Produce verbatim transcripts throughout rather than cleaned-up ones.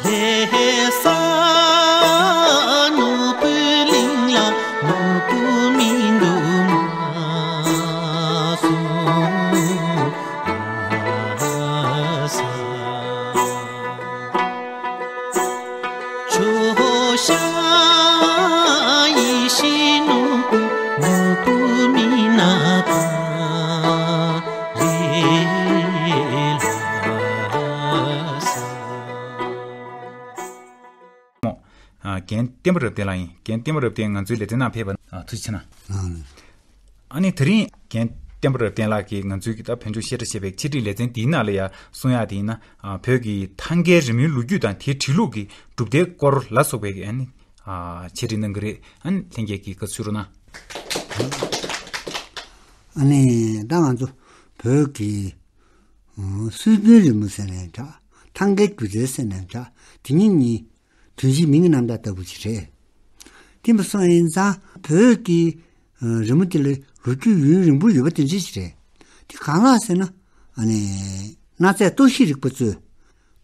ལྷ་ས་ནོར་བུའི་གླིང་ལ་ནོར་བུ་མི་འདུག་མ་གསུངས་ས། ཆུ་བོ་ཤ་ཡི་ཤིང་ནོར་བུ་ནོར་བུ་མི་ནག་པ་རེད་ལ་ས། རྒན་བསྟན་པ་རབ་བརྟན་ལགས་ཡིན། རྒན་བསྟན་པ་རབ་བརྟན་ང་ཚོའི་ལེ་ཚན་ནང་ཕེབས་པ་ཐུགས་རྗེ་ཆེ་གནང་། ཨ་ནི་དེ་རིང་རྒན་བསྟན་པ་རབ་བརྟན་ལགས་ཀྱིས་ང་ཚོའི་གི་ད་བོད་ལྗོངས་བཤད་གྲྭ་ཞེས་པའི་འཆད་ཁྲིད་ལེ་ཚན་འདིའི་ནང་ལ་ཡང་གསུང་ཡག་དེ་ཡིན་ན། བོད་ཀྱི་ཐང་གའི་རི་མོའི་ལོ་རྒྱུས་དང་དེའི་བྲིས་ལུགས་ཀྱི་གྲུབ་མཐའི་སྐོར་ལ་སོགས་པའི་ཨ་ནི་འཆད་ཁྲིད་གནང་གི་རེད། ཨ་ནི་ལྷན་རྒྱས་ཀྱིས་བཀའ་ཟུར་གནང་། ཨ་ནི་ད་ང་ཚོ་བོད་ཀྱི་སྲོལ་རྒྱུན་རི་མོ་ཟེར་ནའང་འདྲ། ཐང་གའི་སྒྱུ་རྩལ་ཟེར་ནའང་འདྲ། དེ་གཉིས་གཉིས་དོན་གཅིག་མིང་གི་རྣམ་གྲངས་ལྟ་བུ་ཅིག་རེད། དེ་འདྲ་སོང་ཡིན་ཙང་བོད་ཀྱི་རི་མོ་དེ་ལ་ལོ་རྒྱུས་ཡུན་རིང་པོ་ཡོད་པ་དེ་འདྲ་ཞིག་རེད། དེ་གང་ལགས་ཟེར་ན། ཨ་ནི་གནའ་རྫས་སྟོབས་བཞི་རིག་པ་གཙོས་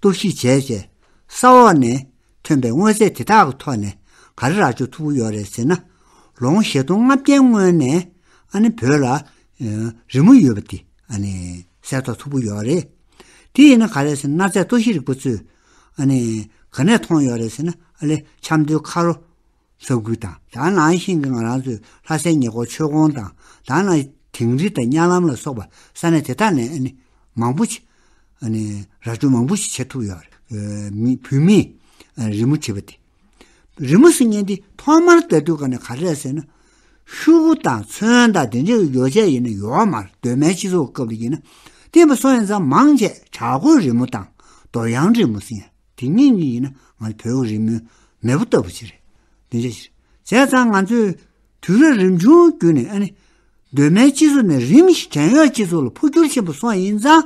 སྟོབས་བཞི་བྱས་བྱས་ས་འོག་ནས་ཐོན་པའི་དངོས་རྫས་དེ་དག་གི་ཐོག་ནས་ག་རེ་ར་སྤྲོད་ཐུབ་ཀྱི་ཡོད་རེད་ཟེར་ན། ལོ་ངོ་བཞི་སྟོང་ལྔ་བརྒྱའི་སྔོན་ནས་ཨ་ནི་བོད་ལ་རི་མོ་ཡོད་པ་དེ་ཨ་ནི་གསལ་རྟོགས་ཐུབ་ཀྱི་ཡོད་རེད། དེ་ཡིན་ན་ག་རེ་ཟེར་ན་གནའ་རྫས་སྟོབས་བཞི་རིག་པ་གཙོས་ཨ་ནི་ག་ནས་མཐོང་ཡོད་རེད་ཟེར་ན། ཨ་ལེ་ཆབ་མདོའི་ཁ་རོ་ས་ཁུལ་དང་། ད་ནང་བཞིན་གྱི་ང་རང་ཚོའི་ལྷ་སའི་ཉེ་འཁོར་ཆོས་ཁོངས་དང་། ད་ནང་དིང་རི་དང་གཉའ་ལམ་ལ་སོགས་པ་ས་གནས་དེ་དག་ནས་ཨ་ནི་མང་པོ་ཞིག་ཨ་ནི་ར་སྤྲོད་མང་པོ་ཞིག་བྱེད་ཐུབ་ཡོད་རེད། མི་བུད་མེད་རི་མོ་བྲིས་པ་དེ། རི་མོ་ཟེར་མཁན་འདི་ཐོག་མར་ལྟ་དུས་ག་ནས་ག་རེ་རེད་ཟེར་ན། ཤོག་གུ་དང་ཚོན་དང་དེ་འདྲའི་ཡོ་བྱད་ཡིན་ན་ཡོད་མ་རེད། གདོད་མའི་སྤྱི་ཚོགས་སྐབས་ལ་ཡིན་ན། དེ་འདྲ་སོང་ཡིན་ཙང་མང་ཆེ་བྱ་རྒོད་རི་མོ་དང་རྡོ་གཡང་རི་མོ་ཟེར་ཡ་དེ་གཉིས་གཉིས་ཡིན་ན་ང་ཚོ་བོད་ཀྱི་རི་མོའི་མེས་པོ་ལྟ་བུ་ཅིག་རེད། དེ་འདྲ་ཞིག་རེད། བྱས་ཙང་ང་ཚོས་དུས་རབས་རིམ་བྱུང་བརྒྱུད་ནས་ཨ་ནི་གདོད་མའི་སྤྱི་ཚོགས་ནས་རིམ་བཞིན་བྲན་གཡོག་སྤྱི་ཚོགས་ལ་འཕོ་འགྱུར་ཕྱིན་པ་སོང་ཡིན་ཙང་།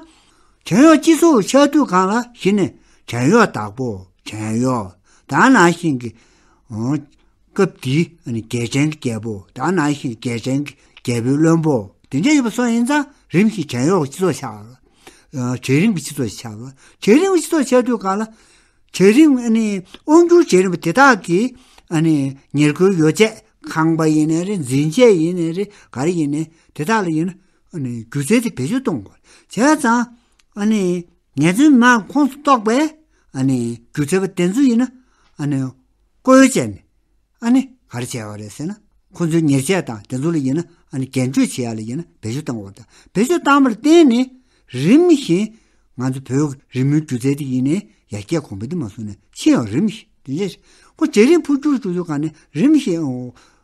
བྲན་གཡོག་སྤྱི་ཚོགས་ཆགས་དུས་གང་ལ་གཞི་ནས་བྲན་གཡོག་བདག་པོ་བྲན་གཡོག་ད་ནང་བཞིན་གྱི་སྐབས་དེའི་ཨ་ནི་རྒྱལ་ཕྲན་གྱི་རྒྱལ་པོ། ད་ནང་བཞིན་རྒྱལ་ཕྲན་གྱི་རྒྱལ་པོའི་བློན་པོ་དེ་འདྲ་ཡོད་པ་སོང་ཡིན་ཙང་རིམ་བཞིན་བྲན་གཡོག་གི་སྤྱི་ཚོགས་ཆགས་པ། གྲལ་རིམ་གྱི་སྤྱི་ཚོགས་ཆགས་པ། གྲལ་རིམ་གྱི་སྤྱི་ཚོགས་ཆགས་དུས་གང་ལ་གྲལ་རིམ་ཨ་ནི་དབང་སྒྱུར་བྱེད་རིམ་པ་དེ་དག་གི་ཨ་ནི་ཉེར་མཁོའི་ཡོ་བྱད་ཁང་པ་ཡིན་ནའི་རེད། འཛིན་ཆས་ཡིན་ནའི་རེད། ག་རེ་ཡིན་ནའི་དེ་དག་ལ་ཡིན་ན་ཨ་ནི་སྒྱུ་རྩལ་དེ་བེད་སྤྱོད་གཏོང་དགོས། བྱས་ཙང་ཨ་ནི་ངལ་རྩོལ་མི་མང་ཁོངས་སུ་གཏོགས་པའི་ཨ་ནི་སྒྱུ་རྩལ་པ་དེ་ཚོ་ཡིན་ན་ཨ་ནི་བཀོལ་བྱས་ནས། ཨ་ནི་ག་རེ་བྱས་པ་རེད་ཟེར་ན། ཁོ་ཚོའི་ཉེར་སྤྱད་དང་དེ་ཚོ་ལ་ཡིན་ན་ཨ་ནི་རྒྱན་སྤྲོས་བྱེད་ཡ་ལ་ཡིན་ན་བེད་སྤྱོད་བཏང་བ་དང་། བེད་སྤྱོད་བཏང་བ་ལ་བརྟེན་ནས་རིམ་བཞིན་ང་ཚོ་བོད་ཀྱི་རི་མོའི་སྒྱུ་རྩལ་དེ་ཡིན་ནའི་ཡར་རྒྱས་གོང་འཕེལ་དུ་མ་སོང་ནས་ཕྱིན་ཡོད། རིམ་བཞིན་དེ་འདྲ་ཞིག་ཁོ་གྲལ་རིམ་འཕོ་འགྱུར་བྱུང་དུས་གང་ནས་རིམ་བཞིན་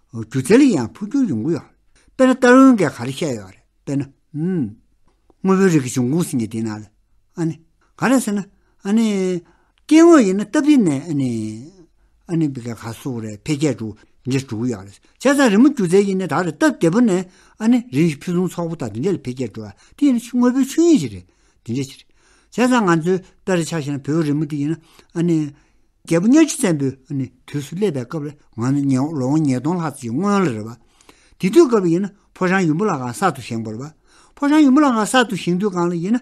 སྒྱུ་རྩལ་ལ་ཡང་འཕོ་འགྱུར་ཡོང་གི་ཡོད་རེད། དཔེར་ན་སྟག་རོང་གིས་ག་རེ་བཤད་ཡོད་རེད། དཔེར་ན། ཨུམ། དངོས་པོའི་རིགས་ཀྱི་འབྱུང་ཁུངས་ཟེར་མཁན་དེའི་ནང་ལ། ཨ་ནི། ག་རེ་ཟེར་ན། ཨ་ནི། སྐྱེ་དངོས་ཡིན་ན་སྟབས་བདེ་ནས་ཨ་ནི། ཨ་ནི་བི་ག་ག་སོགས་རེད། འཕེལ་རྒྱས་འགྲོ་འདི་འགྲོ་གི་ཡོད་རེད། བྱས་ཙང་རི་མོ་སྒྱུ་རྩལ་ཡིན་ན་ད་རེས་སྟབས་བདེ་པོ་ནས་ཨ་ནི་རིམ་བཞིན་ཕུན་སུམ་ཚོགས་པོ་དང་དེ་འདྲ་ལ་འཕེལ་རྒྱས་འགྲོ་བ་དེ་ཡིན་ན་དངོས་པོའི་ཆོས་ཉིད་ཅིག་རེད། དེ་འདྲ་ཅིག་རེད། བྱས་ཙང་ང་ཚོའི་དཔེར་ཆ་བཞག་ན་བོད་རི་མོ་འདི་ཡིན་ན་ཨ་ནི། རྒྱལ་པོ་གཉའ་ཆེན་བཙན་པོའི་ཨ་ནི་དུས་སུ་སླེབས་པའི་སྐབས་ལ་ང་ཚོ་ཉེ་ལོ་ངོ་ཉིས་སྟོང་ལྷག་ཙམ་གྱི་སྔོན་ལ་རེད་པ། དེ་དུས་སྐབས་ཡིན་ན་ཕོ་བྲང་ཡུམ་བུ་བླ་སྒང་གསར་དུ་བཞེངས་པ་རེད་པ། ཕོ་བྲང་ཡུམ་བུ་བླ་སྒང་གསར་དུ་བཞེངས་དུས་སྒང་ལ་ཡིན་ན།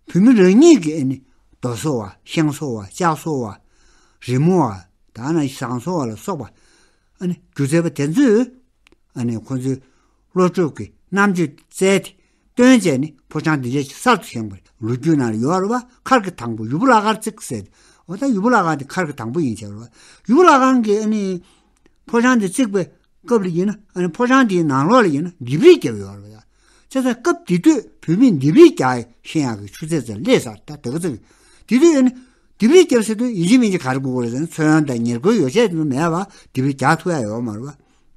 བུད་མེད་རང་ཉིད་ཀྱིས་ཨ་ནི་རྡོ་བཟོ་བ། ཤིང་བཟོ་བ། ལྕགས་བཟོ་བ། རི་མོ་བ། ད་ནང་ཟངས་བཟོ་བ་ལ་སོགས་པ། ཨ་ནི་སྒྱུ་རྩལ་པ་དེ་ཚོས། ཨ་ནི་ཁོ་ཚོའི་བློ་གྲོས་ཀྱི་རྣམ་དཔྱོད་བཙལ་ཏེ་བཏོན་བྱས་ནས་ཕོ་བྲང་འདི་འདྲ་ཞིག་གསར་དུ་བཞེངས་པ་རེད། ལོ་རྒྱུས་ནང་ལ་ཡོད་རེད་པ། མཁར་གྱི་དང་པོ་ཡུམ་བུ་བླ་མཁར་བརྩིགས་ཟེར། འོ་ད་ཡུམ་བུ་བླ་མཁར་འདི་མཁར་གྱི་དང་པོ་ཡིན་ཟེར་བ། ཡུམ་བུ་བླ་མཁར་གྱི་ཨ་ནི་ཕོ་བྲང་འདི་བརྩིགས་པའི་སྐབས་ལ་ཡིན་ན་ཨ་ནི་ཕོ་བྲང་འདིའི་ནང་ལོགས་ལ་ཡིན་ན་ལྡེབས་རིས་བརྒྱབ་ཡོད་རེད་པ། བྱས་ཙང་སྐབས་དེ་དུས་བུད་མེད་ལྡེབས་རིས་རྒྱག་ཤེས་ཡག་གི་ཆུ་ཚད་ཙམ་སླེབས་ཚར། ད་དེ་ག་ཚོད་དེ་དུས་ཨ་ནི་ལྡེབས་རིས་བརྒྱབ་ཟེར་དུས་ཡིན་གཅིག་མིན་གཅིག་ག་རེ་དགོས་ཀྱི་རེད་ཟེར་ན་ཚོན་དང་ཉེར་མཁོའི་ཡོ་བྱད་དེ་ཚོ་མེད་པ་ལྡེབས་རིས་རྒྱག་ཐུབ་ཡ་ཡོད་མ་རེད་པ།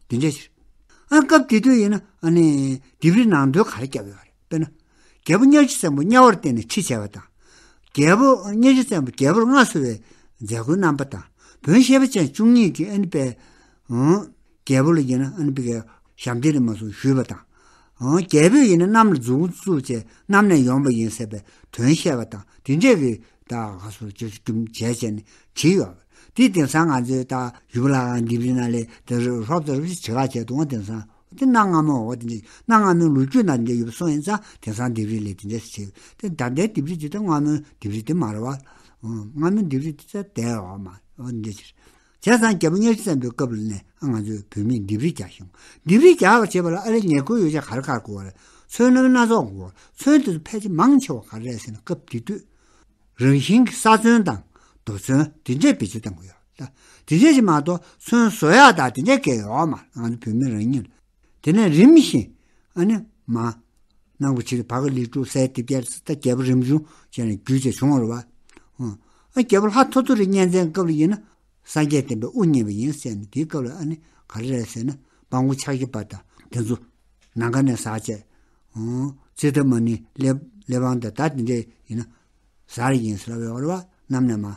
དེ་འདྲ་ཞིག་ཨ་སྐབས་དེ་དུས་ཡིན་ན་ཨ་ནི་ལྡེབས་རིས་ནང་དོན་ག་རེ་བརྒྱབ་ཡོད་རེད། དཔེར་ན། རྒྱལ་པོ་གཉའ་ཆེན་བཙན་པོ་དམྱལ་བར་བསྟན་ནས་ཁྲི་བྱས་པ་དང་། རྒྱལ་པོ་གཉའ་ཆེན་བཙན་པོ་རྒྱལ་པོར་མངའ་གསོལ་བའི་མཛད་སྒོའི་རྣམ་པ་དང་། བོན་གཤེད་པ་ཅན་བཅུ་གཉིས་ཀྱིས་ཨ་ནི་པའི། ཨང་། རྒྱལ་པོ་ལ་ཡིན་ན་ཨ་ནི་པའི་ཞབས་བརྟན་རིམ་མ་སོང་ཞུས་པ་དང་། ཨང་། རྒྱལ་པོས་ཡིན་ན་གནམ་ལ་མཛུབ་གུ་བཙུགས་བྱས་གནམ་ནས་ཡོང་བ་ཡིན་ཟེར་བའི་དོན་བཤད་པ་དང་དེ་འདྲས་ཀྱི། ད་ག་སོ་ཅོ་ཅོ་རྒྱུ་བྱས་བྱས་ནས་བྲིས་ཡོད། དེ་དེང་སང་ང་ཚོའི་ད་ཡུམ་བུ་བླ་སྒང་ལྡེབས་རིས་ནང་ལས་དེ་རོབ་ཙམ་རོབ་ཙམ་བྱེད་ག་བྱས་འདུག་ཨང་། དེང་སང་དེ་གནའ་སྔ་མོ་འོ་དེ་འདྲ་གནའ་སྔ་མོའི་ལོ་རྒྱུས་ནང་དེ་འདྲ་ཡོད་པ་སོང་ཡིན་ཙང་དེང་སང་ལྡེབས་རིས་ལས་དེ་འདྲ་བྱས། དེ་ད་ལྟའི་ལྡེབས་རིས་དེ་ད་སྔ་མོའི་ལྡེབས་རིས་དེ་མ་རེད་པ། སྔ་མོའི་ལྡེབས་རིས་དེ་ཚོ་བསྡད་ཡོད་མ་རེད། འོ་འདི་ཕྱིར། བྱས་ཙང་རྒྱལ་པོ་གཉའ་ཁྲི་བཙན་པོའི་སྐབས་ལ་ནས་ང་ཚོས་བོད་མིས་ལྡེབས་རིས་རྒྱག་ཤིང་། ལྡེབས་རིས་རྒྱག་པར་བྱེད་པ་ལ་ཨ་ལས་ཉེར་མཁོའི་ཡོ་བྱད་ག་རེ་ག་རེ་དགོས་པ་རེད། ཚོན་སྣ་སྣ་ཚོགས་དགོས། ཚོན་དེ་ཚོ་ཕལ་ཆེར་མང་ཆེ་བ་ག་རེ་རེད་ཟེར་ན་སྐབས་དེ་དུས་རང་བཞིན་གྱི་ས་ཚོན་དང་རྡོ་ཚོན་དེ་འདྲས་བེད་སྤྱོད་གཏང་གི་ཡོད། ད་དེ་འདྲས་ཅིག་མ་གཏོགས་ཚོན་བཟོ་ཡག་དང་དེ་འདྲས་གས་ཡོད་མ་རེད། ང་ཚོ་བོད་མི་རང་ཉིད་ལ། དེ་ནས་རིམ་བཞིན་ཨ་ནི་མ་གནང་བ་ཕྱིར་བར་ག་ལི་ཀྲུའུ་སའི་དེབ་རྒྱལ་ད་རྒྱལ་པོ་རིམ་བྱུང་བྱས་ནས་བརྒྱུད་བྱས་བྱུང་བ་རེད་བ། ཨ་རྒྱལ་པོ་ལྷ་ཐོ་ཐོ་རི་གཉན་བཙན་སྐབས་ལ་ཡིན་ན་སངས་རྒྱས་བསྟན་པའི་དབུ་བརྙེས་པ་ཡིན་ཟེར་ནས། དེའི་སྐབས་ལ་ཨ་ནི་ག་རེ་རེད་ཟེར་ན་སྤང་གོང་ཕྱག་བཞི་པ་དང་དེ་ཚོ་ནམ་མཁའ་ནས་ཟག་བྱས། ཙིཏྟ་མ་ཎི་གླེགས་གླེགས་བམ་དང་ད་དེ་འདྲས་ཡིན་ན་ཟག་ཡིན་ཟེར་ལབ་ཡོད་རེད་བ། གནམ་ནས་མར།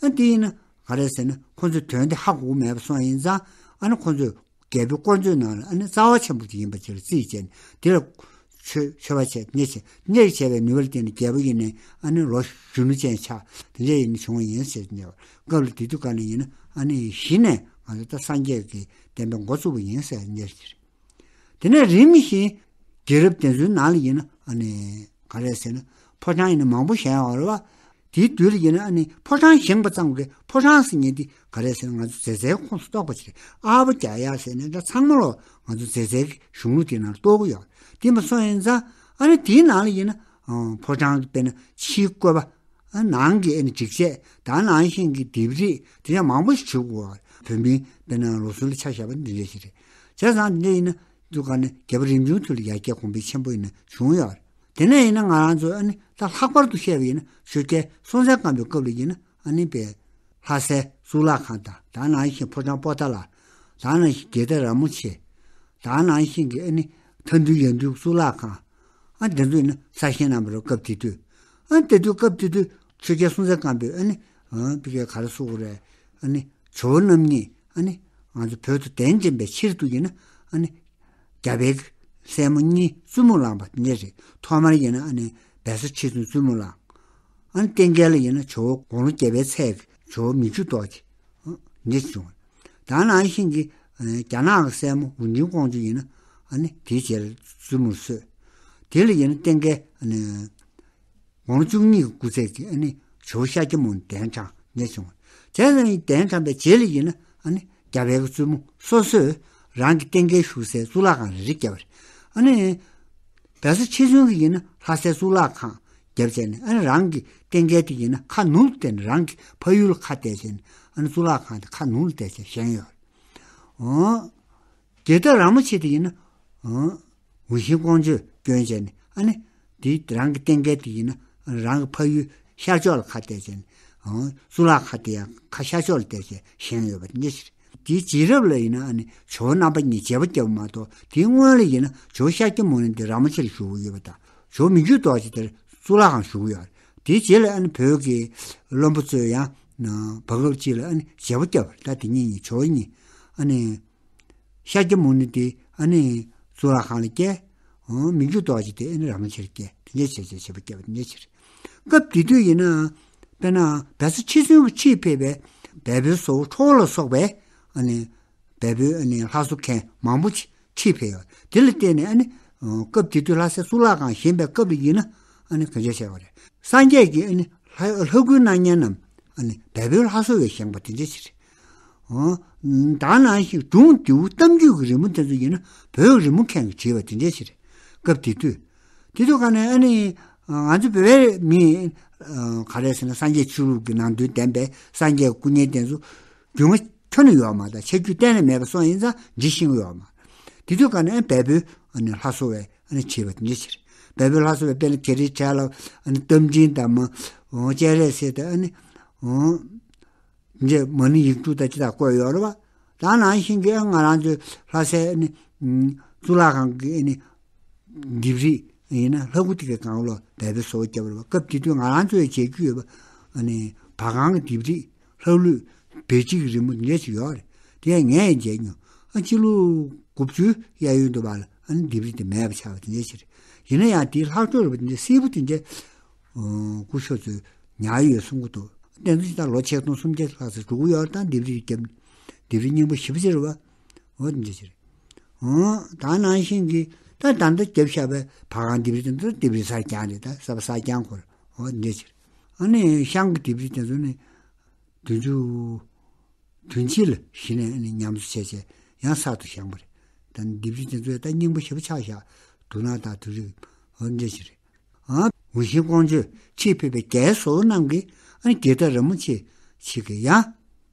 ཨ་དེ་ཡིན་ན་ག་རེ་ཟེར་ན་ཁོ་ཚོས་དོན་དེ་ཧ་གོ་གི་མེད་པ་སོང་ཡིན་ཙང་ཨ་ནི་ཁོ་ཚོས་རྒྱལ་པོའི་དཀོར་མཛོད་ནང་ལ་ཨ་ནི་རྩ་བ་ཆེན་པོ་དེ་ཡིན་པ་ཅིག་ལ་རྩིས་བྱས་ནས་དེ་ལ་མཆོད་མཆོད་པ་བྱས་ནས་བྱས་ནས་བྱས་པའི་ནུས་པ་ལ་བརྟེན་ནས་རྒྱལ་པོ་ཡིན་ནའི་ཨ་ནི་ལོ་གཞོན་ནུ་ཅན་ཆགས་དེ་འདྲ་ཡིན་ནས་བྱུང་བ་ཡིན་ཟེར་ནས། སྐབས་ལ་དེ་དུས་ག་ནས་ཡིན་ན་ཨ་ནི་གཞི་ནས་ང་ཚོ་ད་སངས་རྒྱས་ཀྱི་བསྟན་པའི་འགོ་བཙུགས་པ་ཡིན་ཟེར་ནས་ཟེར། དེ་ནས་རིམ་བཞིན་རྒྱལ་རབས་དེ་ཚོའི་ནང་ལ་ཡིན་ན་ཨ་ནི་ག་རེ་ཟེར་ན་ཕོ་བྲང་ཡིན་ན་མང་པོ་བཞེངས་ཡོད་རེད་བ། དེའི་དུས་ལ་ཡིན་ན་ཨ་ནི་ཕོ་བྲང་བཞེངས་པ་ཙམ་གྱིས་ཕོ་བྲང་ཟེར་མཁན་དེ་ག་རེ་ཟེར་ན་ང་ཚོ་མཛེས་རྩལ་ཁོངས་སུ་གཏོགས་པ་ཅིག་རེད། ཨར་པོ་རྒྱག་ཡག་ཟེར་ནས་ད་ཚང་མ་ལོ་ང་ཚོ་མཛེས་རྩལ་གྱི་གཞུང་ལུགས་དེ་ནང་གཏོགས་ཀྱི་ཡོད་རེད། དེ་མ་སོང་ཡིན་ཙང་ཨ་ནི་དེའི་ནང་ལ་ཡིན་ན་ཕོ་བྲང་གི་དཔེར་ན་ཕྱིའི་བཀོད་པ། ཨ་ནང་གི་ཨ་ནི་སྒྲིག་ཆས་དང་ནང་བཞིན་གྱི་ལྡེབས་རིས་དེ་ཡང་མང་པོ་ཞིག་བྱུག་གོ། བོད་མིའི་དཔེར་ན་ལོ་སྲོལ་ལ་ཆ་བཞག་པ་འདི་འདྲ་ཞིག་རེད། བྱས་ཙང་འདི་ཡིན་ན་འདུག་ག་ནས་རྒྱལ་པོ་རིམ་བྱུང་དུས་ལ་ཡར་རྒྱས་གོང་འཕེལ་ཆེན་པོ་ཡིན་ན་བྱུང་ཡོད་རེད། དེ་ནས་ཡིན་ན་ང་རང་ཚོ་ཨ་ནི་ད་ལྷག་པར་དུ་བཤད་པ་ཡིན་ན་ཆོས་རྒྱལ་སྲོང་བཙན་སྒམ་པོའི་སྐབས་ལ་ཡིན་ན་ཨ་ནི་པའི་ལྷ་སའི་གཙུག་ལག་ཁང་དང་ད་ནང་བཞིན་ཕོ་བྲང་པོ་ཏཱ་ལ། ད་ནང་བཞིན་དགེ་ལྡན་ར་མོ་ཆེ། ད་ནང་བཞིན་གྱི་ཨ་ནི་མཐའ་འདུལ་ཡང་འདུལ་གཙུག་ལག་ཁང་། ཨ་དེ་ཚོ་ཡིན་ན་གསར་བཞེངས་གནང་བ་རེད་སྐབས་དེ་དུས། ཨ་དེ་དུས་སྐབས་དེ་དུས་ཆོས་རྒྱལ་སྲོང་བཙན་སྒམ་པོས་ཨ་ནི་ཨ་ཕ་གིར་ག་རེ་གསུངས་པ་རེད། ཨ་ནི་ཇོ་བོ་རྣམ་གཉིས་ཨ་ནི་ང་ཚོ་བོད་དུ་གདན་འདྲེན་པའི་ཕྱིར་དུ་ཡིན་ན་ཨ་ནི་རྒྱ་བལ་གྱི་སྲས་མོ་གཉིས་བཙུན་མོ་བླངས་པ་དེ་འདྲ་རེད། ཐོག་མར་ཡིན་ན་ཨ་ནི་སྦས་གསལ་མཆེད་རྫོང་བཙུན་མོ་བླངས། ཨ་ནི་བསྟན་རྒྱས་ལ་ཡིན་ན་ཇོ་བོ་དགུང་ལོ་བརྒྱད་པའི་ཚད་ཀྱི་ཇོ་བོ་མི་འགྱུར་རྡོ་རྗེ། འདི་བྱུང་། ད་ནང་བཞིན་གྱི་རྒྱ་ནག་གི་སྲས་མོ་ཝུན་ཅིན་ཀོང་ཇོ་ཡིན་ན་ཨ་ནི་དེའི་རྗེས་ལ་བཙུན་མོར་གསོས། དེ་ལ་ཡིན་ན་བསྟན་རྒྱས་ཨ་ནི་དགུང་ལོ་བཅུ་གཉིས་ཀྱི་སྐུ་ཚད་ཀྱི་ཨ་ནི་ཇོ་བོ་ཤཱཀྱ་མུ་ནེ་གདན་དྲངས་ནས་བྱུང་། བྱས་ཙང་གདན་དྲངས་པའི་རྗེས་ལ་ཡིན་ན་ཨ་ནི་རྒྱ་བལ་གྱི་བཙུན་མོ་སོ་སོས་རང་གི་བསྟན་རྒྱས་བཞུགས་སའི་གཙུག་ལག་ཁང་རེ་རེ་བརྒྱབ་པ་རེད། ཨ་ནི་སྦས་གསལ་མཆེད་རྫོང་གི་ཡིན་ན་ལྷ་སའི་གཙུག་ལག་ཁང་བརྒྱབ་བྱས་ནས་ཨ་ནི་རང་གི་བསྟན་རྒྱས་དེ་ཡིན་ན་ཁ་ནང་ལ་བསྟན་ནས་རང་གི་ཕ་ཡུལ་ལ་ཁ་གཏད་བྱས་ནས་ཨ་ནི་གཙུག་ལག་ཁང་དེ་ཁ་ནང་ལ་གཏད་བྱས་བཞེངས་ཡོད་རེད། འོ། དགེ་ལྡན་ར་མོ་ཆེ་དེ་ཡིན་ན། འོ། ཝུན་ཅིན་ཀོང་ཇོས་སྐྱོན་བྱས་ནས་ཨ་ནི། དེ་རང་གི་བསྟན་རྒྱས་དེ་ཡིན་ན་རང་གི་ཕ་ཡུལ་ཤར་ཕྱོགས་ལ་ཁ་གཏད་བྱས་ནས། འོ། གཙུག་ལག་ཁང་དེ་ཡང་ཁ་ཤར་ཕྱོགས་ལ་གཏད་བྱས་བཞེངས་ཡོད་པ་འདི་ཕྱིར། དེའི་རྗེས་རབས་ལ་ཡིན་ན་ཨ་ནི་ཇོ་བོ་རྣམ་པ་གཉིས་བརྗེ་པོ་བརྒྱབ་པ་མ་གཏོགས་དེའི་སྔོན་ལ་ཡིན་ན་ཇོ་བོ་ཤཱཀྱ་མུ་ནེ་འདི་ར་མོ་ཆེར་བཞུགས་ཡོད་པ་དང་ཇོ་བོ་མི་འགྱུར་རྡོ་རྗེ་དེར་གཙུག་ལག་ཁང་བཞུགས་ཡོད་རེད། དེའི་རྗེས་ལ་ཨ་ནི་བོད་ཀྱི་བློན་པོ་ཚོས་ཡང་བར་སྐབས་ཅིག་ལ་ཨ་ནི་བརྗེ་པོ་བརྒྱབ་པ་རེད། ད་དེ་གཉིས་གཉིས་ཇོ་བོ་གཉིས་ཨ་ནི་ཤཱཀྱ་མུ་ནེ་དེ་ཨ་ནི་གཙུག་ལག་ཁང་ལ་བསྐྱལ། འོ། མི་འགྱུར་རྡོ་རྗེ་དེ་ཨ་ནི་ར་མོ་ཆེར་བསྐྱལ། དེ་འདྲ་བྱས་བྱས་བྱེད་པ་བརྒྱབ་པ་དེ་འདྲ་ཕྱིར། སྐབས་དེ་དུས་ཡིན་ན་དཔེར་ན་སྦས་གསལ་མཆེད་རྫོང་གི་ཁྲིད་ཕེབས་པའི་བལ་པོའི་བཟོ་བོ་ཁྲོ་བོ་ལ་སོགས་པའི་ཨ་ནི་བལ་པོའི་ཨ་ནི་ལྷ་བཟོ་མཁན་མང་པོ་ཅིག་ཁྲིད་ཕེབས་ཡོད། དེ་ལ་བརྟེན་ནས་ཨ་ནི་སྐབས་དེ་དུས་ལྷ་སའི་གཙུག་ལག་ཁང་བཞེངས་པའི་སྐབས་ལ་ཡིན་ན་ཨ་ནི་ག་འདྲ་བྱས་པ་རེད། སངས་རྒྱས་ཀྱི་ཨ་ནི་ལྷ་ལྷ་སྐུའི་སྣང་བརྙན་རྣམས་ཨ་ནི་བལ་པོའི་ལྷ་བཟོ་བས་བཞེངས་པ་དེ་འདྲ་ཞིག་རེད། འོ། ད་ནང་བཞིན་སྒྲུང་ལྡེའུ་གཏམ་རྒྱུད་ཀྱི་རི་མོ་དེ་ཚོ་ཡིན་ན་བོད་རི་མོ་མཁན་གྱིས་བྲིས་པ་དེ་འདྲ་ཞིག་རེད། སྐབས་དེ་དུས། དེ་དུས་ག་ནས་ཨ་ནི་ང་ཚོ་བོད་པའི་མི་ག་རེ་ཟེར་ན་སངས་རྒྱས་ཆོས་ལུགས་ཀྱི་ནང་དོན་ལྡན་པའི་སངས་རྒྱས་ཀྱི་སྐུ་བརྙན་དེ་ཚོ་རྒྱུས་མངའ་ཁྱོན་ནས་ཡོད་མ་རེད། ད་ཆ་རྒྱུས་གཏན་ནས་མེད་པ་སོང་ཡིན་ཙང་འབྲི་ཤེས་ཀྱི་ཡོད་མ་རེད། དེ་དུས་ག་ནས་ཨ་བལ་པོའི་ཨ་ནི་ལྷ་བཟོ་བས་ཨ་ནི་བྲིས་པ་དེ་འདྲ་ཞིག་རེད། བལ་པོའི་ལྷ་བཟོ་བས་དཔེར་ན་གྷི་རིའི་ཊཱི་ལ་ཨ་ནི་རྟ་མགྲིན་དང་མ་འོ་སྤྱན་རས་གཟིགས་དང་ཨ་ནི་འོ། འདི་མ་ཎི་ཡིག་དྲུག་དང་ཅི་དང་བཀོད་ཡོད་རེད་བ། ད་ནང་བཞིན་གྱི་ང་རང་ཚོའི་ལྷ་སའི་ནི་གཙུག་ལག་ཁང་གི་ནི་ལྡེབས་རིས་ཡིན་ན་ལྷ་སྐུ་དེ་གའི་སྒང་ལ་བལ་པོའི་བཟོ་བོ་བརྒྱབ་རེད་བ། སྐབས་དེ་དུས་ང་རང་ཚོའི་མཇལ་རྒྱུ་ཡོད་པ་ནི་བ་གང་གི་ལྡེབས་རིས་ལྷ་ཀླུ་བེ་ཅིག་གི་རི་མོ་འདི་འདྲ་ཞིག་ཡོད་རེད། དེ་ཡང་ངས་ཡང་མཇལ་མྱོང་། ཨ་སྤྱི་ལོ་དགུ་བཅུའི་གཡས་གཡོན་དུ་བ་ལ་ཨ་ནི་ལྡེབས་རིས་དེ་མེད་པ་ཆགས་པ་དེ་འདྲ་ཞིག་རེད། ཡིན་ན་ཡང་དེའི་ལྷག་ཕྱོགས་རེད་བ། དེ་འདྲ་སིལ་བུ་དེ་འདྲ། སྐུ་ཞབས་ཚོས་ཉར་ཡོད་གསུང་གི་འདུག་དེ་ཚོ་ཅི་ལྟར་ལོ་ཆིག་སྟོང་སུམ་བརྒྱ་ལྷག་ཙམ་འགྲོ་གི་ཡོད་དང་ལྡེབས་རིས་བརྒྱབ་ནས་ལྡེབས་རིས་རྙིང་པ་ཞེ་པོ་ཅིག་རེད་བ། འོ་དེ་འདྲ་ཅིག་རེད། འོ་ད་ནང་བཞིན་གྱི་ད་ད་ལྟ་བརྒྱབ་བཞག་པའི་བ་གང་ལྡེབས་རིས་དེ་ཚོ་ལྡེབས་རིས་གསར་རྐྱང་རེད། ད་གསར་པ་གསར་རྐྱང་སྐོར་འོ་དེ་འདྲ་ཅིག་རེད། ཨ་ནི་ཤང་གི་ལྡེབས་རིས་དེ་ཚོ་ནི་བདུན་ཅུ་དོན་གཅིག་ལ་གཞི་ནས་ཨ་ནི་ཉམས་གསོ་བྱས་བྱས་ཡང་གསར་དུ་བཞེངས་པ་རེད། ད་ལྡེབས་རིས་དེ་ཚོ་ད་རྙིང་པ་ཞེ་པོ་ཆགས་བཞག་འདུག་ན་ད་དུས་རིག་འོ་འདྲ་ཞིག་རེད། ཨ་ཝུན་ཤིང་ཀོང་ཇོས་ཁྲིད་ཕེབས་པའི་རྒྱའི་བཟོ་བོ་རྣམས་ཀྱིས་ཨ་ནི་དགེ་ལྡན་རིན་པོ་ཆེ་ཞིག་གི་ཡང་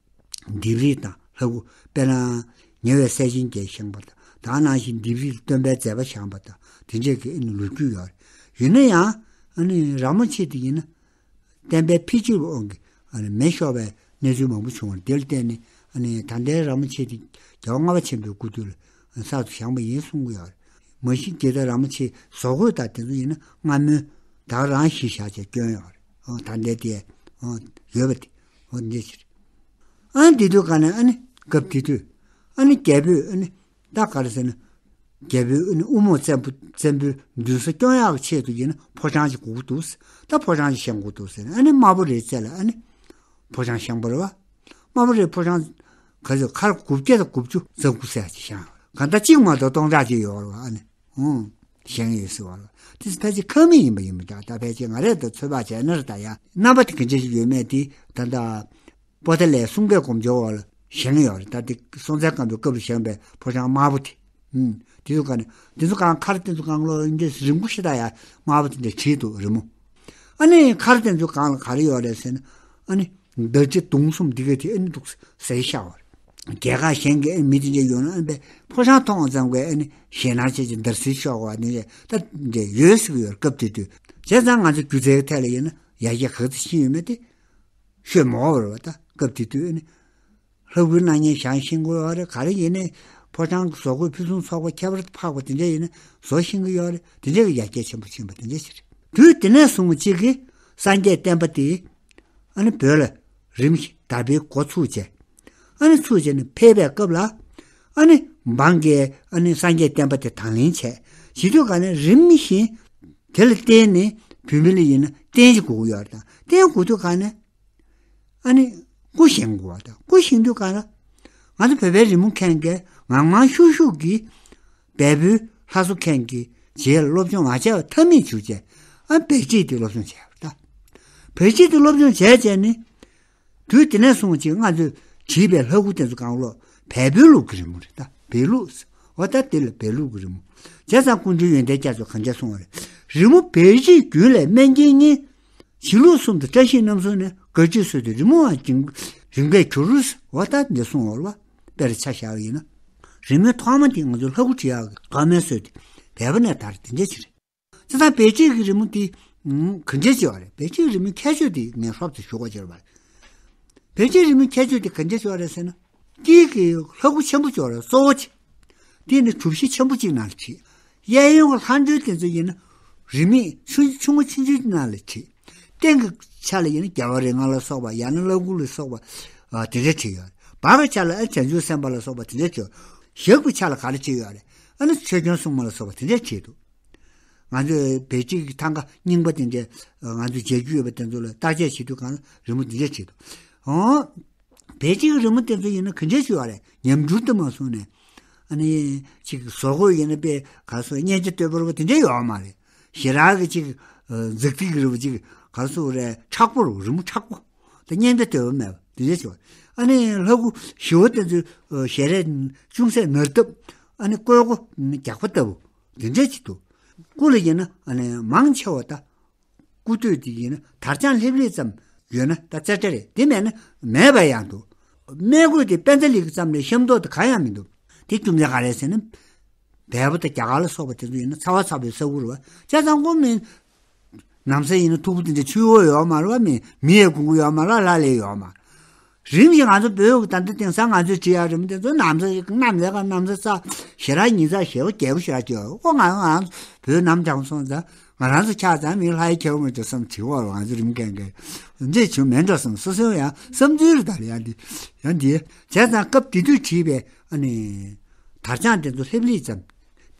ལྡེབས་རིས་དང་ལྷ་སྐུ། དཔེར་ན་ཉེ་བའི་སྲས་ཆེན་བརྒྱད་བཞེངས་པ་དང་། ད་ནང་བཞིན་ལྡེབས་རིས་ལ་སྟོན་པའི་མཛད་པ་བཞེངས་པ་དང་། དེ་འདྲས་ཀྱི་ཨ་ནི་ལོ་རྒྱུས་ཡོད་རེད། ཡིན་ན་ཡང་ཨ་ནི་རིན་པོ་ཆེ་དེ་ཡིན་ན་བསྟན་པའི་འཕེལ་འགྱུར་དབང་གིས་ཨ་ནི་མེ་ཤོར་བའི་གནས་ཚུལ་མང་པོ་བྱུང་བ་རེད། དེ་ལ་བརྟེན་ནས་ཨ་ནི་ད་ལྟའི་རིན་པོ་ཆེ་དེ་རྒྱལ་བ་ལྔ་པ་ཆེན་པོའི་སྐུ་དུས་ལ་གསར་དུ་བཞེངས་པ་ཡིན་གསུང་གི་ཡོད་རེད། མ་གཞི་དགེ་ལྡན་རིན་པོ་ཆེའི་བཟོ་བཀོད་དང་དེ་ཚོ་ཡིན་ན་སྔ་མོའི་ད་རང་གཞི་བཞག་བྱས་བསྐྱོན་ཡོད་རེད། ཨོ་ད་ལྟའི་དེ་ཨོ་ཡོད་པ་དེ་ཨོ་འདི་ཕྱིར། ཨ་འདི་དུས་ག་ནས་ཨ་ནི་སྐབས་དེ་དུས་ཨ་ནི་རྒྱལ་པོས་ཨ་ནི་ད་ག་རེ་ཟེར་ན། རྒྱལ་པོའི་ཨ་ནི་དབུ་རྨོག་བཙན་པོ་བཙན་པོའི་མདུན་ས་སྐྱོང་ཡག་ཆེད་དུ་ཡིན་ན་ཕོ་བྲང་ཞིག་དགོས་ཀྱི་འདུག་ད་ཕོ་བྲང་ཞིག་བཞེངས་དགོས་འདུག་ཟེར་ནས་ཨ་ནི་དམར་པོ་རེའི་རྩེ་ལ་ཨ་ནི་ཕོ་བྲང་བཞེངས་པ་རེད་བ། དམར་པོ་རེའི་ཕོ་བྲང་ག་ཚོད་མཁར་དགུ་བརྒྱ་དང་དགུ་བཅུ་རྩ་དགུ་ཟེར་ཅིག་བཞེངས། གང་ལྟར་གཅིག་མ་གཏོགས་སྟོང་ཕྲག་གཅིག་ཡོད་རེད་བ། ཨ་ནི་ཨུང་བཞེངས་ཡོད་ཟེར་བ་རེད། དེ་ཕལ་ཆེར་ཁང་མིག་ཡིན་པ་ཡིན་པ་འདྲ། ད་ཕལ་ཆེར་ང་རས་ད་ཚོད་དཔག་བྱས་ན་རེད། ད་ཡང་རྣམ་པ་དེ་ག་འདྲ་ཞིག་ཡོད་མེད་དེ་ད་ལྟ་པོ་ཏཱ་ལའི་གསུང་སྐད་སྒོམ་བྱེད་འོག་ལ་བཞེངས་ཡོད་རེད། ད་དེ་སྲོང་བཙན་སྒམ་པོའི་སྐབས་ལ་བཞེངས་པའི་ཕོ་བྲང་དམར་པོ་དེ། ཨུམ། དེ་ཚོ་གང་ནས་དེ་ཚོ་གང་མཁར་དེ་ཚོ་གང་ལོ་འདི་རིང་པོ་ཞེ་དྲག་ཡ་དམར་པོ་དེ་འདྲ་བྲིས་འདུག་རི་མོ། ཨ་ནི་མཁར་དེ་ཚོ་གང་ལ་ག་རེ་ཡོད་རེད་ཟེར་ན། ཨ་ནི་མདའ་གྲི་མདུང་གསུམ་འདི་ག་དེ་ཨ་ནི་འདུག་ཟེར་ཤག་བར། རྒྱལ་ཁག་གཞན་གྱི་ཨ་ནི་མི་དེ་འདྲ་ཡོང་ན་ཨ་ནི་ཕོ་བྲང་མཐོང་བ་ཙམ་གྱིས་ཨ་ནི་ཞེད་སྣང་བྱེད་ཅིང་འདར་སིལ་ཤོར་བ་ནི་ད་འདྲ་ཡོད་ཟེར་གྱི་ཡོད་རེད། སྐབས་དེ་དུས་བྱས་ཙང་ང་ཚོ་སྒྱུ་རྩལ་གྱི་ཐད་ལ་ཡིན་ན་ཡར་རྒྱས་ག་ཚོད་ཕྱིན་ཡོད་མེད་དེ་ཤོད་མ་འོས་པ་རེད་བ། ད་སྐབས་དེ་དུས་ཨ་ནི། ལྷ་སྐུའི་སྣང་བརྙན་བཞེངས་ཤེས་ཀྱི་ཡོད་རེད། ག་རེ་ཡིན་ནའི་ཕོ་བྲང་གི་བཟོ་བཀོད་ཕུན་སུམ་ཚོགས་པ་ཁྱད་པར་དུ་འཕགས་པ་དེ་འདྲ་ཡིན་ན་བཟོ་ཤེས་ཀྱི་ཡོད་རེད། དེ་འདྲ་གི་ཡར་རྒྱས་ཆེན་པོ་ཕྱིན་པ་དེ་འདྲ་ཞིག་རེད། དུས་དེ་ནས་བཟུང་གཅིག་གིས་སངས་རྒྱས་བསྟན་པ་དེ་ཨ་ནི་བོད་ལ་རིམ་བཞིན་དར་འཕེལ་འགོ་ཚུགས་བྱས། ཨ་ནི་ཚུགས་བྱས་ནས་ཕེབས་པའི་སྐབས་ལ་ཨ་ནི་འབངས་ཀྱིས་ཨ་ནི་སངས་རྒྱས་བསྟན་པ་དེ་དང་ལེན་བྱས། བྱེད་དུས་ག་ནས་རིམ་བཞིན་དེ་ལ་བརྟེན་ནས་བོད་མི་ལ་ཡིན་ན་རྟེན་གྱི་དགོས་ཀྱི་ཡོད་རེད། ད་རྟེན་དགོས་དུས་ག་ནས། ཨ་ནི་སྐུ་བཞེངས་དགོས་པ་དང་། སྐུ་བཞེངས་དུས་གང་ལ་ང་ཚོ་བོད་པའི་རི་མོ་མཁན་གྱིས་ངང་མང་ཤུགས་ཤུགས་ཀྱིས་བལ་པོའི་ལྷ་བཟོ་མཁན་གྱི་རྗེས་ལ་སློབ་སྦྱོང་མ་བྱས་པ་ཐབས་མེད་བྱུང་བྱས། ཨ་བེད་སྤྱོད་དེ་སློབ་སྦྱོང་བྱས་པ་དང་། བེད་སྤྱོད་དེ་སློབ་སྦྱོང་བྱས་བྱས་ནི་དུས་དེ་ནས་བཟུང་ཅིག་ང་ཚོས་བྲིས་པའི་ལྷ་སྐུ་དེ་ཚོ་གང་ལོ་བལ་པོའི་ལུགས་ཀྱི་རི་མོ་རེད། ད་བལ་ལུགས་འོ་ད་དེ་ལ་བལ་ལུགས་ཀྱི་རི་མོ་བྱས་ཙང་སྐུ་མགྲོན་ཡོན་ཏན་རྒྱ་མཚོས་གང་བྱས་གསུངས་པ་རེད། རི་མོ་བེད་སྤྱོད་རྒྱུན་ལས་སྨན་གྱི་གཉེན། བྱིས་ལུགས་གསུམ་དང་བཀྲ་ཤིས་རྣམ་གསུམ་ནི། དགའ་སྤྲོས་སོགས་དེ་རི་མོའང་རིམ་གྱིས་གྱུར། འོ་ད་འདི་གསུངས་པ་རེད་བ། དཔེར་ཆ་བཞག་པ་ཡིན་ན། རི་མོའི་ཐོག་མ་དེ་ང་ཚོ་ལྷ་སྐུ་བྲི་ཡག་གི་ཐོག་མའི་སྲོལ་དེ་བལ་པོ་ནས་དར་དེ་འདྲ་ཅིག་རེད། དེ་དང་བེད་སྤྱོད་ཀྱི་རི་མོ་དེ་ག་འདྲ་ཅིག་ཡོད་རེད། བེད་སྤྱོད་ཀྱི་རི་མོའི་ཁྱད་ཆོས་དེ་ངས་ཧྲོབ་ཙམ་ཞུ་དགོས་ཀྱི་རེད་པ། བེད་སྤྱོད་རི་མོའི་ཁྱད་ཆོས་དེ་ག་འདྲ་ཅིག་ཡོད་རེད་ཟེར་ན། དཀྱིལ་གྱི་ལྷ་སྐུ་ཆེན་པོ་ཅིག་ཡོད་རེད། གཙོ་བོ་ཅིག་དེ་ནི་གྲུ་བཞི་ཆེན་པོ་གཅིག་ནང་ལ་བྲིས། གཡས་གཡོན་གྱི་ལྷ་འབྲེལ་དེ་ཚོ་ཡིན་ན་རིས་མེད་ཆུང་ཆུང་ངུ་ཆུང་ཆུང་ནང་ལ་བྲིས། སྟེང་གི་ཆ་ལ་ཡིན་ན་རྒྱལ་བ་རིགས་ལྔ་ལ་སོགས་པ་ཡང་ན་ལྷ་སྐུ་ལ་སོགས་པ་ཨ་དེ་འདྲ་བྲིས་ཡོད་རེད། བར་གྱི་ཆ་ལ་ཨ་བྱང་ཆུབ་སེམས་དཔའ་ལ་སོགས་པ་དེ་འདྲ་བྲིས། ཞབས་ཀྱི་ཆ་ལ་ག་རེ་བྲིས་ཡོད་རེད། ཨ་ནི་ཆོས་སྐྱོང་སྲུང་མ་ལ་སོགས་པ་དེ་འདྲ་བྲིས་འདུག་ང་ཚོས་བེད་སྤྱོད་ཀྱི་ཐང་ག་རྙིང་པ་དེ་འདྲ་ང་ཚོས་མཇལ་རྒྱུ་ཡོད་པ་དེ་ཚོ་ལ་བརྟག་དཔྱད་བྱེད་དུས་གང་ལ་རི་མོ་འདི་འདྲ་བྲིས་འདུག་ཨོ། བེད་སྤྱོད་ཀྱི་རི་མོ་དེ་ཚོ་ཡིན་ན་ག་འདྲ་ཞིག་ཡོད་རེད། ཉམས་འགྱུར་དུ་མ་སོང་ནས། ཨ་ནི་ཅིག་བཟོ་བཀོད་ཡིན་ན་དཔེ་ག་སོ་སྙན་ཆ་དོད་པོ་རུ་དེ་འདྲ་ཡོད་མ་རེད། ཞེ་དྲག་གི་ཅིག་མཛེས་སྡུག་གི་རི་བོ་ཅིག་ག་སོ་རེད། མཁྲེགས་པོ་རུ་རི་མོ་མཁྲེགས་པོ། དེ་སྙན་ཆ་དོད་པོ་མེད་པ་དེ་འདྲ་ཞིག་ཡོད་རེད། ཨ་ནི་ལྷ་སྐུ་ཞི་བ་དེ་ཚོའི་ཞལ་རས་ཅུང་ཟད་ནར་སྟབས། ཨ་ནི་ཀོས་གོ་རྒྱགས་པ་ལྟ་བུ་དེ་འདྲ་ཅིག་འདུག་སྐུ་ལ་ཡིན་ན་ཨ་ནི་མང་ཆེ་བ་ད། སྐུ་སྟོད་དེ་ཡིན་ན་དར་དཔྱངས་ལྷེབ་ལྷེབ་ཙམ་ཡོད་ན་ད་རྩེ་གྲ་རེད། དེ་མེད་ན་མེད་པ་ཡང་འདུག་སྨད་སྐུ་དེ་པད་ཚལ་ལི་ཀ་ཙམ་ལས་ཤ་མདོག་དེ་གང་ཡང་མི་འདུག་དེ་རྒྱུ་མཚན་ག་རེ་ཟེར་ན། བལ་པོ་དང་རྒྱ་གར་ལ་སོགས་པ་དེ་ཚོ་ཡིན་ན་ཚ་བ་ཚ་པོའི་ས་ཁུལ་རེད་བ། བྱས་ཙང་ཁོ་མི་ནམ་ཟླ་ཡིན་ན་མཐུག་པོ་དེ་འདྲ་ཆུ་བོ་ཡོད་མ་རེད་བ། མི་མི་ཡི་གུང་གུ་ཡོད་མ་རེད། ལྷ་ལས་ཡོད་མ་རེད། རིམ་བཞིན་ང་ཚོ་བོད་ཀྱི་ད་ལྟ་དེང་སང་ང་ཚོས་བྲིས་ཡག་རི་མོ་དེ་ཚོ་ནམ་ཟླ་ནམ་ཟླ་ག་ནམ་ཟླ་ཚ་ཞེ་དྲག་ཉི་ཚ་ཞེ་པོ་རྒྱས་པོ་ཞེ་དྲག་བྲིས་ཡོད། ཁོ་ང་ང་བོད་ནམ་གྱང་སོང་ཙང་ང་རང་ཚོ་ཆགས་ཙང་མི་ལྷ་ཡི་ཁྱེར་མི་འདུག་བསམ་བྲིས་བ། ང་ཚོ་རི་མོ་མཁན་གྱི་འདྲེས་བྱུང་མེད་འགྲོ་བསམ། སོ་སོའི་ཡང་བསམ་ཚུལ་རེད། ད་ཡང་འདི་ཡང་འདི་བྱས་ཙང་སྐབས་དེ་དུས་བྲིས་པའི་ཨ་ནི་དར་དཔྱངས་དེ་ཚོ་ལྷེབ་ལྷེབ་ཙམ་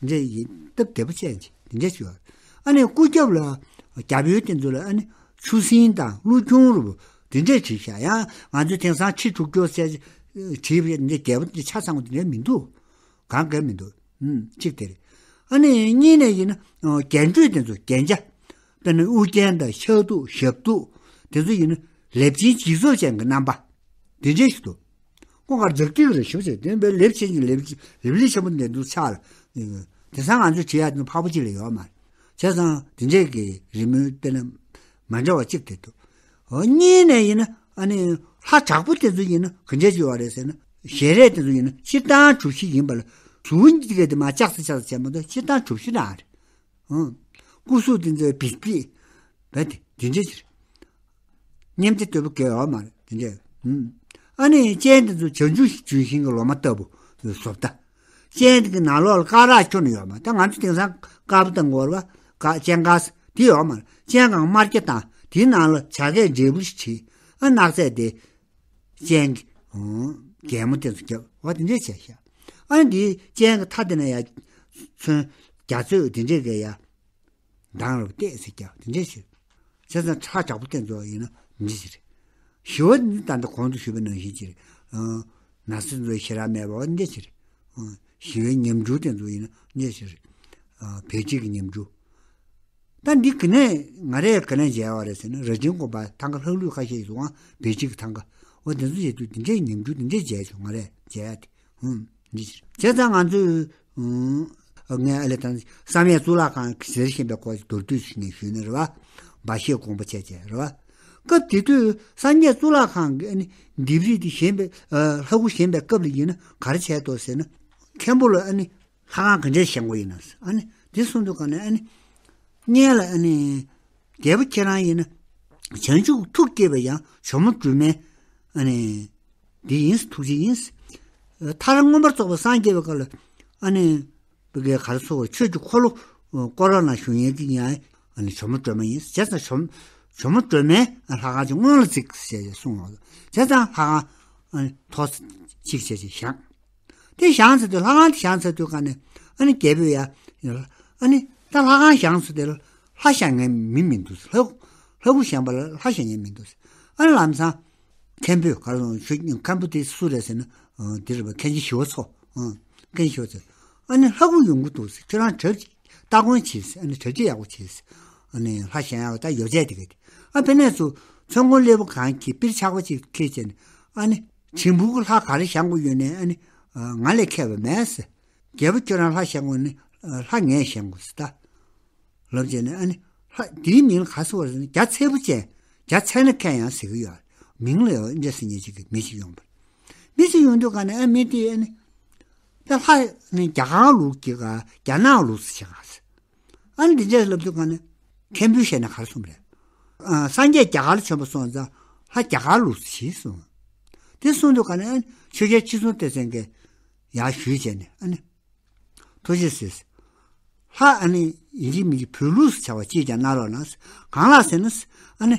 འདྲེ་ཡིན་སྟབས་བདེ་པོ་ཅན་ཅིག་དེ་འདྲས་བྲིས་ཡོད། ཨ་ནི་སྐུ་རྒྱབ་ལ་རྒྱབ་ཡོལ་དེ་ཚོ་ལ་ཨ་ནི་ཆུ་སྲིན་དང་ཀླུ་ཆུང་རུ་དེ་འདྲས་བྲིས་ཤག་ཡང་ང་ཚོས་དེང་སང་ཁྲི་དྲུག་ཅུ་ཟེར་བྲིས་པའི་འདི་རྒྱལ་པོ་འདི་ཆ་ཚང་བ་དེ་འདྲས་མི་འདུག་གང་ག་མི་འདུག་ཨུམ། གཅིག་དེ་རེད། ཨ་ནི་གཉིས་ནས་ཡིན་ན་ཨོ་རྒྱན་སྤྲོས་དེ་ཚོ་རྒྱན་ཆ། དཔེར་ན་དབུ་རྒྱན་དང་ཕྱག་གདུབ་ཞབས་གདུབ། དེ་ཚོ་ཡིན་ན་ལེབ་ཆེན་འཇིག་ཚོགས་ཅན་གྱི་རྣམ་པ་དེ་འདྲས་ཞིག་འདུག་སྐུ་མཁར་ཛག་ཏི་གི་རེད་ཞུ་བྱས་དེ་བས་ལེབ་ཆེན་གྱི་ལེབ་ལེབ་ལེབ་ཆེན་པོ་འདི་འདུག་ཆགས་ལ། དེང་སང་ང་ཚོས་བྲིས་ཡག་དེ་ཕལ་པོ་ཅིག་ལ་ཡོད་མ་རེད། བྱས་ཙང་དེ་འདྲས་ཀྱི་རི་མོའི་དཔེར་ན་མ་འདྲ་བ་གཅིག་དེ་འདུག་འོ་གཉིས་ནས་ཡིན་ན་ཨ་ནི་ལྷ་དྲག་པོ་དེ་ཚོ་ཡིན་ན་ག་འདྲས་ཅིག་ཡོད་རེད་ཟེར་ན། ཞལ་རས་དེ་ཚོ་ཡིན་ན་སྤྱིར་བཏང་གྲུ་བཞི་ཡིན་པ་ལ་གཟུགས་འདི་གས་དེ་མར་ལྕགས་སེ་ལྕགས་སེ་བྱས་མ་གཏོགས་སྤྱིར་བཏང་གྲུ་བཞི་རང་རེད། ཨང་། སྐུ་གཟུགས་དེ་ཚོའི་བིས་བིས་བས་དེ་དེ་འདྲས་ཅིག་རེད། སྙེམས་བྱེད་དོད་པོ་གས་ཡོད་མ་རེད་དེ་འདྲས། ཨ་ནི་སྤྱན་དེ་ཚོ་བྱང་ཆུབ་ལྗོན་ཤིང་གི་ལོ་མ་ལྟ་བུ་བཟོ་ལྟ། སྤྱན་དེ་གི་ནང་ལོགས་ལ་སྐ་རགས་ཁྱོན་ནས་ཡོད་མ་ད་ང་ཚོ་དེང་སང་དཀར་པོ་དང་གོར་བ་ག་སྤྱན་དཀར་དེ་ཡོད་མ་རེད། སྤྱན་གང་དམར་སྐྱ་དང་དེའི་ནང་ལ་བྱ་སྐད་འབྲས་བུ་ཞིག་བྲིས། ཨ་སྣག་ཚས་དེ་སྤྱན་གི་གད་མོ་དེ་ཚོ་རྒྱབ་བ་དེ་འདྲས་བྱས་ཤག་ཨ་ནི་དེའི་སྤྱན་གི་མཐའ་དེ་ན་ཡ་ཚོན་རྒྱ་མཚོས་དེ་འདྲས་གས་ཡ། མདངས་རབ་བལྟས་ཟེར་ཀྱང་དེ་འདྲས་ཞིག་བྱས་ཙང་ཁྲག་དྲག་པོ་བསྟན་ཚོགས་ཡིན་ན་འདི་ཞིག་རེད། ཞི་བ་ནི་ད་ལྟ་གོང་དུ་ཞུས་པ་ནང་བཞིན་ཅིག་རེད། ན་ཚ་ཚོའི་ཤེས་རབ་མེད་པ་འདི་ཞིག་རེད། ཞི་བའི་ཉམས་འགྱུར་བསྟན་ཚོགས་ཡིན་ན་འདི་ཞིག་རེད། བེ་ཅིག་གི་ཉམས་འགྱུར། ད་འདི་ག་ནས་ང་རས་ག་ནས་མཇལ་བ་རེད་ཟེར་ན་རྭ་སྒྲེང་དགོན་པ་ཐང་ག་ལྷག་ལུས་ཁ་ཤས་ཡོད་ཙང་བེ་ཅིག་གི་ཐང་ག་འོ་དེ་ཚོ་བྱེད་དུས་འདི་འདྲའི་ཉམས་འགྱུར་འདི་འདྲའི་མཇལ་བྱུང་ང་རས་མཇལ་ཡ་དེ། ཧུམ། འདི་ཕྱིར། བྱས་ཙང་ང་ཚོས། ཨུམ། ངས་ཨ་ལས་དང་བསམ་ཡས་གཙུག་ལག་ཁང་གི་ཟེར་བཞིན་པའི་སྐོར་གྱི་མདོར་བསྡུས་ཤིག་ངས་ཞུས་ན་རེད་བ། སྦ་བཞེད་དགོངས་པ་བྱས་བྱས་རེད་བ། སྐབས་དེ་དུས་སངས་རྒྱས་གཙུག་ལག་ཁང་གི་ཨ་ནི་ལྡེབས་རིས་དེ་བཞེངས་པའི་ལྷ་སྐུ་བཞེངས་པའི་སྐབས་ལ་ཡིན་ན་ག་རེ་བྱས་འདུག་ཟེར་ན། མཁན་པོ་ལ་ཨ་ནི་ལྷ་ཁང་ག་འདྲས་བཞེངས་དགོས་ཡིན་ན་ཨ་ནི་དེ་གསུངས་དུས་ག་ནས་ཨ་ནི། སྔོན་ལ་ཨ་ནི། རྒྱལ་པོ་ཁྱེད་རང་ཡིན་ན། བྱང་ཆུབ་ཐུགས་བསྐྱེད་པ་ཡང་ཇོ་མོ་སྒྲོལ་མའི་ཨ་ནི། འདི་ཡིན་ཐུགས་རྗེ་ཡིན། ཐར་མངོན་པར་རྫོགས་པའི་སངས་རྒྱས་པའི་སྐབས་ལ་ཨ་ནི། བི་གའི་གར་སོགས་ཆོས་ཀྱི་འཁོར་ལོ་བསྐོར་ར་ན་བཞུགས་ཡས་ཀྱི་ཡང་ཨ་ནི་ཇོ་མོ་སྒྲོལ་མ་ཡིན། བྱས་ཙང་ཇོ་ཇོ་མོ་སྒྲོལ་མའི་ལྷ་ཁང་ཅིག་སྔོན་ལ་བརྩིགས་ཞེས་གསུངས་འོང་། བྱས་ཙང་ལྷ་ཁང་ཨ་ནི་ཐོག་གཅིག་བྱས་ཅིག་བཞེངས། དེ་བཞེངས་ཚར་དུས་ལྷ་ཁང་དེ་བཞེངས་ཚར་དུས་ག་ནས་ཨ་ནི་རྒྱལ་པོས་ཡ། ཨ་ནི་ད་ལྷ་ཁང་བཞེངས་ཚར་དེ་ལ་ལྷ་བཞེངས་མཁན་མི་མི་འདུག་ལྷ་ལྷ་སྐུ་བཞེངས་པ་ལ་ལྷ་བཞེངས་མཁན་མི་འདུག་ཨ་ནི་ལམ་སང་མཁན་པོས་ག་རེ་ཞུ་མཁན་པོ་དེ་སུ་རེད་ཟེར་ན། འདི་རེད་པ་མཁན་ཆེན་ཞི་བ་འཚོ། མཁན་ཞི་བ་འཚོ། ཨ་ནི་ལྷ་སྐུ་ཡོང་གི་འདུག་ཟེར་ཁྱོད་རང་གྲབས་ཅིག་སྟ་གོན་བྱེད་ཟེར། ཨ་ནི་གྲ་སྒྲིག་ཡག་པོ་བྱེད་ཟེར། ཨ་ནི་ལྷ་བཞེངས་ཡག་ད་ཡོ་བྱད་དེ་ག་དེ་ཨ་ཕན་ནས་སུ་ཚོན་ཀོང་སླེ་པོ་གང་གི་པིར་ཆག་པ་ཅིག་ཁྱེར་བྱས་ནས་ཨ་ནི། ཆེན་པོ་གི་ལྷ་ག་རེ་བཞེངས་དགོས་ཡོད་ནའི་ཨ་ནི། ང་ལས་མཁས་པ་མེད་ཟེར། རྒྱལ་པོ་ཁྱོད་རང་ལྷ་བཞེངས་དགོས་ནི། ལྷ་ངས་བཞེངས་དགོས་ཟེར་ད། ལབ་བྱས་ནས་ཨ་ནི། ལྷ་དེའི་མིང་ལ་ག་ཟེར་བ་རེད་ཟེར་ན་རྒྱ་ཚལ་པོ་ཅན། རྒྱ་ཚལ་ན་མཁན་ཡང་ཟེར་གི་ཡོད། མིང་ལ་ཡང་འདྲ་ཟེར་མཁན་ཅིག་གི་མི་ཞིག་ཡོང་པ། མི་ཞིག་ཡོང་དུས་ག་ནས་ཨ་མི་དེ་ཨ་ནི། ད་ལྷ་ནི་རྒྱ་གར་ལུགས་ཀྱི་ག་རྒྱ་ནག་ལུགས་སུ་བྱེད་ག་ཟེར། ཨ་ནི་འདི་འདྲས་ལབ་དུས་ག་ནས་མཁན་པོས་བཤད་ན་ག་རེ་གསུངས་པ་རེད། ཨ་སངས་རྒྱས་རྒྱ་གར་ལ་བྱོན་པ་སོང་ཙང་ལྷ་རྒྱ་གར་ལུགས་སུ་གྱིས་གསུངས། དེ་གསུངས་དུས་ག་ནས་ཨ་ནི་ཆོས་རྒྱལ་ཁྲི་སྲོང་ལྡེ་བཙན་གྱིས་ཡར་ཞུས་བྱས་ནས་ཨ་ནི། ཐུགས་རྗེ་ཆེ། ལྷ་ཨ་ནི་ཡིན་གཅིག་མིན་གཅིག་བོད་ལུགས་སུ་བྱ་བ་ཅིས་ཀྱང་གནང་རོགས་གནང་། གང་ལགས་ཟེར་ན། ཨ་ནི།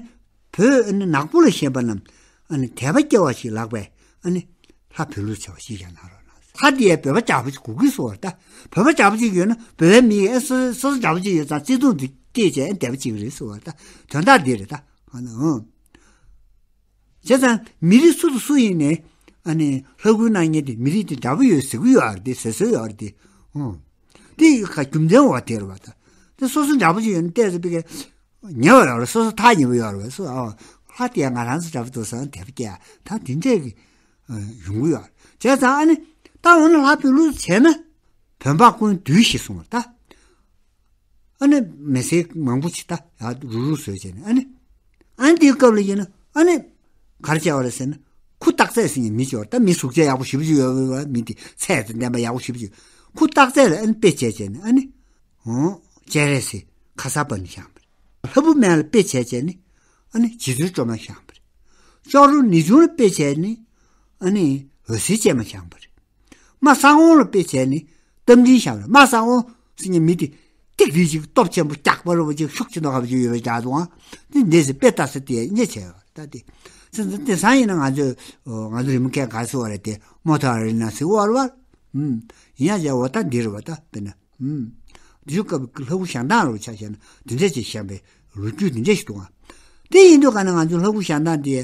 བོད་ཨ་ནི་ནག་པོ་ལ་ཞེན་པ་རྣམས་ཨ་ནི་དད་པ་སྐྱེ་བ་ཞིག་ལགས་པས་ཨ་ནི། ལྷ་བོད་ལུགས་བྱ་བ་ཞིག་ཀྱང་གནང་རོགས་གནང་། ལྷ་དེ་ཡང་བོད་པ་འདྲ་པོ་ཅིག་དགོས་ཀྱི་ཟེར་བ་ད། བོད་པ་འདྲ་པོ་ཅིག་ཡོད་ན་བོད་པའི་མི་ཡིས་ཨེ་སོ་སོ་སོ་འདྲ་པོ་ཅིག་ཡོད་ཙང་བརྩེ་དུང་དེ་སྐྱེས་བྱས་ཨེ་བདེ་པོ་ཅིག་རེད་ཟེར་བ་ད། དོན་དག་འདི་རེད་ད། ཨ་ནི་ཨང་། བྱས་ཙང་མི་རིགས་སུ་དང་སུ་ཡིན་ནའི་ཨ་ནི་ལྷ་སྐུའི་སྣང་བརྙན་དེ་མི་རིགས་དེ་འདྲ་པོ་ཡོད་ཟེར་གི་ཡོད་རེད་དེ་ཟེར་སྲོལ་ཡོད་རེད་དེ། ཨང་། དེ་ཡི་ཁ་རྒྱུ་མཚན་བ་དེ་རེད་བ་ད། དེ་སོ་སོ་འདྲ་པོ་ཅིག་ཡོད་ན་བལྟས་ཚེ་པི་ཀའི། ཉེ་བར་ཡོད་རེད། སོ་སོ་ཐག་ཉེ་བོ་ཡོད་རེད་སོ། ཨ་ལྷ་དེ་ང་རང་ཚོ་འདྲ་པོ་འདུག་བསམ་དད་པ་སྐྱེ་ད་དེ་འདྲས་ཀྱི་ཡོང་གི་ཡོད་རེད། བྱས་ཙང་ཨ་ནི་ད་འོ་ན་ལྷ་བོད་ལུགས་བྱས་ན་བོད་འབངས་ཀུན་འདུས་ཞེས་གསུངས་པ་ད། ཨ་ནི་མི་སེར་མང་པོ་ཅིག་ད་ཡར་རུག་རུག་བཟོས་བྱས་ནས་ཨ་ནི། ཨ་ནི་དེའི་སྐབས་ལ་ཡིན་ན་ཨ་ནི། ག་རེ་བྱས་པ་རེད་ཟེར་ན། ཁུ་སྟག་རྩེ་ཟེར་མཁན་མི་ཅིག་ཡོད་རེད་ད། མི་གཟུགས་བྱད་ཡག་པོ་ཞེ་པོ་ཅིག་ཡོད་པ་མི་དེ་ཚད་དང་ལྡན་པ་ཡག་པོ་ཞེ་པོ་ཅིག་ཁུ་སྟག་རྩེ་ལ་ཨ་ནི་དཔེ་བྱས་བྱས་ནས་ཨ་ནི། ཨོ། སྤྱན་རས་གཟིགས་ཁ་སར་པ་ཎི་བཞེངས་པ་རེད། ལྷ་བུ་སྨན་ལ་དཔེ་བྱས་བྱས་ནས་ཨ་ནི་རྗེ་བཙུན་སྒྲོལ་མ་བཞེངས་པ་རེད། ལྕོག་རོང་ནེའུ་ཆུང་ལ་དཔེ་བྱས་ནས་ཨ་ནི་འོད་ཟེར་ཅན་མ་བཞེངས་པ་རེད། རྨ་སང་དབང་ལ་དཔེ་བྱས་ནས་རྟ་མགྲིན་བཞེངས་པ་རེད། རྨ་སང་དབང་ཟེར་མཁན་མི་དེ་ཏིག་རིལ་ཅིག་སྟོབས་ཆེན་པོ་སྐྱག་པ་རུ་བ་ཅིག་ཤུགས་ཆེ་མདོག་ཁ་པོ་ཅིག་ཡོད་པའི་རྒྱ་དུང་། དེ་འདྲས་སེ་དཔེ་ལྟ་ས་དེ་རྙེད་བྱས་ཡོད་རེད་ད་དེ། ཚེ་འདི་དེང་སང་ཡིན་ན་ང་ཚོས་ང་ཚོ་རི་མོ་མཁན་ག་རེ་ཟེར་བ་རེད་དེ་མོ་ཐ་རི་ན་ཟེར་བ་རེད་བ། ཡིན་ཡང་བྱས་འོ་ད་འདི་རེད་བ་ད་དཔེར་ན། དེ་ཚོའི་སྐབས་ལྷ་སྐུ་བཞེངས་སྟངས་རུ་ཆ་བཞག་ན་དེ་འདྲས་ཅིག་བཞེངས་པའི་ལོ་རྒྱུས་དེ་འདྲས་ཞིག་འདུག་ཨ། དེ་ཡིན་དུས་ག་ནས་ང་ཚོའི་ལྷ་སྐུ་བཞེངས་སྟངས་དེ་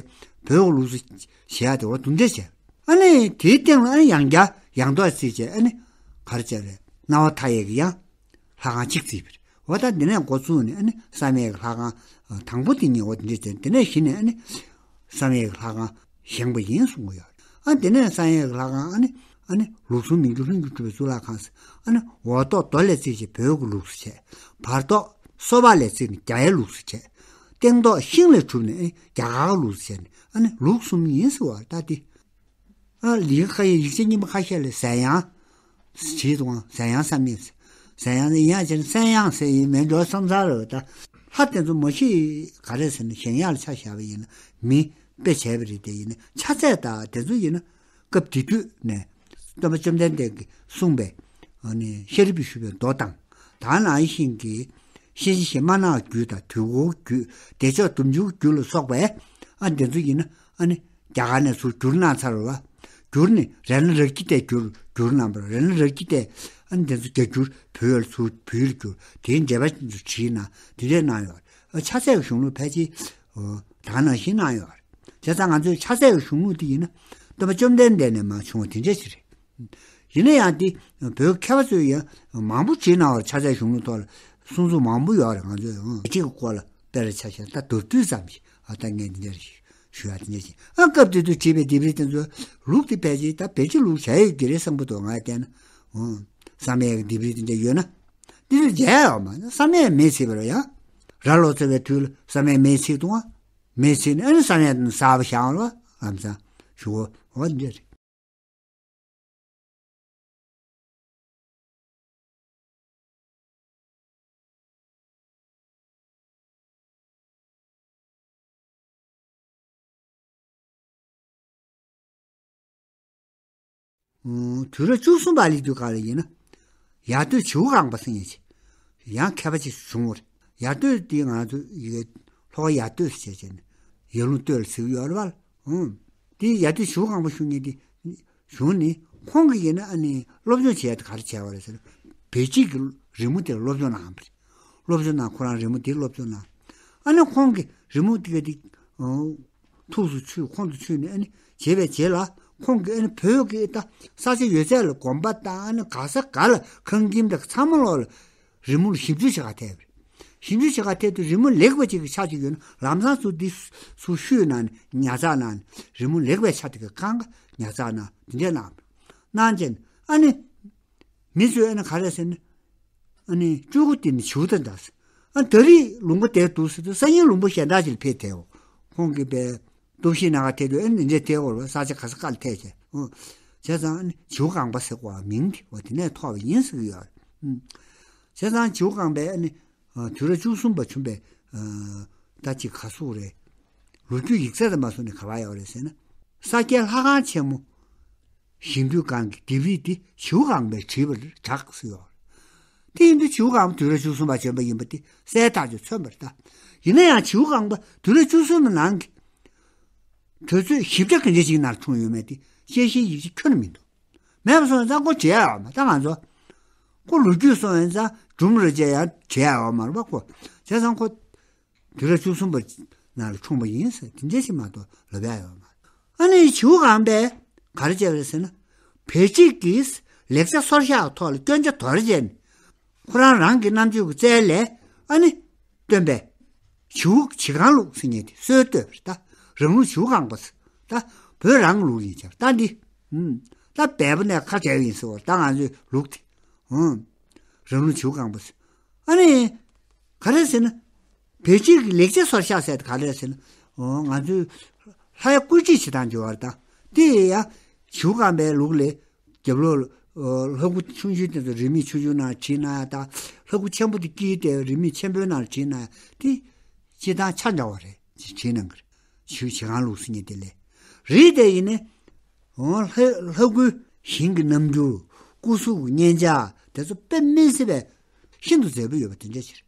བོད་ལུགས་སུ་བྱེད་ཡ་དེ་འོ་དེ་འདྲས་བྱས། ཨ་ནི་དེའི་སྟེང་ལ་ཨ་ནི་ཡང་བསྐྱར་ཡང་ཐོག་བརྩིགས་བྱས་ཨ་ནི་ག་རེ་བྱས་རེད། སྣང་བ་མཐའ་ཡས་ཀྱི་ཡང་ལྷ་ཁང་གཅིག་བརྩིགས་པ་རེད། འོ་ད་འདི་ནས་འགོ་བཙུགས་ནས་ཨ་ནི་བསམ་ཡས་ཀྱི་ལྷ་ཁང་ དང་པོ་དེ་ཉེ་བ་དེ་འདྲ་བྱས། དེ་ནས་གཞི་ནས་ཨ་ནི་བསམ་ཡས་ཀྱི་ལྷ་ཁང་བཞེངས་པ་ཡིན་གསུང་གི་ཡོད། ཨ་དེ་ནས་བསམ་ཡས་ཀྱི་ལྷ་ཁང་ཨ་ནི་ཨ་ནི་ལུགས་ཟུང་མི་འགྱུར་ལྷུན་གྱིས་གྲུབ་པའི་གཙུག་ལག་ཁང་ཟེར། ཨ་ནི་འོག་ཐོག་རྡོ་ལས་བརྩིགས་ཤིང་བོད་ཀྱི་ལུགས་སུ་བྱས། བར་ཐོག་སོ་པ་ལས་བརྩིགས་ནས་རྒྱ་ཡའི་ལུགས་སུ་བྱས། སྟེང་ཐོག་ཤིང་ལས་གྲུབ་ནས་རྒྱ་གར་གྱི་ལུགས་སུ་བྱས་ནས་ཨ་ནི་ལུགས་གསུམ་ཡིན་ཟེར་བ་ད་དེ། ཨ་ལི་ཁ་ཡི་ཡིག་ཆ་རྙིང་པ་ཁ་ཤས་ལ་ཟན་ཡང་བྲིས་འདུག་ཟན་ཡང་བསམ་ཡས། ཟན་ཡང་ནི་ཡང་བྱས་ན་སན་ཡང་ཟེར་ཡིན་མིན་འགྲོ་བསམ་ཚར་རེད་ད། ལྷ་དེ་ཚོ་མ་གཞི་ག་རེ་ཟེར་ན་གཞན་ཡག་ལ་ཆ་བཞག་པ་ཡིན་ན་མི་དཔེ་བྱས་པ་རེད། དེ་ཡིན་ན་ཕྱག་འཚལ་དང་དེ་ཚོ་ཡིན་ན་སྐབས་དེ་དུས་ནས་སྟོན་པ་བཅོམ་ལྡན་འདས་ཀྱིས་གསུངས་པའི་ཨ་ནི་ཤཱ་རིའི་བུས་ཞུས་པའི་མདོ་དང་། ད་ནང་བཞིན་གྱི་ཤེས་བྱ་ཞེས་སྨྲ་ན་རྒྱུད་དང་དུས་འཁོར་རྒྱུད་བདེ་མཆོག་སྡོམ་འཇུག་རྒྱུད་ལ་སོགས་པའི་ཨ་དེ་ཚོ་ཡིན་ན་ཨ་ནི་རྒྱ་གར་ནས་ཚུར་བསྒྱུར་གནང་ཚར་བ། བསྒྱུར་ནས་རཏྣ་རཀྵི་ཏས་བསྒྱུར་བསྒྱུར་གནང་བ། རཏྣ་རཀྵི་ཏས་ཨ་ནི་དེ་ཚོ་བརྒྱ་འགྱུར་བོད་ཡུལ་ཚུར་བོད་ཡུལ་བསྒྱུར། དེའི་འགྲེལ་པ་ཚོ་བྲིས་གནང་དེ་འདྲས་གནང་ཡོད། ཨ་ཕྱག་འཚལ་གྱི་གཞུང་ལུགས་ཕལ་ཆེར་ཨོ་ད་ག་ནང་བཞིན་གནང་ཡོད་རེད། བྱས་ཙང་ང་ཚོའི་ཕྱག་འཚལ་གྱི་གཞུང་ལུགས་དེ་ཡིན་ན་སྟོན་པ་བཅོམ་ལྡན་འདས་ནས་མར་བྱུང་བ་དེ་འདྲས་ཞིག་རེད། ཡིན་ན་ཡང་དེ་བོད་མཁས་པ་ཚོས་ཡང་མང་པོ་བྲིས་གནང་བར་ཕྱག་འཚལ་གཞུང་ལུགས་ཐོག་ལ་གསུང་ཚུལ་མང་པོ་ཡོད་རེད། ང་ཚོས་ཡང་གཅིག་གི་སྐོར་ལ་དཔེར་ཆ་བཞག་ད་མདོར་བསྡུས་ཙམ་ཞིག་ཨ་ད་ངས་འདི་འདྲ་ཞིག་ཞུ་ཡ་དེ་འདྲ་ཞིག་ཨ་སྐབས་དེ་དུས་བྲིས་པའི་ལྡེབས་རིས་དེ་ཚོ་ལུགས་དེ་ཕལ་ཆེར་ད་བེད་སྤྱོད་ལུགས་བྱ་ཡོད་ཀྱི་རེད་བསམ་གྱི་འདུག་ང་བལྟས་ན། ཨོ་བསམ་ཡས་ཀྱི་ལྡེབས་རིས་དེ་འདྲ་ཡོད་ན་དེ་ཚོ་མཇལ་ཡོད་མ་རེད། བསམ་ཡས་མེ་ཚིག་པ་རེད་ཡ། རྭ་ལོ་ཙཱ་བའི་དུས་ལ་བསམ་ཡས་མེ་ཚིག་འདུག་ཨ། མེ་ཚིག་ནས་ཨ་ནི་བསམ་ཡས་དང་གསར་པ་བཞག་ལ་ཨམ་ཙང་ཞུ་གོ་འོ་འདི་རེད། དུས་རབས་བཅུ་གསུམ་པ་ལི་དུས་སྐབས་ལ་ཡིན་ན། ཡར་སྟོད་བྱིའུ་ལྒང་པ་ཟེར་མཁན་ཅིག་ཡང་མཁས་པ་ཅིག་བྱུང་བ་རེད། ཡར་སྟོད་འདི་ང་ཚོ་ཡི་གེ་ལྷོ་ཁ་ཡར་སྟོད་ཟེར་བྱས་ནས་ཡར་ཀླུང་སྟོད་ལ་ཟེར་གྱི་ཡོད་རེད་བ། ཨང་། འདི་ཡར་སྟོད་བྱིའུ་ལྒང་པ་ཞུ་མཁན་འདི་བྱུང་ནི་ཁོང་གིས་ཡིན་ན་ཨ་ནི་སློབ་སྦྱོང་བྱས་ཏེ་ག་རེ་བྱས་པ་རེད་ཟེར་ན། བལ་གཅིག་གི་རི་མོ་དེར་སློབ་སྦྱོང་གནང་བ་རེད། སློབ་སྦྱོང་གནང་ཁོ་རང་རི་མོ་དེར་སློབ་སྦྱོང་གནང་། ཨ་ནི་ཁོང་གིས་རི་མོ་དེ་ག་དེ་ཨང་། ཐུགས་སུ་ཆུད་ཁོང་དུ་ཆུད་ནས་ཨ་ནི་བྱས་པའི་རྗེས་ལ་ཁོང་གིས་ཨ་ནི་བོད་ཀྱི་ད་ས་ཆ་ཡོད་ཚད་ལ་དགོན་པ་དང་ཨ་ནི་ག་ས་ག་ལ་ཁང་ཁྱིམ་དང་ཚང་མ་ལོག་ལ་རི་མོ་ལ་ཞིབ་འཇུག་བྱེད་ག་ཐད་པ་རེད། ཞིབ་འཇུག་བྱེད་ག་ཐད་དུ་རི་མོ་ལེགས་པ་ཅིག་གི་ཆ་ཅིག་ཡོད་ན་ལམ་སང་ཚུར་འདི་ཚུར་བཤུས་གནང་ནས་ཉར་ཚགས་གནང་ནས་རི་མོ་ལེགས་པའི་ཆ་དེ་ག་གང་ག་ཉར་ཚགས་གནང་དེ་འདྲས་གནང་། གནང་བྱས་ནས་ཨ་ནི། མི་ཚོས་ཨ་ནི་ག་རེ་ཟེར་ན། ཨ་ནི་སྤྲུལ་སྐུ་དེ་ནི་བྱིའུ་དང་འདྲ་ཟེར། ཨ་ད་རེས་ལུང་པ་དེར་འདུག་ཟེར་དུས་སང་ཉིན་ལུང་པ་གཞན་དག་ཅིག་ལ་ཕེབས་བསྡད་འོ། ཁོང་གིས་པའི་སྟོབས་ཤིག་ན་ག་དེ་དུས་ཨ་ནི་འདི་འདྲས་བསྡད་འོ་ལ་ས་ཆ་ག་ས་ག་ལ་ཐད་བྱས། ཨོ། བྱས་ཙང་ཨ་ནི་བྱིའུ་ལྒང་པ་ཟེར་བ་མིང་དེ་བ་དེ་ནས་ཐོགས་པ་ཡིན་ཟེར་གྱི་ཡོད་རེད། ཨུམ། བྱས་ཙང་བྱིའུ་ལྒང་པའི་ཨ་ནི། ཨ་དུས་རབས་བཅུ་གསུམ་པ་བྱུང་བའི་ཨ་ད་ཅིག་ག་ཟེར་རེད། ལོ་རྒྱུས་ཡིག་ཚད་དུ་མ་སོང་ནས་ག་པར་ཡོད་རེད་ཟེར་ན། ས་སྐྱའི་ལྷ་ཁང་ཆེན་མོ་བཞེངས་དུས་སྒང་གི་ལྡེབས་རིས་འདི་བྱིའུ་ལྒང་པས་བྲིས་པ་རེད་གྲགས་སུ་ཡོད་རེད། དེ་ཡིན་དུས་བྱིའུ་ལྒང་པ་དུས་རབས་བཅུ་གསུམ་པ་བྱོན་པ་ཡིན་པ་དེ་གསལ་ཐག་ཆོད་མཚོན་པ་རེད་ད། ཡིན་ན་ཡང་བྱིའུ་ལྒང་པ་དུས་རབས་བཅུ་གསུམ་པའི་ནང་གི་དུས་ཚོད་ཞིབ་ཆ་ག་འདྲ་ཞིག་ནང་འཁྲུངས་ཡོད་མེད་དེ་དཔྱད་གཞིའི་ཡིག་ཆ་ཁྱོན་ནས་མི་འདུག་མེད་པ་སོང་ཙང་ཁོ་བྱེད་ཡ་ཡོད་མ་ད་ང་ཚོ། ཁོ་ལོ་རྒྱུས་སོང་ཡིན་ཙང་སྒྲུང་རེ་བྱས་ཡང་བྱེད་ཡ་ཡོད་མ་རེད་པ་ཁོ། བྱས་ཙང་ཁོ་དུས་རབས་བཅུ་གསུམ་པ་ནང་ལ་འཁྲུངས་པ་ཡིན་ཟེར་དེ་འདྲ་ཞིག་མ་གཏོགས་ལབ་ཡ་ཡོད་མ་རེད། ཨ་ནི་བྱིའུ་ལྒང་པས་ག་རེ་བྱས་པ་རེད་ཟེར་ན། བལ་གཅིག་གིས་ལེགས་ཆ་སོར་བཞག་ཐོག་ལ་སྐྱོན་ཆ་དོར་བྱས་ནས། ཁོ་རང་རང་གི་རྣམ་དཔྱོད་ཀྱི་རྩལ་ལས་ཨ་ནི་སྟོན་པའི་བྱིའུ་བྱིའུ་ལྒང་ལུགས་ཟེར་མཁན་དེ་སྲོལ་བཏོད་པ་རེད་ད། རང་ལུགས་བྱིའུ་ལྒང་པ་ཟེར་ད། བོད་རང་གི་ལུགས་ཡིན་ཀྱང་ད་འདི། ཨུམ། ད་བལ་པོ་ནས་ཁ་བྲལ་བ་ཡིན་ཟེར་བ་ད་ང་ཚོའི་ལུགས་དེ། ཨུམ། རང་ལུགས་བྱིའུ་ལྒང་པ་ཟེར། ཨ་ནི། ག་རེ་ཟེར་ན། བལ་གཅིག་གི་ལེགས་ཆ་སོར་བཞག་ཟེར་དེ་ག་རེ་ཟེར་ན། ཨོ་ང་ཚོའི་ལྷ་ཡ་བཀོད་སྒྲིག་བྱེད་སྟངས་འབྱོར་བ་དང་དེ་ཡང་བྱིའུ་ལྒང་པའི་ལུགས་ལས། རྒྱབ་ལོགས་ལ་ལྷ་སྐུ་ཆུང་ཆུང་དེ་ཚོ་རིས་མེད་ཆུང་ཆུང་ནང་བྲིས་གནང་ཡ་དང་ལྷ་སྐུ་ཆེན་པོ་དེ་དཀྱིལ་དེ་རིས་མེད་ཆེན་པོའི་ནང་བྲིས་གནང་ཡ་དེ་སྤྱིར་བཏང་ཆ་འདྲ་བ་རེད་བྲིས་གནང་གི་རེད། བྱིའུ་བྱིའུ་ལྒང་ལུགས་ཟེར་མཁན་དེ་ལས་རིས་དེ་ཡིན་ནི། ལྷ་ལྷ་སྐུའི་ཞིང་གི་རྣམ་འགྱུར་སྐུ་གཟུགས་ཀྱི་མཉེན་ཆ་དེ་ཚོ་དཔེ་མི་སྲིད་པའི་ཤིན་ཏུ་མཛེས་པོ་ཡོད་པ་དེ་འདྲ་ཅིག་རེད།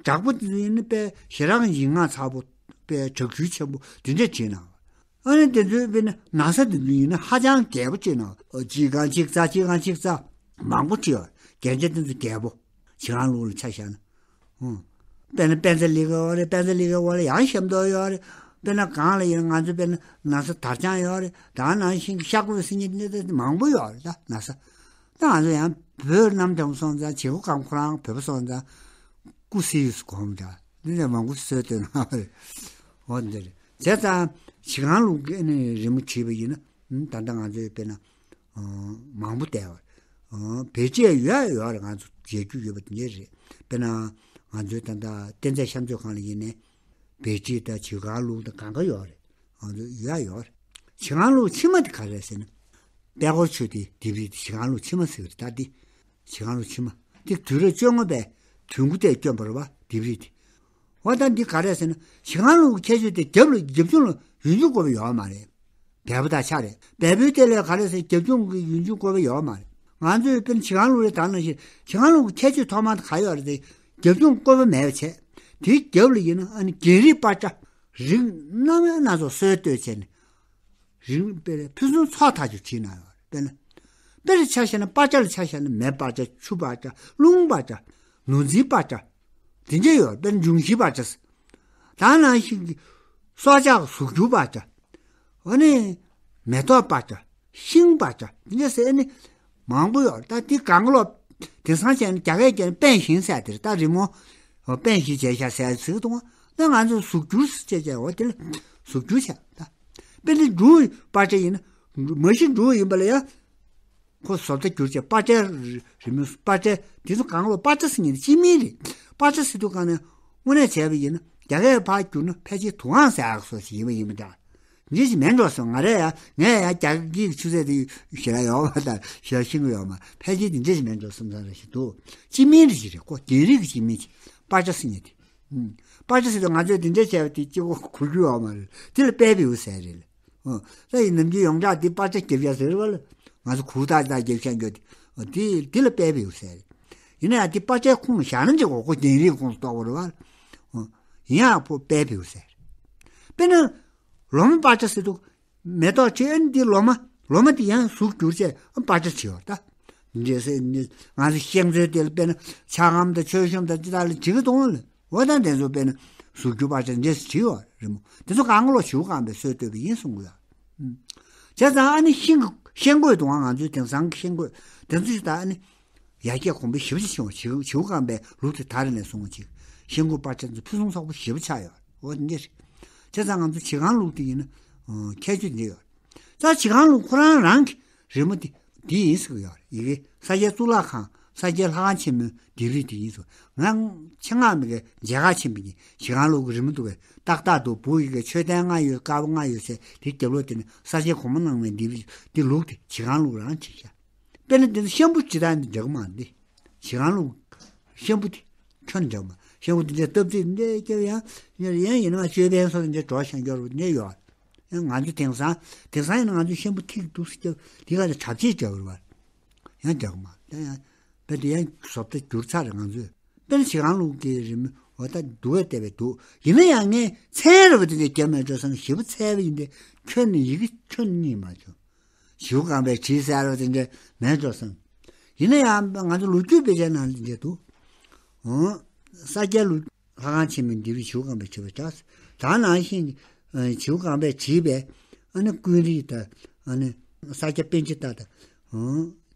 བྲག་ཕུག་དེ་ཚོ་ཡིན་ན་དཔེ་ཞེ་དྲག་ཡིན་ངང་ཚ་པོ་དཔེ་བྲག་རྒྱུད་ཆེན་པོ་དེ་འདྲ་བྲིས་གནང་། ཨ་ནི་དེ་ཚོའི་དཔེར་ན་ན་བཟའ་དེ་ཚོ་ཡིན་ན་ཧ་ཅང་རྒྱས་པོ་བྲིས་གནང་། གཅིག་གང་གཅིག་རྩ་གཅིག་གང་གཅིག་རྩ་མང་པོ་བྲིས་པ་རྒྱན་ཆ་དེ་ཚོ་རྒྱས་པོ་བྱེད་རང་ལུགས་ལ་ཆ་བཞག་ན། ཨོ། དཔེར་ན་པད་ཚལ་ལི་ཁ་ཡོད་རེད། པད་ཚལ་ལི་ཁའི་འོག་ལ་ཡང་ཤམ་ཐབས་ཡོད་རེད། དཔེར་ན་གང་ལ་ཡིན་ང་ཚོ་དཔེར་ན་ན་བཟའ་དར་དཔྱངས་ཡོད་རེད། ད་ནང་བཞིན་གྱི་ཤ་གོས་ཟེར་མཁན་དེ་འདྲ་མང་པོ་ཡོད་རེད་ད་ན་བཟའ། ད་ང་ཚོ་ཡང་བོད་གནམ་དྭངས་སོང་ཙང་བྱེད་སྒོ་གང་ཁོ་རང་བོད་པ་སོང་ཙང་སྐུ་གཟི་ཡོས་སུ་གོམས་འདྲ། འདི་ནས་མང་པོ་བཟོས་བཏོན་གནང་བ་རེད། འོ་འདི་རེད། བྱས་ཙང་ཞི་ཁང་ལུགས་ཀྱི་ཨ་ནི་རི་མོ་བྲིས་པ་ཡིན་ན། ད་ལྟ་ང་ཚོའི་དཔེར་ན་མང་པོ་བསྡད་པ། བེད་སྤྱད་ཡོད་ཡོད་རེད། ང་ཚོ་མཇལ་རྒྱུ་ཡོད་པ་དེ་འདྲ་རེད། དཔེར་ན་ང་ཚོའི་ད་ལྟ་བསྟན་རྩེ་གཤམ་མཛོད་ཁང་ལ་ཡིན་ནའི་བེད་སྤྱད་དང་ཞི་ཁང་ལུགས་དང་གང་ག་ཡོད་རེད། ང་ཚོ་ཡོད་ཡོད་རེད། ཞི་ཁང་ལུགས་ཕྱི་མ་དེ་ག་རེ་ཟེར་ན། པད་ཀོར་ཆོས་སྡེའི་ལྡེབས་རིས་དེ་ཞི་ཁང་ལུགས་ཕྱི་མ་ཟེར་གི་རེད། ད་འདི་ཞི་ཁང་ལུགས་ཕྱི་མ་དེ་དུས་རབས་བཅོ་ལྔ་པའི་དུས་མགོ་དེར་བསྐྱོན་པ་རེད་པ། ལྡེབས་རིས་དེ། འོ་ད་འདི་ག་རེ་ཟེར་ན། ཞི་ཁང་ལུགས་ཀྱི་ཁྱད་ཆོས་དེ་རྒྱབ་ལ་རྒྱབ་ལྗོངས་ལ་ཡུན་ཚད་བཀོད་པ་ཡོད་མ་རེད། སྦས་པ་དང་ཆ་རེད། སྦས་པོའི་ཐད་ལ་ག་རེ་ཟེར། རྒྱབ་ལྗོངས་ཀྱི་ཡུན་ཚད་བཀོད་པ་ཡོད་མ་རེད། ང་ཚོས་དཔེར་ན་ཞི་ཁང་ལུགས་རེ་དང་ནང་བཞིན་ཞི་ཁང་ལུགས་ཀྱི་ཁྱད་ཆོས་ཐོག་མ་དེ་ག་ཡོད་རེད་དེ། རྒྱབ་ལྗོངས་བཀོད་པ་མེད་པ་བྱས། དེའི་རྒྱབ་ལ་ཡིན་ན་ཨ་ནི་རྒྱན་རིས་པར་སྐྲ་རིགས་སྣ་མིན་སྣ་ཚོགས་སྲོལ་གཏོད་བྱས་ནས། རིགས་དཔེར་ཕུན་སུམ་ཚོགས་ཐག་ཆོད་བྲིས་གནང་ཡོད་རེད། དཔེར་ན། དཔེར་ཆ་བཞག་ན་པར་སྐྲ་ལ་ཆ་བཞག་ན་མེ་པར་སྐྲ། ཆུ་པར་སྐྲ། རླུང་པར་སྐྲ། ནོར་འཛིན་པར་སྐྲ། དེ་འདྲ་ཡོད་རེད། དཔེར་ན་འབྱུང་བཞི་པར་སྐྲ། ད་ནང་བཞིན་གྱི་སྲོག་ཆགས་གཟུགས་འགྱུར་པར་སྐྲ། ཨ་ནི་མེ་ཏོག་པར་སྐྲ། ཤིང་པར་སྐྲ། དེ་འདྲ་ཟེར་ནི་མང་པོ་ཡོད་རེད། ད་དེ་གང་ལོག་དེང་སང་བྱས་ན་རྒྱ་སྐད་བརྒྱབ་ན་པན་ཤིན་ཟེར་དེ་རེད། ད་རི་མོ་པན་ཤིན་བྱས་ཤག་ཟེར་ཟེར་གི་འདུག་ད་ང་ཚོས་གཟུགས་འགྱུར་ཟེར་བྱས་བྱས། འོ་དེ་ལ་གཟུགས་འགྱུར་བྱས། ད་དཔེར་ན་འབྲུག་པར་སྐྲ་ཡིན་ན། མ་གཞི་འབྲུག་ཡིན་པ་ལ་ཡ། ཁོ་བཟོ་ལྟ་བསྒྱུར་བྱས་པར་སྐྲའི་རི་མོ། པར་སྐྲའི་དེ་ཚོ་གང་ལོག་པར་སྐྲ་ཟེར་མཁན་དེ་སྤྱི་མིང་རེད། པར་སྐྲ་ཟེར་དུས་གང་ནས་དངོས་གནས་བྱས་པ་ཡིན་ན། རྒྱ་སྐད་ཕར་བསྒྱུར་ན་ཕལ་ཆེར་དུག་ཨང་ཟེར་ཡག་བཟོ་ཞིག་ཡིན་པ་ཡིན་པ་འདྲ། འདི་ཞིག་མེད་འགྲོ་སོང་། ང་རས་ཡ་ངས་ཡ་རྒྱ་སྐད་ཀྱི་ཆུ་ཚད་དེ་ཞེ་དྲག་ཡོད་མ། ད་ཞེ་དྲག་ཤེས་ཀྱི་ཡོད་མ། ཕལ་ཆེར་དེ་འདྲ་ཞིག་མེད་འགྲོ་བསམ་བསམ་རེ་ཞིག་འདུག་སྤྱི་མིང་རེ་ཞིག་རེད། ཁོ་རྒྱན་རིས་ཀྱི་སྤྱི་མིང་ཅིག་པར་སྐྲ་ཟེར་མཁན་དེ། ཨུམ། པར་སྐྲ་ཟེར་དུས་ང་ཚོས་དེ་འདྲ་བྱས་པ་དེ་གཅིག་པོ་གོ་རྒྱུ་ཡོད་མ་རེད། དེ་ལ་དཔེ་བེའུ་ཟེར་རེད་ལ། ཨོ། ད་ཡིན་ནམ་རྒྱུན་ཡོངས་གྲགས་འདི་པར་སྐྲ་རྒྱབ་ཡ་ཟེར་བ་ལ། ང་ཚོ་གུར་དག་དག་རྒྱབ་ཤག་འགྱོ་དེ། ཨོ། དེ་དེ་ལ་དཔེ་བེའུ་ཟེར། ཡིན་ན་ཡང་དེ་པར་སྐྲའི་ཁོངས་ལ་བཞག་ན་འགྲིག་གོ། ཁོ་རྒྱན་རིས་ཁོངས་སུ་གཏོགས་པ་རེད་བ། ཨོ། ཡིན་ཡང་ཁོ་དཔེ་བེའུ་ཟེར། དཔེར་ན། ལོ་མ་པར་སྐྲ་ཟེར་དུས། མེ་ཏོག་བྲིས། ཨ་ནི་འདི་ལོ་མ། ལོ་མ་འདི་ཡང་གཟུགས་བསྒྱུར་བྱས་ཨ་པར་སྐྲ་བྲིས་པ་ད། འདྲེ་སེ་ནི་ང་ཚོ་ཤིང་བཟོས་དེ་ལ་དཔེར་ན་ཕྱག་ལམ་དང་མཆོད་གཤོམ་དང་ཅི་དག་ལ་བྲིས་ཀྱི་འདུག་ལ། འོ་ད་དེ་ཚོ་དཔེར་ན་གཟུགས་བསྒྱུར་པར་སྐྲ་འདྲེ་སེ་བྲིས་པ་རེད་མོ། དེ་ཚོ་གང་ལོ་ཞེ་པོ་གང་པའི་སྲོལ་བཏོད་པ་ཡིན་གསུང་གི་ཡོད། བྱས་ཙང་ཨ་ནི་ཤིང་གི་ཤིང་བརྐོས་འདུག་ང་ཚོའི་དེང་སང་གི་ཤིང་བརྐོས་དེ་ཚོ་ཞིག་ད་ཨ་ནི། ཡར་རྒྱས་གོང་འཕེལ་ཞེ་པོ་ཅིག་བྱུང་བ། ཞེ་པོ་གང་པའི་ལུགས་དེ་དར་ནས་སོང་བ་ཅིག་ཤིང་བརྐོས་པར་སྐྲ་ཚོ་ཕུན་སུམ་ཚོགས་པོ་ཞེ་པོ་ཆགས་ཡོད། འོ་འདི་རེད། བྱས་ཙང་ང་ཚོ་ཞི་ཁང་ལུགས་དེ་ཡིན་ན། ཨོ། ཁྱད་ཆོས་འདི་ཡོད། ད་ཞི་ཁང་ལུགས་ཁོ་རང་རང་གི་རི་མོ་དེ་འདི་ཡིན་ཟེར་གི་ཡོད་རེད། ཡི་གེ་ས་སྐྱའི་གཙུག་ལག་ཁང་། ས་སྐྱའི་ལྷ་ཁང་ཆེན་མོའི་ལྡེབས་རིས་དེ་ཡིན་ཟེར། ང་ཆེད་མངགས་མི་གི་མཇལ་ཁ་ཕྱིན་པ་ཡིན། ཞི་ཁང་ལུགས་ཀྱི་རི་མོ་འདུག་གས། ཏག་ཏག་འདུག་བུ་ཡི་གེ་མཆོད་རྟེན་ལྔ་ཡོད། དཀར་པོ་ལྔ་ཡོད་ཟེར། དེ་རྒྱབ་ལོགས་དེ་ནི་ས་སྐྱའི་གོང་མ་གནང་བའི་ལྡེབས་རིས། དེ་ལུགས་དེ་ཞི་ཁང་ལུགས་རང་བྲིས་ཤག་དཔེར་ན་འདི་ཚོ་ཤམ་བུ་ཇི་ལྟར་འདི་འདྲ་གི་མ་འདི། ཞི་ཁང་ལུགས་ཤམ་བུ་འདི་ཁྱོན་འདྲ་མ། ཤམ་བུ་འདི་འདྲ་སྟབས་བདེ་འདྲ་སྐྱེ་བ་ཡང་ཡང་ཡིན་ན་མ་ཅོད་པན་སོགས་འདྲ་འགྲོ་ཤང་སྐྱོར་བ་འདྲ་ཡོད། ཡང་ང་ཚོ་དེང་སང་དེང་སང་ཡིན་ན་ང་ཚོ་ཤམ་བུ་ཐིག་འདུག་སེ་སྐྱབས་འདི་ག་ལ་གྲབས་ཆེད་འདྲ་བར་བར་ཡང་འདྲ་གི་མ། ད་ཡང་དཔེ་འདི་ཡང་བཟོ་ལྟ་འགྱུར་ཚར་རེད་ང་ཚོས། དཔེར་ན་ཞི་ཁང་ལུགས་ཀྱི་རི་མོ་འོ་ད་འདུག་བས་བལྟས་པས་འདུག་ཡིན་ན་ཡང་ངས་མཚན་རེ་བ་དེ་འདྲ་རྒྱབ་མེད་འགྲོ་བསམ། ཞེ་པོ་མཚན་པ་ཡིན་ཏེ་ཁྱོན་ནས་ཡི་གེ་ཁྱོན་གཉིས་མ་བྱུང་། ཞེ་པོ་གང་པའི་བྲིས་གསལ་བ་དེ་འདྲ་མེད་འགྲོ་བསམ། ཡིན་ན་ཡང་ང་ཚོ་ལོ་རྒྱུས་དཔེ་ཆའི་ནང་ལ་འདི་འདྲ་འདུག་འོ། ས་སྐྱ་ལུགས་ལྷ་ཁང་ཆེན་མོའི་ལྡེབས་རིས་ཞེ་པོ་གང་པའི་བྲིས་པ་འདྲ། ད་ནང་བཞིན་ཞེ་པོ་གང་པའི་བྲིས་པའི་ཨ་ནི་ཀུན་རིག་དང་ཨ་ནི་ས་སྐྱ་པཎ་ཆེན་བདག་དང་འོ་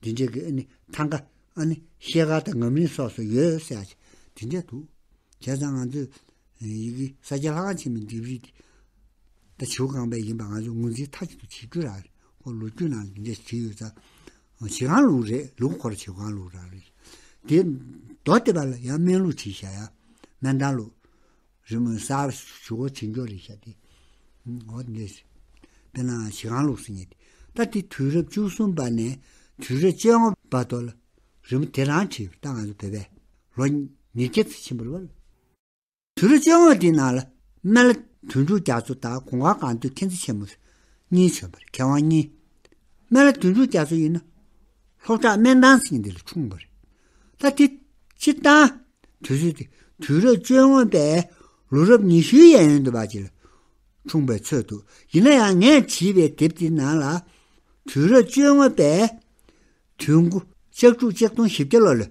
དེ་འདྲ་གི་ཨ་ནི་ཐང་ག་ཨ་ནི་ཤེལ་དཀར་དང་ངམ་རིང་སོགས་སུ་ཡོད་ཟེར་ཡ་དེ་འདྲ་འདུག་བྱས་ཙང་ང་ཚོས་ཡི་གེ་ས་སྐྱ་ལྷ་ཁང་ཆེན་མོའི་ལྡེབས་རིས་དེ་ད་ཞེ་པོ་གང་པའི་ཡིན་པ་ང་ཚོས་ངོས་འཛིན་མཐའ་གཅིག་ཏུ་བྱེད་རྒྱུ་རང་རེད། ཁོ་ལོ་རྒྱུས་ནང་ལ་འདི་འདྲ་བྲིས་ཡོད་ཙང་། ཞི་ཁང་ལུགས་རེད། ལུགས་ཁོ་རང་ཞི་ཁང་ལུགས་རང་རེད། དེ་མདོ་སྡེ་པ་ལ་ཡང་སྨན་ལུགས་བྲིས་བཞག་ཡ། སྨན་ཐང་ལུགས། རི་མོའི་གསར་བ་ཞུ་སྒོ་བྱེད་འཇོག་རེད་ཤག་དེ། འོ་འདི། དཔེར་ན་ཞི་ཁང་ལུགས་ཟེར་མཁན་དེ། ད་དེ་དུས་རབས་བཅུ་གསུམ་པ་ནས་དུས་རབས་བཅོ་ལྔ་བར་དུ་ལ་རི་མོ་དེ་རང་བྲིས་ད་ང་ཚོ་བོད་པས་ལོ་ཉིས་བརྒྱ་ཙམ་ཕྱིན་པ་རེད་བ། དུས་རབས་བཅོ་ལྔ་པ་དེའི་ནང་ལ་སྨན་བླ་དོན་གྲུབ་རྒྱ་མཚོ་དང་གོང་དཀར་སྒང་སྟེང་མཁྱེན་བརྩེ་ཆེན་མོ་གཉིས་བྱོན་པ་རེད། མཁས་དབང་གཉིས། སྨན་བླ་དོན་གྲུབ་རྒྱ་མཚོ་ཡིན་ན་ལྷོ་བྲག་སྨན་ཐང་ཟེར་མཁན་དེ་ལ་འཁྲུངས་པ་རེད། ད་དེ་སྤྱིར་བཏང་དུས་ཚོད་དེ་དུས་རབས་བཅོ་ལྔ་པའི་ལོ་རབས་ཉི་ཤུའི་གཡས་གཡོན་དུ་བ་ཅིག་ལ་འཁྲུངས་པའི་ཚོད་འདུག་ཡིན་ན་ཡང་ངས་བྲིས་པའི་དེབ་དེའི་ནང་ལ་དུས་རབས་བཅོ་ལྔ་པའི་དུས་མགོ་ལྕགས་འབྲུག་གཅིག་སྟོང་བཞི་བརྒྱ་ལོ་ལ་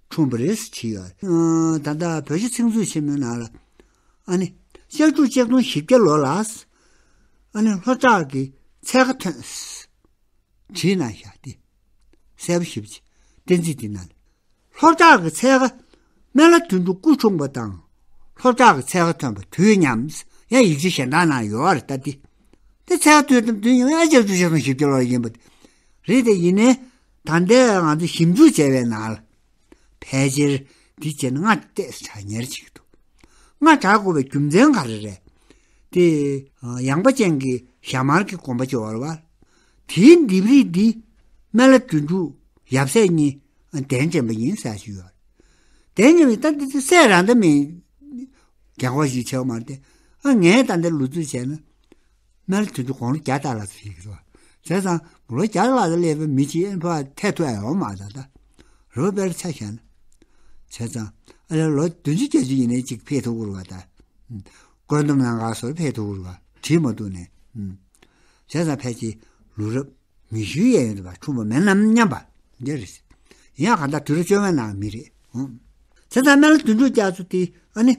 འཁྲུངས་པ་རེད་ཟེར་བྲིས་ཡོད། ཨ། ད་ལྟ་བོད་ཆུ་ཚིག་མཛོད་ཆེན་མོའི་ནང་ལ་ཨ་ནི་ལྕགས་འབྲུག་གཅིག་སྟོང་བཞི་བརྒྱ་ལོ་ལ་ཨ་ནི་ལྷོ་བྲག་གི་མཚལ་ཁ་ཐོན་བྲིས་གནང་བཞག་སྟེ། གསལ་པོ་ཞེ་པོ་ཅིག་བསྟན་རྩིས་འདི་ནང་ལ། ལྷོ་བྲག་གི་མཚལ་ཁ་སྨན་བླ་དོན་གྲུབ་སྐུ་འཁྲུངས་པ་དང་ ལྷོ་བྲག་གི་ཚལ་ཁ་ཐོན་པ་དུས་མཉམ། ཡང་ཡིག་ཆ་གཞན་དག་ནང་ཡོད་རེད་ད་འདི། དེ་ཚལ་ཁ་ཐོན་དུས་ཡིན་ཡང་ཨ་ཅག་བཅུ་ཆ་ཚང་བཞི་བརྒྱ་ལོར་ཡིན་པ་རེད་དེ། ཡིན་ནའི་ད་ལྟའི་ང་ཚོ་ཞིབ་འཇུག་བྱས་པའི་ནང་ལ། ཕལ་ཆེར་འདི་བྱས་ན་སྔ་ཏོག་ཙམ་གྲགས་ཉེར་གཅིག་འདུག་སྔ་གྲགས་དགོས་པའི་རྒྱུ་མཚན་ག་རེ་རེད། དེ་ཡངས་པ་ཅན་གྱི་ཞྭ་དམར་གྱི་དགོན་པ་ཅིག་ཡོད་རེད་པ། དེའི་ལྡེབས་རིས་འདི་སྨན་བླ་དོན་གྲུབ་ཡབ་སྲས་གཉིས་གདན་འདྲེན་པ་ཡིན་ཟེར་ཞིག་ཡོད་རེད། གདན་འདྲེན་པ་ད་འདི་ཚོ་སྲས་རང་ད་མིན། རྒན་གོག་ཞིག་བྱས་པ་མ་རེད་དེ། ཨ་ངས་ད་འདི་ལོ་རྒྱུས་བྱས་ན། སྨན་བླ་དོན་གྲུབ་དགུང་ལོ་བརྒྱ་ལྷག་ཙམ་ཞིག་རེད། བྱས་ཙང་ལོ་བརྒྱ་ལྷག་ཙམ་སླེབས་པའི་མི་གཅིག་ཨེ་ཕར་ཐད་ཐུབ་ཡ་ཡོད་མ་རེད་ད། རོ་པེར་ཆ་བཞག་ན། བྱས་ཙང་ཨ་ལས་ལོ་བདུན་ཅུ་བརྒྱད་ཅུ་ཡིན་ནའི་གཅིག་ཕེབས་ཐུབ་ཀྱི་རེད་པ་ད། བཀོད་འདོམས་གནང་ག་སོར་ཕེབས་ཐུབ་ཀྱི་རེད་པ། བྲིས་མ་ཐུབ་ནས། བྱས་ཙང་ཕལ་ཆེར་ལོ་རབས་ཉི་ཤུའི་གཡས་གཡོན་དུ་བ་འཁྲུངས་པ་མིན་ནམ་སྙམ་པ་འདི་རེད། ཡིན་ཡང་གང་ལྟར་དུས་རབས་བཅོ་ལྔའི་ནང་མི་རེད། བྱས་ཙང་སྨན་བླ་དོན་གྲུབ་རྒྱ་མཚོ་དེ་ཨ་ནི་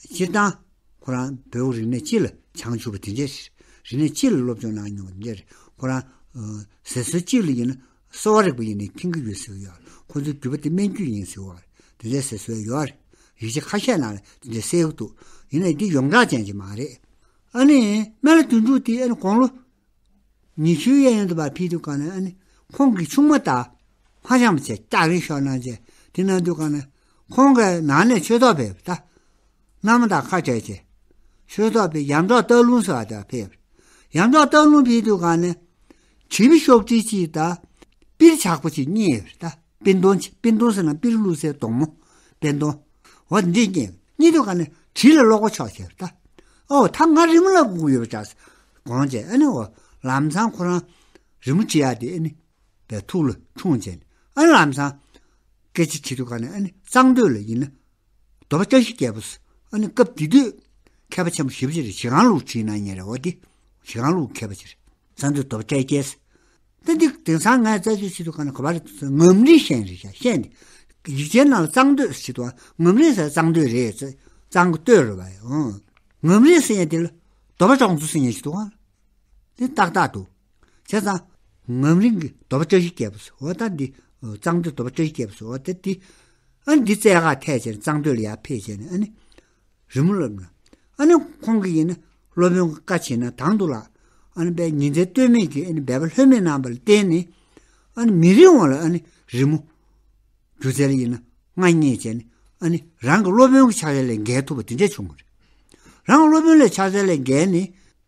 སྤྱིར་བཏང་ཁོ་རང་བོད་རིག་གནས་སྤྱི་ལ་བྱང་ཆུབ་པ་དེ་འདྲ་རེད། རིག་གནས་སྤྱི་ལ་སློབ་སྦྱོང་གནང་མྱོང་བ་དེ་འདྲ་རེད། ཁོ་རང་ཟེར་སྲོལ་གཅིག་ལ་ཡིན་ན་གསོ་བ་རིག་པ་ཡིན་ནའི་མཁྱེན་གྱི་ཡོད་ཟེར་གྱི་ཡོད་རེད། ཁོ་ཚོའི་རྒྱུད་པ་དེ་སྨན་རྒྱུད་ཡིན་ཟེར་གྱི་ཡོད་རེད། དེ་འདྲ་ཟེར་སྲོལ་ཡོད་རེད། ཡིག་ཆ་ཁ་ཤས་ནང་ལ་དེ་འདྲ་གསལ་གྱི་འདུག་ཡིན་ནའི་འདི་ཡོངས་གྲགས་ཅན་ཅིག་མ་རེད། ཨ་ནི་སྨན་བླ་དོན་གྲུབ་དེ་ཨ་ནི་དགུང་ལོ་ཉི་ཤུའི་གཡས་གཡོན་དུ་བ་ཕེབས་དུས་ག་ནས་ཨ་ནི་ཁོང་གི་ཆུང་མ་དང་མ་འཆམ་བྱས་སྐྱག་རིལ་ཤོར་གནང་བྱས་དེ་གནང་དུས་ག་ནས་ཁོང་གི་ནང་ནས་ཆོས་ཐོག་ཕེབས་ད། མནའ་མ་དང་ཁ་བྲལ་བྱས་ཆོས་ཐོག་ཕེབས། ཡར་འབྲོག་སྟག་ལུང་ཟེར་བ་དེར་ཕེབས། ཡར་འབྲོག་སྟག་ལུང་ཕེབས་དུས་ག་ནས་དྲིལ་བུ་ཤོག་དྲིལ་གཅིག་དང་པིར་ཇག་པོ་གཅིག་རྙེད་ཡོད་ད། པིན་ཏོང་། པིན་ཏོང་ཟེར་ན་པིར་བླུགས་སའི་སྡོང་མོ། པིན་ཏོང་། འོ་འདི་རྙེད། རྙེད་དུས་ག་ནས་དྲིལ་ལ་བློ་ཁོག་ཆོག་ཟེར་ད། ཨོ་ད་ང་རི་མོ་ལ་སྒུག་ཡོད་པ་འདྲ་ཟེར་དགོངས་བྱས། ཨ་ནི་འོ་ལམ་སང་ཁོ་རང་རི་མོ་བྲིས་ཡག་དེ་ཨ་ནི་བའི་ཐུགས་ལ་འཁྲུངས་བྱས་ནས་ཨ་ནི་ལམ་སང་སྐད་ཆ་དྲིས་དུས་ག་ནས་ཨ་ནི་གཙང་སྟོད་ལ་ཡིན་ན་གདོལ་པ་བཀྲ་ཤིས་རྒྱལ་པོ་ཟེར་ཨ་ནི་སྐབས་དེ་དུས་མཁས་པ་ཆེན་པོ་ཞེ་པོ་ཅིག་རེད། ཞལ་གང་གླུ་བྲིས་གནང་མཁན་རེད། འོ་དེ་ཞལ་གང་གླུ་མཁས་པ་ཅིག་རེད། གཙང་སྟོད་གདོལ་པ་བཀྲ་ཤིས་རྒྱལ་ཟེར། ད་འདི་དེང་སང་ངས་རྩད་གཅོད་བྱེད་དུས་ག་ནས་ག་པར་རེད་འདུག་ཟེར་ངམ་རིང་ཤན་རེད་ཤག་ཤན་དེ་ཡིག་ཆའི་ནང་ལ་གཙང་སྟོད་ཟེར་གྱི་འདུག་ངམ་རིང་ཟེར་གཙང་སྟོད་རེད་ཟེར། གཙང་གི་སྟོད་རེད་པ། ཨང་། ངམ་རིང་ཟེར་མཁན་དེ་ལ་གདོལ་པ་གྲོང་ཚོ་ཟེར་མཁན་ཞིག་འདུག་ཨང་། དེ་ཏག་ཏག་འདུག་བྱས་ཙང་ངམ་རིང་གི་གདོལ་པ་བཀྲ་ཤིས་རྒྱལ་པོ་ཟེར། འོ་ད་འདི་གཙང་སྟོད་གདོལ་པ་བཀྲ་ཤིས་རྒྱལ་པོ་ཟེར། འོ་ད་འདི་ཨ་ནི་འདི་རྩེ་ཁ་ཐད་བྱས་ནས་གཙང་སྟོད་ལ་ཡར་ཕེབས་བྱས་ནས་ཨ་ནི། རི་མོ་བསླབས་ན། ཨ་ནི་ཁོང་གིས་ཡིན་ན་སློབ་དཔོན་གྱི་བཀའ་བྱིན་ན་དང་དུ་ལ། ཨ་ནི་དཔེ་ཉིན་མཚན་ལྟོས་མེད་ཀྱི་ཨ་ནི་འབད་པ་ལྷོད་མེད་གནང་བ་ལ་བརྟེན་ནས། ཨ་ནི་མི་རིང་བ་ལ་ཨ་ནི་རི་མོ་སྒྱུ་རྩལ་ཡིན་ན་མངའ་བརྙེས་བྱས་ནས་ཨ་ནི་རང་གི་སློབ་དཔོན་གྱི་ཕྱག་ལས་ལས་འགལ་ཐུབ་པ་དེ་འདྲ་བྱུང་བ་རེད། རང་གི་སློབ་དཔོན་ལས་ཕྱག་ལས་ལས་འགལ་ནས་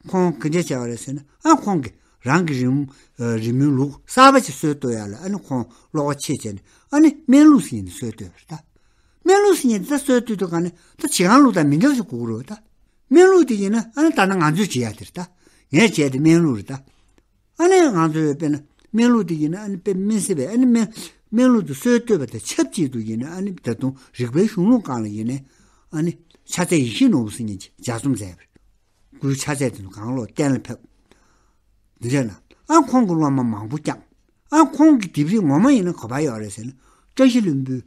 ཁོང་གི་འདྲ་བྱས་པ་རེད་ཟེར་ན་ཨ་ཁོང་གིས་རང་གི་རི་མོ་རི་མོའི་ལུགས་གསར་པ་ཅིག་སྲོལ་གཏོད་ཡ་ལ་ཨ་ནི་ཁོང་བློ་ཁོག་ཆེ་བྱས་ནས་ཨ་ནི་སྨན་ལུགས་ཟེར་ནས་སྲོལ་གཏོད་པ་རེད་ད། སྨན་ལུགས་ཟེར་མཁན་དེ་ད་སྲོལ་གཏོད་དུས་ག་ནས་ད་ཇི་གང་ལུགས་དང་མི་འདྲ་བ་ཞིག་དགོས་ཀྱི་རེད་ད། སྨན་ལུགས་དེ་ཡིན་ན་ཨ་ནི་ད་ནི་ང་ཚོས་བྱེད་ཡ་དེ་རེད་ད། ངས་བྱས་དེ་སྨན་ལུགས་རེད་ད། ཨ་ནི་ང་ཚོས་དཔེར་ན་སྨན་ལུགས་དེ་ཡིན་ན་ཨ་ནི་དཔེ་སྨན་ཟེར་བས་ཨ་ནི་སྨན་སྨན་ལུགས་དེ་སྲོལ་གཏོད་པ་དང་ཆབས་ཅིག་ཏུ་ཡིན་ན་ཨ་ནི་ད་དུང་རིག་པའི་གཞུང་ལུགས་སྒང་ལ་ཡིན་ནའི་ཨ་ནི་ཕྱག་འཚལ་ཡེ་ཤེས་ནོར་བུ་ཟེར་མཁན་གྱིས་ལྗགས་རྩོམ་མཛད་པ་རེད། སྐུའི་ཕྱག་འཚལ་དེ་ཚོ་གང་ལོག་གཏན་ལ་ཕེབས། འདི་བྱས་ན་ཨ་ཁོང་གི་སློབ་མ་མང་པོ་བསྐྱངས། ཨ་ཁོང་གི་ལྡེབས་རིས་ངོ་མ་ཡིན་ན་ག་པར་ཡོད་རེད་ཟེར་ན་བཀྲ་ཤིས་ལྷུན་པོའི་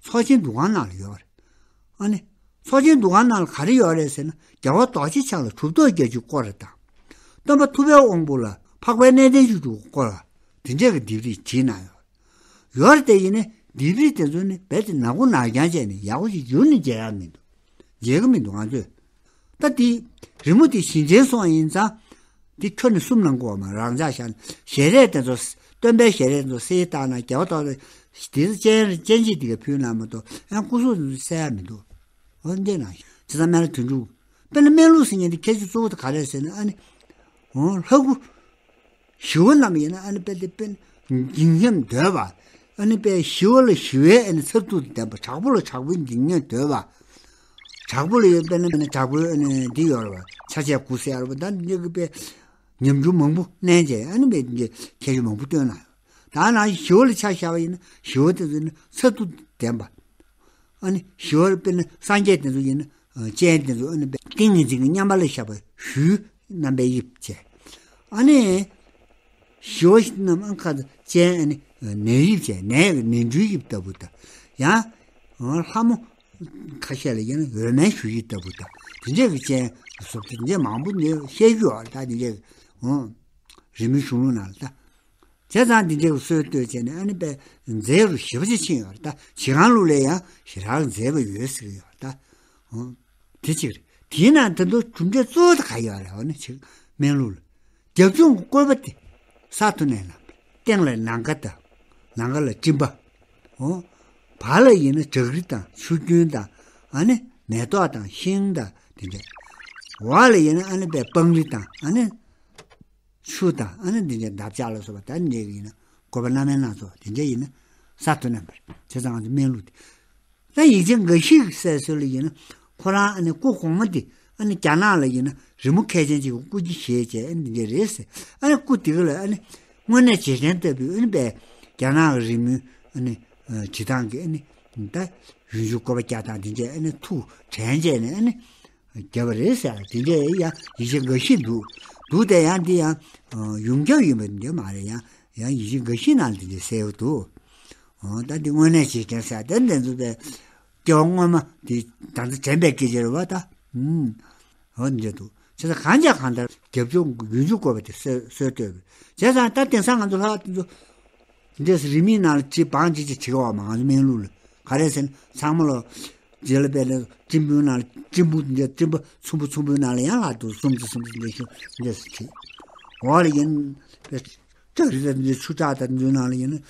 ཚོགས་ཆེན་འདུ་ཁང་ནང་ལ་ཡོད་རེད། ཨ་ནི་ཚོགས་ཆེན་འདུ་ཁང་ནང་ལ་ག་རེ་ཡོད་རེད་ཟེར་ན་རྒྱལ་བ་རྡོ་རྗེ་འཆང་ལ་གྲུབ་ཐོབ་བརྒྱད་ཅུ་སྐོར་ར་དང་། སྟོན་པ་ཐུབ་པའི་དབང་པོ་ལ་འཕགས་པའི་གནས་བརྟན་བཅུ་དྲུག་སྐོར་ར་དེ་འདྲས་ཀྱི་ལྡེབས་རིས་བྲིས་གནང་ཡོད། ཡོད་རེད་དེ་ཡིན་ནའི་ལྡེབས་རིས་དེ་ཚོ་ནི་རྦད་དེ་ནག་པོ་ནག་རྐྱང་བྱས་ནས་ཡག་པོ་ཞིག་ཡུལ་ནས་མཇལ་ཡག་མི་འདུག་མཇལ་གི་མི་འདུག་ང་ཚོས། ད་དེ་རི་མོ་དེ་ཞིང་ཆེན་སོང་བ་ཡིན་ཙང་དེ་ཁྱོན་ནས་གསུབ་གནང་དགོས་པ་མ་རེད། རང་འཇགས་བཞག་ནས་ཞལ་རས་དེ་ཚོ་སྟོན་པའི་ཞལ་རས་དེ་ཚོ་གསེར་བཏགས་ན་རྒྱལ་བ་ཐོག་ལ་དེ་ཚོ་སྤྱན་སྤྱན་ཆས་དེ་ག་ཕུལ་གནང་མ་གཏོགས་ཡང་སྐུ་གཟུགས་དེ་ཚོ་གསལ་ཡག་མི་འདུག་འོ་འདི་ནང་བཞིན་བྱས་ཙང་སྨན་བླ་དོན་གྲུབ། དཔེར་ན་སྨན་ལུགས་ཟེར་མཁན་དེ་ཁྱད་ཆོས་གཙོ་བོ་དེ་ག་རེ་རེད་ཟེར་ན་ཨ་ནི། འོ་ལྷ་སྐུ། ཞི་བ་རྣམས་ཡིན་ན་ཨ་ནི་དཔེ་དེ་དཔེ་འཇིགས་ཉམས་དོད་པ། ཨ་ནི་དཔེ་ཞི་བ་ལ་ཞི་བའི་ཨ་ནི་མཚར་སྡུག་དང་ལྡན་པ། དྲག་པོ་ལ་དྲག་པོའི་འཇིགས་ཉམས་དོད་པ། དྲག་པོ་ལ་ཡོད་དཔེར་ན་དྲག་པོའི་ཨ་ནི་འདི་ཡོད་རེད་པ། ཆ་བྱད་དགུ་ཟེར་ཡོད་རེད་པ། ད་འདི་གི་དཔེ་ཉམས་འགྱུར་མང་པོ་བསྣན་བྱས་ཨ་ནི་དཔེ་འདི་ཁྱད་ཆོས་མང་པོ་སྟོན་ན། ད་ནང་ཞི་བ་ལ་ཆ་བཞག་པ་ཡིན་ན་ཞི་བ་དེ་ཚོ་ནི་མཚར་སྡུག་ལྡན་པ། ཨ་ནི་ཞི་བ་དཔེར་ན་སངས་རྒྱས་དེ་ཚོ་ཡིན་ན་སྤྱན་དེ་ཚོ་ཨ་ནི་དཔེ་ཏིང་ངེ་འཛིན་གྱི་མཉམ་པ་ལ་བཞག་པ་གཞུའི་རྣམ་པའི་དབྱིབས་བྱས། ཨ་ནི་ཞི་བ་རྣམས་ཨ་ཁ་ཚ་སྤྱན་ཨ་ནི་ནས་དབྱིབས་བྱས། ནས་ནས་འབྲུའི་དབྱིབས་ལྟ་བུ་དང་། ཡང་ལྷ་མོ་ཁ་ཤས་ལ་ཡིན་ན་འོད་སྨན་ཞུ་ཡིག་ལྟ་བུ་དང་དེ་འདྲས་ཀྱི་སྤྱན་གཟུགས་དེ་འདྲས་མང་པོ་ནས་བཤད་རྒྱུ་ཡོད་རེད། ད་དེ་འདྲས་ཀྱི་རི་མོའི་གཞུང་ལུགས་ནང་ལ་ད། བྱས་ཙང་འདི་འདྲའི་སྲོལ་གཏོད་བྱས་ནས་ཨ་ནི་དཔེ་མཛེས་རུ་ཞེ་པོ་ཅིག་ཕྱིན་ཡོད་རེད་ད། ཇི་གང་ལུགས་ལས་ཡང་ཞེ་དྲག་མཛེས་པ་ཡོད་ཟེར་གྱི་ཡོད་རེད་ད། ཨོ། དེ་གཅིག་རེད། དེའི་ནང་དེ་ཚོ་གྲུབ་འབྲས་གཙོ་བོ་དེ་ག་ཡོད་རེད། འོ་ན་ཅིག་སྨན་ལུགས་ལ། རྒྱབ་ལྗོངས་ཀྱི་བཀོད་པ་དེ་ས་ཐོག་ནས་ལངས་པ། སྟེང་ལ་ནམ་མཁའ་དང་། ནམ་མཁའ་ལ་སྤྲིན་པ། ཨོ། བར་ལ་ཡིན་ན་བྲག་རི་དང་ཆུ་རྒྱུན་དང་། ཨ་ནི་མེ་ཏོག་དང་ཤིང་དང་དེ་འདྲ། འོག་ལ་ཡིན་ན་ཨ་ནི་པའི་སྤང་རི་དང་། ཨ་ནི་ཆུ་དང་། ཨ་ནི་འདི་འདྲའི་འདབ་ཆགས་ལ་སོགས་པ་དང་འདྲ་ཡིན་ན། བཀོད་པ་སྣ་མིན་སྣ་ཚོགས་དེ་འདྲ་ཡིན་ན་ས་ཐོག་ནས་འབར། བྱས་ཙང་ང་ཚོ་སྨན་ལུགས་དེ། ད་ཡིད་བྱེད་འགའ་ཞིག་གི་སྲོལ་ལ་ཡིན་ན། ཁོ་རང་ཨ་ནི་སྐུ་གོང་མ་དེ་ཨ་ནི་རྒྱ་ནག་ལ་ཡིན་ན་རི་མོ་མཁས་ཅན་ཅིག་གི་སྐུ་གྱི་བཞེས་བྱས། ཨ་ནི་འདི་འདྲ་རེད་ཟེར། ཨ་ནི་སྐུ་དེ་ག་ལ་ཨ་ནི་དངོས་གནས་བྱེད་མཁན་ལྟ་བུའི། ཨ་ནི་པའི་རྒྱ་ནག་གི་རི་མོའི་ཨ་ནི་ཨ་བྲིས་སྟངས་ཀྱི། ཨ་ནི་ད་ཡུལ་འཇུག་བཀོད་པ་རྒྱག་སྟངས་དེ་འདྲ། ཨ་ནི་ཐུགས་དྲན་བྱས་ནས། ཨ་ནི་བརྒྱབ་པ་རེད་ཟེར། དེ་འདྲའི་ཡང་ཡིད་བྱེད་འགའ་ཞིག་འདུག་འདུག་སྟེ། ཡང་འདི་ཡང་ཡོངས་ཁྱབ་ཡིན་པ་འདི་མ་རེད། ཡང་ཡང་ཡིད་བྱེད་འགའ་ཞིག་ནང་ལ་དེ་འདྲ་གསལ་པོ་འདུག་ཨོ། ད་འདི་དངོས་གནས་བྱེད་མཁན་ཟེར་དེ་འདི་ཚོ་པའི་སྐྱེ་བ་སྔོན་མ་དེ་ད་ལྟ་དྲན་པའི་སྐད་ཆ་རེད་པ་ད། ཨུམ། འོ་འདི་འདྲ་འདུག་བྱས་ཙང་གང་ལ་གང་ལྟར་རྒྱབ་ལྗོངས་ཡུལ་འཇུག་བཀོད་པ་དེ་སྲོལ་སྲོལ་བཏོད་པས། བྱས་ཙང་ད་དེང་སང་ང་ཚོ་ལྷག་དེ་ཚོ་འདྲེས་སུ་རིས་མེད་ནང་ལ་བྲིས། བང་ཅི་ཅི་བྲིས་པ་མང་། ང་ཚོ་སྨན་ལུགས་ལ་ག་རེ་ཟེར་ན། ཚང་མ་ལོ་རྗེས་ལ་དཔེར་ན་སྤྲིན་ཕུང་ནང་ལ། སྤྲིན་ཕུང་འདི་སྤྲིན་པ་ཚོམ་བུ་ཚོམ་བུའི་ནང་ལ་ཡང་ལྷག་ཏུ་སུམ་ཅུ་སུམ་ཅུ་འདྲེས་ཤིང་འདྲེས་སུ་བྲིས། འོག་ལ་ཡིན་ན་བྲག་རི་དང་འདི་ཆུ་བྲག་དང་འདིའི་ནང་ལ་ཡིན་ན་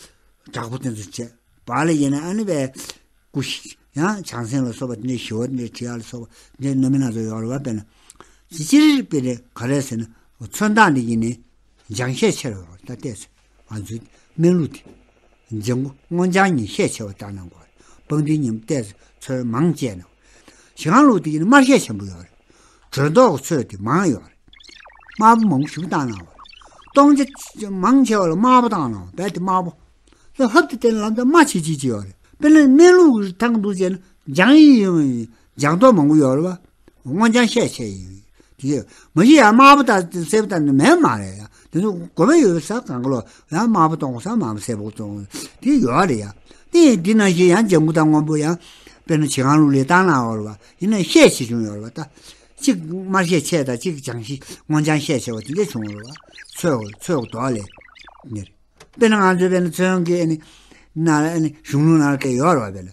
བྲག་ཕུག་དེ་ཚོ་བྱས། བར་ལ་ཡིན་ན་ཨ་ནི་བའི་སྐུ་ཞིག་ཡང་བྱང་སེམས་ལ་སོགས་པ་དེ་འདྲའི་ཞི་བ་དེ་འདྲའི་བྲིས་ཡག་ལ་སོགས་པ་དེ་འདྲའི་སྣ་མིན་སྣ་ཚོགས་ཡོད་རེད་པ། དཔེར་ན་ཅི་ཕྱིར་དཔེར་ན་ག་རེ་ཟེར་ན། ཚོན་མདངས་འདི་ཡིན་ནི། སྦྱང་ཤས་ཆེ་བའི་བར། ད་བལྟས་ཚེ་ང་ཚོའི་སྨན་ལུགས་དེ་ལྗང་གུ་སྔོ་ལྗང་གཉིས་ཤས་ཆེ་བ་བཏང་གནང་དགོས་རེད། སྤང་ལྡེའི་སྙེ་མ་བལྟས་ཚེ་ཚོན་མང་བཅས་གནང་། ཞི་ཁང་ལུགས་དེ་ཡིན་ན་དམར་ཤས་ཆེན་པོ་ཡོད་རེད། དྲོད་མདོག་གི་ཚོས་དེ་མང་ཡོད་རེད། དམར་པོ་མང་པོ་ཞིག་བཏང་གནང་བ་རེད། སྟོང་ཆ་མང་ཆེ་བ་ལ་དམར་པོ་བཏང་གནང་བ། རྦད་དེ་དམར་པོ། ལྷ་ཧབ་ཏེ་བལྟས་ན་ལམ་སང་དམར་ཆི་ཆི་ཅིག་ཡོད་རེད། དཔེར་ན་སྨན་ལུགས་ཀྱི་ཐང་འདུག་བྱས་ན་ལྗང་ཡིན་ཡིན། ལྗང་མདོག་མང་པོ་ཡོད་རེད་པ། སྔོ་ལྗང་ཤས་ཆེ་ཡིན། དེ་ཡོད་མ་གཞི་ཡང་དམར་པོ་དང་སེར་པོ་དང་མེད་མ་རེད་ཡ། དེ་ཚོ་དགོས་པ་ཡོད་ས་གང་ག་ལོ་ཡང་དམར་པོ་གཏོང་དགོས་ས་དམར་པོ། སེར་པོ་གཏོང་དགོས་དེ་ཡོད་རེད་ཡ། དེ་འདི་ནང་བཞིན་ཡང་ལྗང་གུ་དང་སྔོན་པོ་ཡང་དཔེར་ན་ཞི་ཁང་ལུགས་ལ་བཏང་གནང་ཡོད་རེད་པ། ཡིན་ན་ཤས་ཆེ་ཆུང་ཡོད་རེད་པ། ད་གཅིག་དམར་ཤས་ཆེ་དང་གཅིག་ལྗང་ཤས་སྔོ་ལྗང་ཤས་ཆེ་བ་དེ་འདྲ་བྱུང་ཡོད་རེད་པ། ཚོས་ཚོས་མདོག་ལས་ནི་རེད། དཔེར་ན་ང་ཚོའི་དཔེར་ན་ཚོན་གྱི་ཨ་ནི་ནང་ལ་ཨ་ནི་གཞུང་ལུགས་ནང་ལ་སྐད་ཡོད་རེད་པ། དཔེར་ན།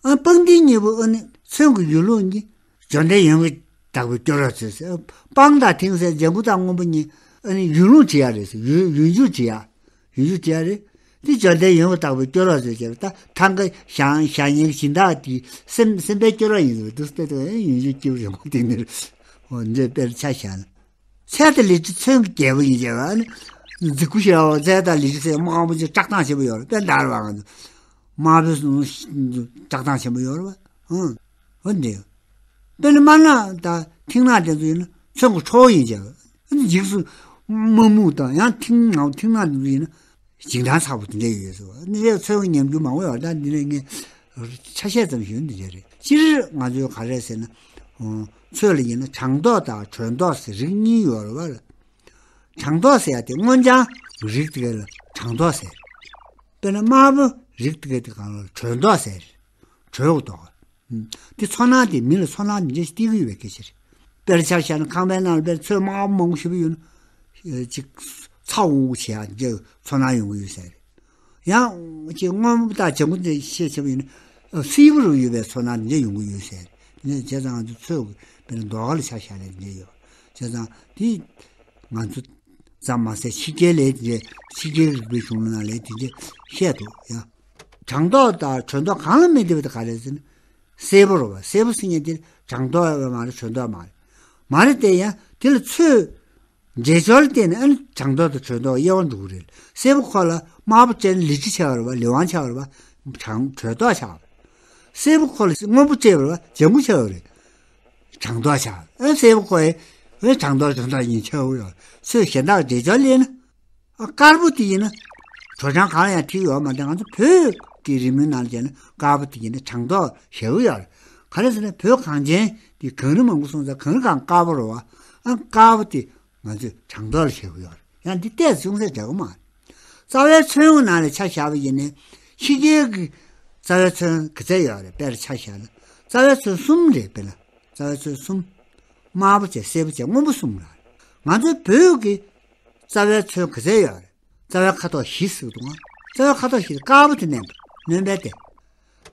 ཨ། སྤང་ལྡེའི་སྙེ་མ་ཨ་ནི་ཚོན་གྱི་ཡོལ་ལུགས་ནི། འབྱོར་ལྡན་ཡོན་གྱིས་དག་པའི་སྐྱོ་རོགས་མཛོད་ཟེར། སྤང་དང་མཐིང་སེར་ལྗང་གུ་དང་སྔོན་པོ་གཉིས་ཨ་ནི་ཡོལ་ལུགས་བྲིས་ཡག་རེད་ཟེར། ཡོལ་ཡོལ་འཇུག་བྲིས་ཡག་ཡོལ་འཇུག་བྲིས་ཡག་རེད། དེ་འབྱོར་ལྡན་ཡོན་གྱིས་དག་པའི་སྐྱོ་རོགས་མཛོད་ཟེར་བ། ད་ཐང་ག་བཞེངས་བཞེངས་མཁན་གྱི་སྦྱིན་བདག་དེ་སེམས་སེམས་པའི་སྐྱོ་རོགས་ཡིན་ཟེར་བ་འདུག་སྟེ། ད་ཡོལ་འཇུག་སྐྱིད་པོ་རེད་མོ་དེ་ནི། འོ་འདི་དཔེར་ཆ་བཞག་ན། ཚལ་དང་ལི་ཁྲི་ཚོན་གྱི་རྒྱལ་པོ་ཡིན་ཟེར་བ་ནི། རྫིག་པོ་ཞིག་ལ་ཚལ་དང་ལི་ཁྲི་ཟེར་དམར་པོ་ཅིག་བཀྲག་མདངས་ཆེན་པོ་ཡོད་རེད། དཔེར་ན་ད་རེད་པ། ང་ཚོ་དམར་པོའི་བཀྲག་མདངས་ཆེན་པོ་ཡོད་རེད་པ། ཨང་། འོ་འདི། དཔེར་ན་དམར་ནག་དང་མཐིང་ནག་དེ་ཚོ་ཡིན་ན་ཚོན་གྱི་ཁྲོ་བོ་ཡིན་ཟེར་བ། འཇིགས་སུ་དམར་སྨུག་དང་ཡང་མཐིང་ནག་མཐིང་ནག་དེ་ཚོ་ཡིན་ན། ཞིང་ཐང་ཚ་པོ་དེ་འདྲ་ཡོད་ཟེར་བ། འདི་འདྲའི་ཚོན་གྱི་ཉམས་འགྱུར་མང་པོ་ཡོད་རེད། ད་འདི་ནས་ངས་ཆ་ཤས་ཙམ་ཞུ་ནི་འདི་འདྲ་རེད། སྤྱིར་ང་ཚོས་ག་རེ་ཟེར་ན། ཨོ། ཚོས་ལ་ཡིན་ན་གྲང་མདོག་དང་དྲོད་མདོག་ཟེར་རིགས་གཉིས་ཡོད་རེད་པ། གྲང་མདོག་ཟེར་ཡ་དེ་སྔོ་ལྗང་རིགས་དེ་ག་ལ་གྲང་མདོག་ཟེར། དཔེར་ན་དམར་པོ་རིགས་དེ་ག་དེ་གང་ལ་དྲོད་མདོག་ཟེར། དྲོད་ཀྱི་མདོག་དེ་ཚོར་སྣང་དེ་མི་ལ་ཚོར་སྣང་འདི་འདྲ་སྟེར་གྱི་ཡོད་པའི་སྐད་ཆ་རེད། དཔེར་ཆ་བཞག་ན་ཁང་པའི་ནང་ལ་དཔེར་ཚོས་དམར་པོ་མང་པོ་ཞིག་ཡོད་ན། ཅིག་ཚ་འུར་འུར་བྱེད་ཡག་འདི་ཚོར་སྣང་ཡོང་གི་ཡོད་ས་རེད། ཡང་ཅིག་སྔོན་པོ་དང་ལྗང་གུ་འདི་ཤས་ཆེ་བ་ཡིན་ན། སིལ་བུར་ཡོད་པའི་ཚོར་སྣང་འདི་འདྲ་ཡོང་གི་ཡོད་ས་རེད། བྱས་ཙང་ང་ཚོ་ཚོས་ཀྱི་དཔེར་ན་མདོག་ཁ་ལ་ཆ་བཞག་ན་འདི་འདྲ་ཡོད། བྱས་ཙང་དེ་ང་ཚོ་ཙམ་མ་ཟད་ཕྱི་རྒྱལ་ལ་དེ་འདྲ། ཕྱི་རྒྱལ་རིག་པའི་གཞུང་ལུགས་ནང་ལ་དེ་འདྲ་བཤད་འདུག་ཡ། གྲང་མདོག་དང་དྲོད་མདོག་གང་ལ་མི་བདེ་བ་དེ་ག་རེ་ཟེར་ན། སེར་པོ་རེད་པ། སེར་པོ་ཟེར་མཁན་དེ་གྲང་མདོག་ཡོད་པ་མ་རེད། དྲོད་མདོག་མ་རེད། མ་རེད་དེ། ཡང་དེ་ལ་ཚོས་འདྲེས་སྦྱོར་བལྟས་ནས་ཨ་ནི་གྲང་མདོག་དང་དྲོད་མདོག་དབྱེ་བ་འབྱེད་དགོས་རེད། སེར་པོ་ཁོ་ལ་དམར་པོ་སྤྲད་ན་ལི་ཁྲི་ཆགས་པ་རེད་པ། ལི་ཝང་ཆགས་པ་རེད་པ། གྲང་། དྲོད་མདོག་ཆགས་པ་རེད། སེར་པོ་ཁོ་ལ་སྔོན་པོ་སྤྲད་པ་རེད་པ། ལྗང་གུ་ཆགས་པ་རེད། གྲང་མདོག་ཆགས། ཨ། སེར་པོ་ཁོ་ཡི་ཨ་གྲང་མདོག་དྲོད་མདོག་གཉིས་ཆགས་ཀྱི་ཡོད། ཚོས་གཞན་དག་འདྲེས་སྦྱོར་བལྟས་ན། ཨ། དཀར་པོ་དེ་ཡིན་ན། དྲོ་གྲང་གང་ལ་ཡང་འཁྲིལ་ཡོད་མ་རེད། ང་ཚོ་བོད་ཀྱི་རི་མོའི་ནང་བྱས་ན་དཀར་པོ་དེ་ཡིན་ན་གྲང་མདོག་བཞག་གི་ཡོད་རེད། ག་རེ་ཟེར་ན་བོད་གངས་ཅན་དེ་གངས་རི་མང་པོ་སོང་ཙང་གངས་རི་སྒང་དཀར་པོ་རེད་པ། ཨ། དཀར་པོ་དེ་ང་ཚོས་གྲང་མདོག་ལ་བཞག་གི་ཡོད་རེད། ཡང་འདི་ཏོག་ཙམ་ཅུང་ཟད་འདྲ་གི་མ་རེད། རྩ་བའི་ཚོན་གྱི་ནང་ལ་ཆ་བཞག་པ་ཡིན་ན། ཕྱི་རྒྱལ་གྱི་རྩ་བའི་ཚོན་ག་ཚད་ཡོད་རེད། དཔེར་ཆ་བཞག་ན་རྩ་བའི་ཚོན་གསུམ་རེད། དཔེར་ན་རྩ་བའི་ཚོན་གསུམ། དམར་པོ་བྱས། སེར་པོ་བྱས། སྔོན་པོ་གསུམ་རེད། ང་ཚོའི་བོད་ཀྱི་རྩ་བའི་ཚོན་ག་ཚད་ཡོད་རེད། རྩ་བའི་ཁ་དོག་བཞི་ཟེར་གྱི་འདུག་ག་རྩ་བའི་ཁ་དོག་བཞི་དེ་དཀར་པོ་དེ་མནན་པ། སྣོན་པ་དེ།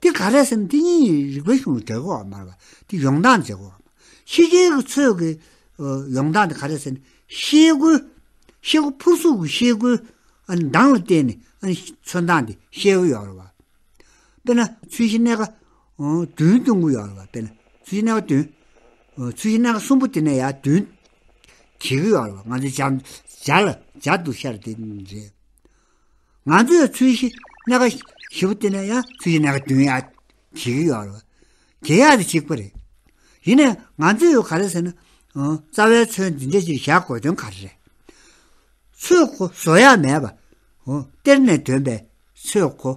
དེ་ག་རེ་ཟེར་ན་དེ་གཉིས་རིག་པའི་གཞུང་ལ་འགྲིག་གི་ཡོད་མ་རེད་པ། དེ་ཡོང་སྟངས་འགྲིག་གི་ཡོད་མ་རེད། ཕྱི་རྒྱལ་གྱི་ཚོས་ཀྱི་ཡོང་སྟངས་དེ་ག་རེ་ཟེར་ན་ཤེལ་སྒོའི་ཤེལ་སྒོ་ཕུར་ཚུགས་ཀྱི་ཤེལ་སྒོའི་མདངས་ལ་བརྟེན་ནས་ཚོན་མདངས་དེ་ཤེལ་སྒོ་ཡོད་རེད་པ། དཔེར་ན་ཚོས་གཞི་སྣ་ཁ་བདུན་སྟོན་གྱི་ཡོད་རེད་པ། དཔེར་ན་ཚོས་གཞི་སྣ་ཁ་བདུན། ཚོས་གཞི་སྣ་ཁ་གསུམ་པོ་དེ་ནས་ཡར་བདུན་གྱེས་ཀྱི་ཡོད་རེད་པ། ང་ཚོའི་བྱ་བྱ་ལ་བྱ་འདུག་ཤར་དེ་རེད། ང་ཚོས་ཚོས་གཞི་སྣ་ཁ་བཞི་པོ་དེ་ནས་ཡང་ཚོས་གཞི་སྣ་ཁ་བདུན་ཡར་གྱེས་ཀྱི་ཡོད་རེད་པ། གྱེས་ཡག་དེ་གཅིག་པ་རེད། ཡིན་ནའི་ང་ཚོས་ག་རེ་ཟེར་ན། རྩ་བའི་ཚོན་འདི་འདྲ་ཅིག་བཞག་དགོས་དོན་ག་རེ་རེད། ཚོས་ཁོ་བཟོ་ཡག་མེད་པ། གཏེར་ནས་ཐོན་པའི་ཚོས་ཁོ།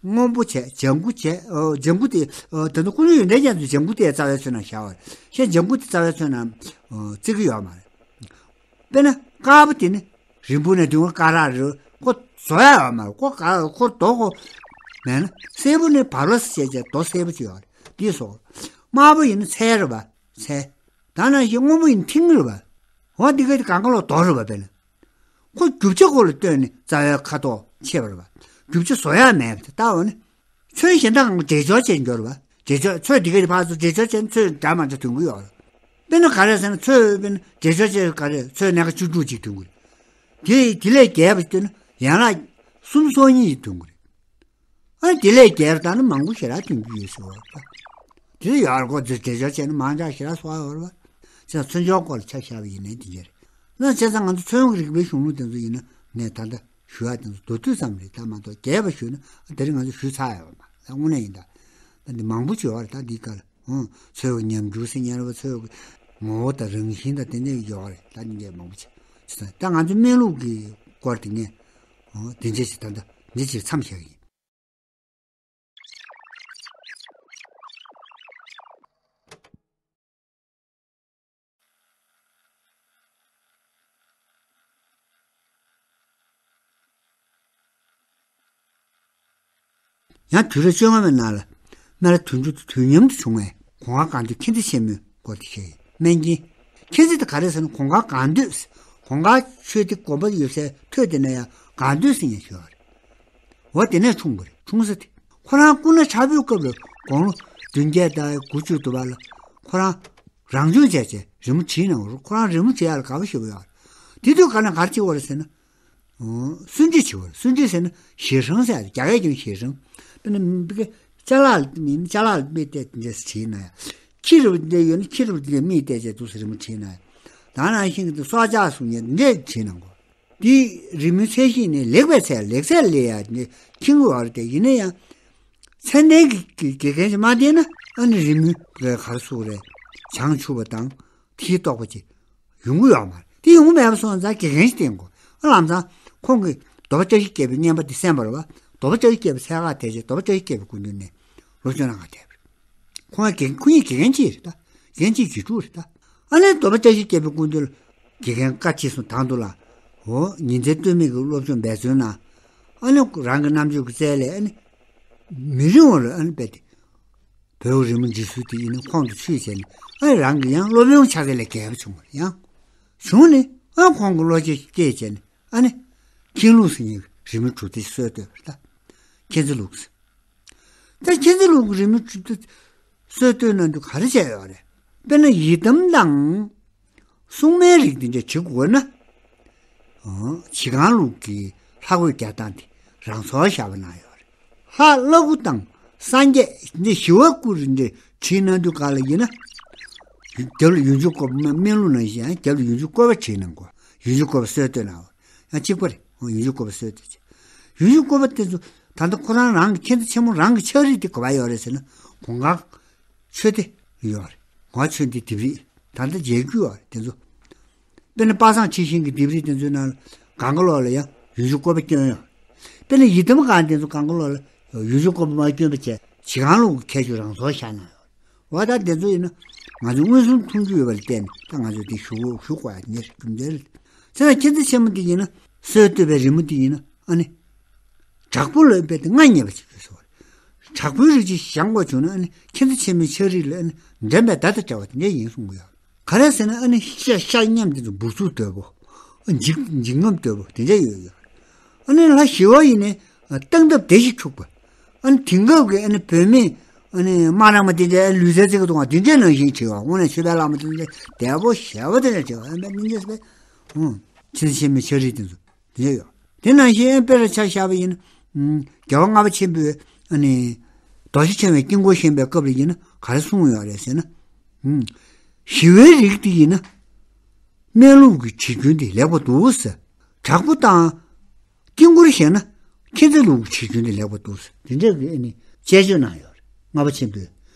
སྔོན་པོ་བྱས། ལྗང་ཁུ་བྱས། ཨོ། ལྗང་ཁུ་དེ། ཨོ། ད་ལྟ་ཀུན་སློང་ཡོན་ཏན་ཅན་དུ་ལྗང་ཁུ་དེ་རྩ་བའི་ཚོན་ནང་བཞག་པ་རེད། གཞན་ལྗང་ཁུ་དེ་རྩ་བའི་ཚོན་ནང་། ཨོ། བརྩི་གི་ཡོད་མ་རེད། དཔེར་ན་དཀར་པོ་དེ་ནི་རིང་པོ་ནས་དུང་དཀར་རག་རེད། ཁོ་བཟོ་ཡག་ཡོད་མ་རེད། ཁོ་དཀར་ཁོ་རྡོ་ཁོ་མེད་ན། སེར་པོ་ནི་བར་པ་སེ་བྱས་བྱས་རྡོ་སེར་པོ་ཅིག་ཡོད་རེད། དེ་སོགས། དམར་པོ་ཡིན་ན་ཚལ་རེད་པ། ཚལ། ད་ནང་བཞིན་སྔོན་པོ་ཡིན་ན་ཐིང་རེད་པ། འོ་འདི་ག་དེ་གང་ག་ལོག་རྡོ་རེད་པ། དཔེར་ན། ཁོ་རྒྱུ་ཆ་ཁོ་ལ་ལྟོས་ནས་རྩ་བའི་ཁ་དོག་ཕྱེ་བ་རེད་པ། རྒྱུ་ཆ་བཟོ་ཡག་མེད་པ་དེ་ལྟ་འོ་ནི། ཚོན་གཞན་དག་འགྲེལ་སྦྱོར་བྱས་འགྱུར་བ། འགྲེལ་སྦྱོར་ཚོན་འདི་ག་རེ་ཕར་ཚུར་འགྲེལ་སྦྱོར་བྱས་ཚོན་འདྲ་མ་འདྲ་ཐོན་གི་ཡོད་རེད། དཔེར་ན་ག་རེ་ཟེར་ན་ཚོན་དཔེར་ན་འགྲེལ་སྦྱོར་བྱས་ག་རེ་ཚོན་སྣ་ཁ་བཅུ་དྲུག་ཅིག་ཐོན་གི་རེད། དེ་དེ་ལས་རྒྱས་པ་ཞིག་བཏོན་ན་ཡན་ལག་གསུམ་སོ་གཉིས་ཤིག་ཐོན་གི་རེད། ཨ་དེ་ལས་རྒྱས་པ་བཏང་ན་མང་པོ་ཞེ་དྲག་ཐོན་གི་ཡོད་ཟེར་བ་རེད། དེ་ཡོད་རེད། ཁོ་ཚོས་འགྲེལ་སྦྱོར་བྱས་ན་མང་དྲགས་ཞེ་དྲག་བཟོ་ཡག་ཡོད་རེད་པ། ཅིག་ཚོན་སྦྱོར་སྐོར་ལ་ཆ་བཞག་པ་ཡིན་ནའི་དེ་འདྲ་རེད། ན་བྱས་ཙང་ང་ཚོ་ཚོན་རིག་པའི་གཞུང་ལུགས་དེ་ཚོ་ཡིན་ན་ངས་ད་ལྟ་ཞུ་ཡག་དེ་ཚོ་མདོར་བསྡུས་ཙམ་རེད། ད་མ་གཏོགས་རྒྱས་པ་ཞུས་ན་དེ་རིང་ང་ཚོ་ཞུས་ཚར་ཡོད་པ་མ་རེད། དངོས་གནས་ཡིན་ད། ད་འདི་མང་པོ་བྱེད་པ་རེད། ད་འདི་སྐབས་ལ་ཨང་ཚོས་ཀྱི་ཉམས་འགྱུར་ཟེར་མཁན་རེད་པ། ཚོས་ཀྱི་ངོ་བོ་དང་རང་བཞིན་དང་དེ་འདྲ་ཡོད་རེད། ད་འདི་འདྲ་མང་པོ་བྱེད་ད། ང་ཚོ་སྨན་ལུགས་ཀྱི་སྐོར་དེ་ངས་ཨང་དེ་འདྲ་ཞིག་ད་ལྟ་འདི་ཅིག་མཚམས་བཞག་གི་ཡིན། ཡང་དུས་རབས་བཅོ་ལྔ་པའི་ནང་ལ་སྨན་ར་དུང་ཕྱུར་དུས་མཉམ་དུ་བྱུང་བའི་གོང་དཀར་སྒང་འདུས་མཁྱེན་བརྩེ་ཆེན་མོའི་སྐོར་དེ་བཤད་ཡིན། སྨན་གྱི་མཁྱེན་བརྩེ་དེ་ག་རེ་ཟེར་ན་གོང་དཀར་སྒང་འདུས། གོང་དཀར་ཆོས་སྡེ་དགོན་པ་ཡོད་སའི་ཐོད་དེ་ན་ཡང་སྒང་འདུས་ཟེར་མཁན་ཞིག་ཡོད་རེད། འོ་དེ་ནས་འཁྲུངས་པ་རེད། འཁྲུངས་ས་དེ། ཁོ་རང་སྐུ་ན་ཕྲ་བོའི་སྐབས་ལ་དགུང་ལོ་བདུན་བརྒྱད་དང་དགུ་བཅུ་དུ་བ་ལ་ཁོ་རང་རང་སྦྱོང་བྱས་བྱས་རི་མོ་བྲིས་གནང་བ་རེད། ཁོ་རང་རི་མོ་བྲིས་ཡག་ལ་དགའ་པོ་ཞེ་པོ་ཡོད་རེད། དེ་དུས་ག་ན་ག་རེ་བྱེད་པ་རེད་ཟེར་ན། སུན་བྲིས་བྱེད་པ་རེད། སུན་བྲིས་ཟེར་ན་ཞལ་བཟང་ཟེར་ཡག་རེད། རྒྱ་སྐད་ཀྱང་ཞལ་བཟང་། དཔེར་ན་མི་གི་ཅ་ལག་མིན་ཅ་ལག་ལ་མིག་བལྟས་འདྲས་བྲིས་ན་ཡང་། ཁྱི་རུ་འདྲ་ཡོད་ན་ཁྱི་རུ་འདྲ་མིག་བལྟས་བྱས་འདུག་སེ་རི་མོ་བྲིས་ན་ཡང་། ད་ནང་བཞིན་གྱི་སྲོག་ཆགས་སུ་ཉེ་འདྲས་བྲིས་གནང་དགོས། འདི་རི་མོའི་ཚད་གཞི་ནི་ལེགས་པའི་ཚད་ལེགས་ཚད་ལས་ཡག་འདི་ཁྱིམ་བར་དེ་ཡིན་ན་ཡང་། ཚད་ལྡན་གྱི་དགེ་རྒན་ཅིག་མ་བསྟེན་ན་ཨ་ནི་རི་མོའི་ག་རེ་ཟེར་རེད། བྱང་ཆུབ་པ་དང་ཐིག་རྟོགས་པ་ཅིག་ཡོང་གི་ཡོད་མ་རེད། དེ་ཡོང་གི་མེད་པ་སོང་ཙང་དགེ་རྒན་ཅིག་བསྟེན་དགོས། ཨ་ལམ་སང་ཁོང་གིས་འདོད་པ་བཀྲ་ཤིས་བརྒྱད་པའི་བསྙེན་པ་དེ་གསན་པ་རེད་པ། འདོད་པ་བཀྲ་ཤིས་བརྒྱད་པའི་ཚད་བཀག་དེ་རྗེས་འདོད་པ་བཀྲ་ཤིས་བརྒྱད་པའི་སྐུ་མདུན་ནས་སློབ་སྦྱོང་གནང་ག་བསྡད་པ་རེད། ཁོང་ཡང་དགེ་ཁོང་ཡང་དགེ་རྒན་གཅིག་རེད་ད། དགེ་རྒན་གཅིག་གི་ཕྲུ་གུ་རེད་ད། ཨ་ནི་འདོད་པ་བཀྲ་ཤིས་བརྒྱད་པའི་སྐུ་མདུན་ལ་དགེ་རྒན་བཀའ་ཁྲིད་སོང་དང་དུ་ལ། འོ་ཉིན་མཚན་ལྟོས་མེད་ཀྱི་སློབ་སྦྱོང་འབད་བརྩོན་གནང་། ཨ་ནི་རང་གི་རྣམ་དཔྱོད་ཀྱི་རྩལ་ལས་ཨ་ནི་མི་རིང་བ་ལ་ཨ་ནི་དཔེ་དེ་བོད་རི་མོ་འབྲི་སྲོལ་དེ་ཡིན་ན་ཁོང་དུ་ཆུད་བྱས་ནས་ཨ་ནི་རང་གི་ཡང་སློབ་དཔོན་ཕྱག་རྩལ་ལས་རྒྱས་པ་བྱུང་བ་རེད། ཡང་བྱུང་ནས་ཨ་ཁོང་གི་བློ་སྐྱེད་སྐྱེས་བྱས་ནས་ཨ་ནི་མཁྱེན་ལུགས་ཟེར་མཁན་གྱི་རི་མོའི་གྲུབ་མཐའ་ཞིག་སྲོལ་བཏོད་པ་རེད་ད། མཁྱེན་བརྩེ་ལུགས་ཟེར། ད་མཁྱེན་བརྩེ་ལུགས་ཀྱི་རི་མོའི་གྲུབ་མཐའ་སྲོལ་བཏོད་གནང་དུས་ག་རེ་བྱས་ཡོད་རེད། དཔེར་ན་ཡི་དམ་དང་སྲུང་མའི་རིགས་དེ་འདྲ་བྲི་དགོས་ན། ཨོ། བྱེ་སྒང་ལུགས་ཀྱི་ལྷ་གོས་རྒྱག་སྟངས་དེ་རང་སོར་བཞག་པ་གནང་ཡོད་རེད། ལྷ་ཀླ་ཀློ་དང་སངས་རྒྱས་འདི་ཞི་བ་སྐུ་རུ་འདི་བྲིས་གནང་དུས་ག་ལ་ཡིན་ན། རྒྱབ་ལ་ཡུལ་འབྱུང་བཀོད་པ་སྨན་ལུགས་ནང་བཞིན་ཡང་རྒྱབ་ལ་ཡུལ་འབྱུང་བཀོད་པ་བྲིས་གནང་དགོས། ཡུལ་འབྱུང་བཀོད་པ་སྲོལ་བཏོད་གནང་བ་ཡང་གཅིག་པ་རེད། ཡུལ་འབྱུང་བཀོད་པ་སྲོལ་བཏོད་བྱས། ཡུལ་འབྱུང་བཀོད་པ་དེ་ཚོ་ད་ལྟ་ཁོ་རང་རང་གི་མཁྱེན་བརྩེ་ཆེན་མོ་རང་གི་ཕྱག་བྲིས་དེ་ག་པར་ཡོད་རེད་ཟེར་ན་གོང་དཀར་ཆོས་སྡེ་ཡོད་རེད། གོང་དཀར་ཆོས་སྡེ་ལྡེབས་རིས་ད་ལྟ་མཇལ་རྒྱུ་ཡོད་རེད་དེ་ཚོ། དཔེར་ན་པ་སངས་ཁྲི་ཤིང་གི་ལྡེབས་རིས་དེ་ཚོའི་ནང་ལ་སྒང་ག་ལོགས་ལ་ཡང་ཡུལ་འབྱུང་བཀོད་པ་བསྐྱོན་ཡོད་རེད། དཔེར་ན་ཡི་དམ་སྒང་དེ་ཚོ་སྒང་ག་ལོགས་ལ་ཡུལ་འབྱུང་བཀོད་པ་མ་བསྐྱོན་པ་བྱས་བྱེ་སྒང་ལུགས་ཀྱི་ཁྱད་ཆོས་རང་སོར་བཞག་གནང་ཡོད་རེད། འོ་ད་དེ་ཚོ་ཡིན་ན་ང་ཚོས་མངོན་སུམ་མཐོང་རྒྱུ་ཡོད་པ་ལ་བརྟེན་ནས་ད་ང་ཚོས་དེ་ཞུ་ཞུ་དགོས་ཡ་དེ་རྒྱུ་མཚན་རེད། བྱས་ཙང་མཁྱེན་བརྩེ་ཆེན་མོ་དེ་ཡིན་ན་སྲོལ་བཏོད་པའི་རི་མོ་དེ་ཡིན་ན་ཨ་ནི། དྲག་པོ་ལ་དཔེ་དེ་མངའ་བརྙེས་པ་ཞིག་ཡོད་ཟེར་བ་རེད། དྲག་པོའི་རིགས་ཅིག་བཞེངས་དགོས་བྱུང་ན་ཨ་ནི་མཁྱེན་བརྩེ་ཆེན་མོའི་ཕྱག་བྲིས་ལ་ཨ་ནི་འགྲན་པའི་ཟླ་དང་བྲལ་བ་དེ་འདྲ་ཡིན་གསུང་གི་ཡོད། ག་རེ་ཟེར་ན་ཨ་ནི་ཤ་ཤ་མཉམ་དེ་ཚོ་འབུར་ཚུགས་དོད་པོ། འཇིགས་འཇིགས་རྔམ་དོད་པོ་དེ་འདྲ་ཡོད་ཡོད། ཨ་ནི་ལྷ་ཞི་བ་ཡིན་ནའི་སྟངས་སྟབས་བདེ་ཞིང་འཁྱུག་པ། ཨ་ནི་དེང་སྐབས་ཀྱི་ཨ་ནི་བོད་མི་ཨ་ནི་སྨ་ར་མ་དེ་འདྲའི་ལུས་རྩལ་རྩེ་གི་འདུག་ག་དེ་འདྲའི་ནང་བཞིན་བྱེད་པ། དངོས་གནས་ཆོས་དད་བླ་མ་དེ་འདྲའི་དལ་པོ་ཞེ་པོ་དེ་འདྲ་བྱེད་པ། ཨ་ནི་དེ་འདྲ་བྱེད་པས། ཨུང་། ཆེན་ཆེན་མོའི་ཤ་རིགས་དེ་ཚོ་དེ་འདྲ་ཡོད། དེ་ནང་བཞིན་དཔེར་ཆ་བཞག་པ་ཡིན་ན། ཨུང་། རྒྱལ་བ་ལྔ་པ་ཆེན་པོས་ཨ་ནི་རྡོ་རྗེ་འཆང་བའི་དཀྱིལ་འཁོར་བཞེངས་པའི་སྐབས་ལ་ཡིན་ན་ག་རེ་གསུངས་ཡོད་རེད་ཟེར་ན། ཨུང་། ཞི་བའི་རིགས་དེ་ཡིན་ན། སྨན་ལུགས་ཀྱི་བྱེད་རྒྱུན་དེ་ལེགས་པོ་འདུག་ཟེར། དྲག་པོ་དང་དཀྱིལ་འཁོར་བཞེངས་ན་མཁྱེན་བརྩེ་ལུགས་ཀྱི་བྱེད་རྒྱུན་དེ་ལེགས་པོ་འདུག་ཟེར། དེ་འདྲ་གི་ཨ་ནི་དཔྱད་བརྗོད་གནང་ཡོད་རེད། ལྔ་པ་ཆེན་པོས།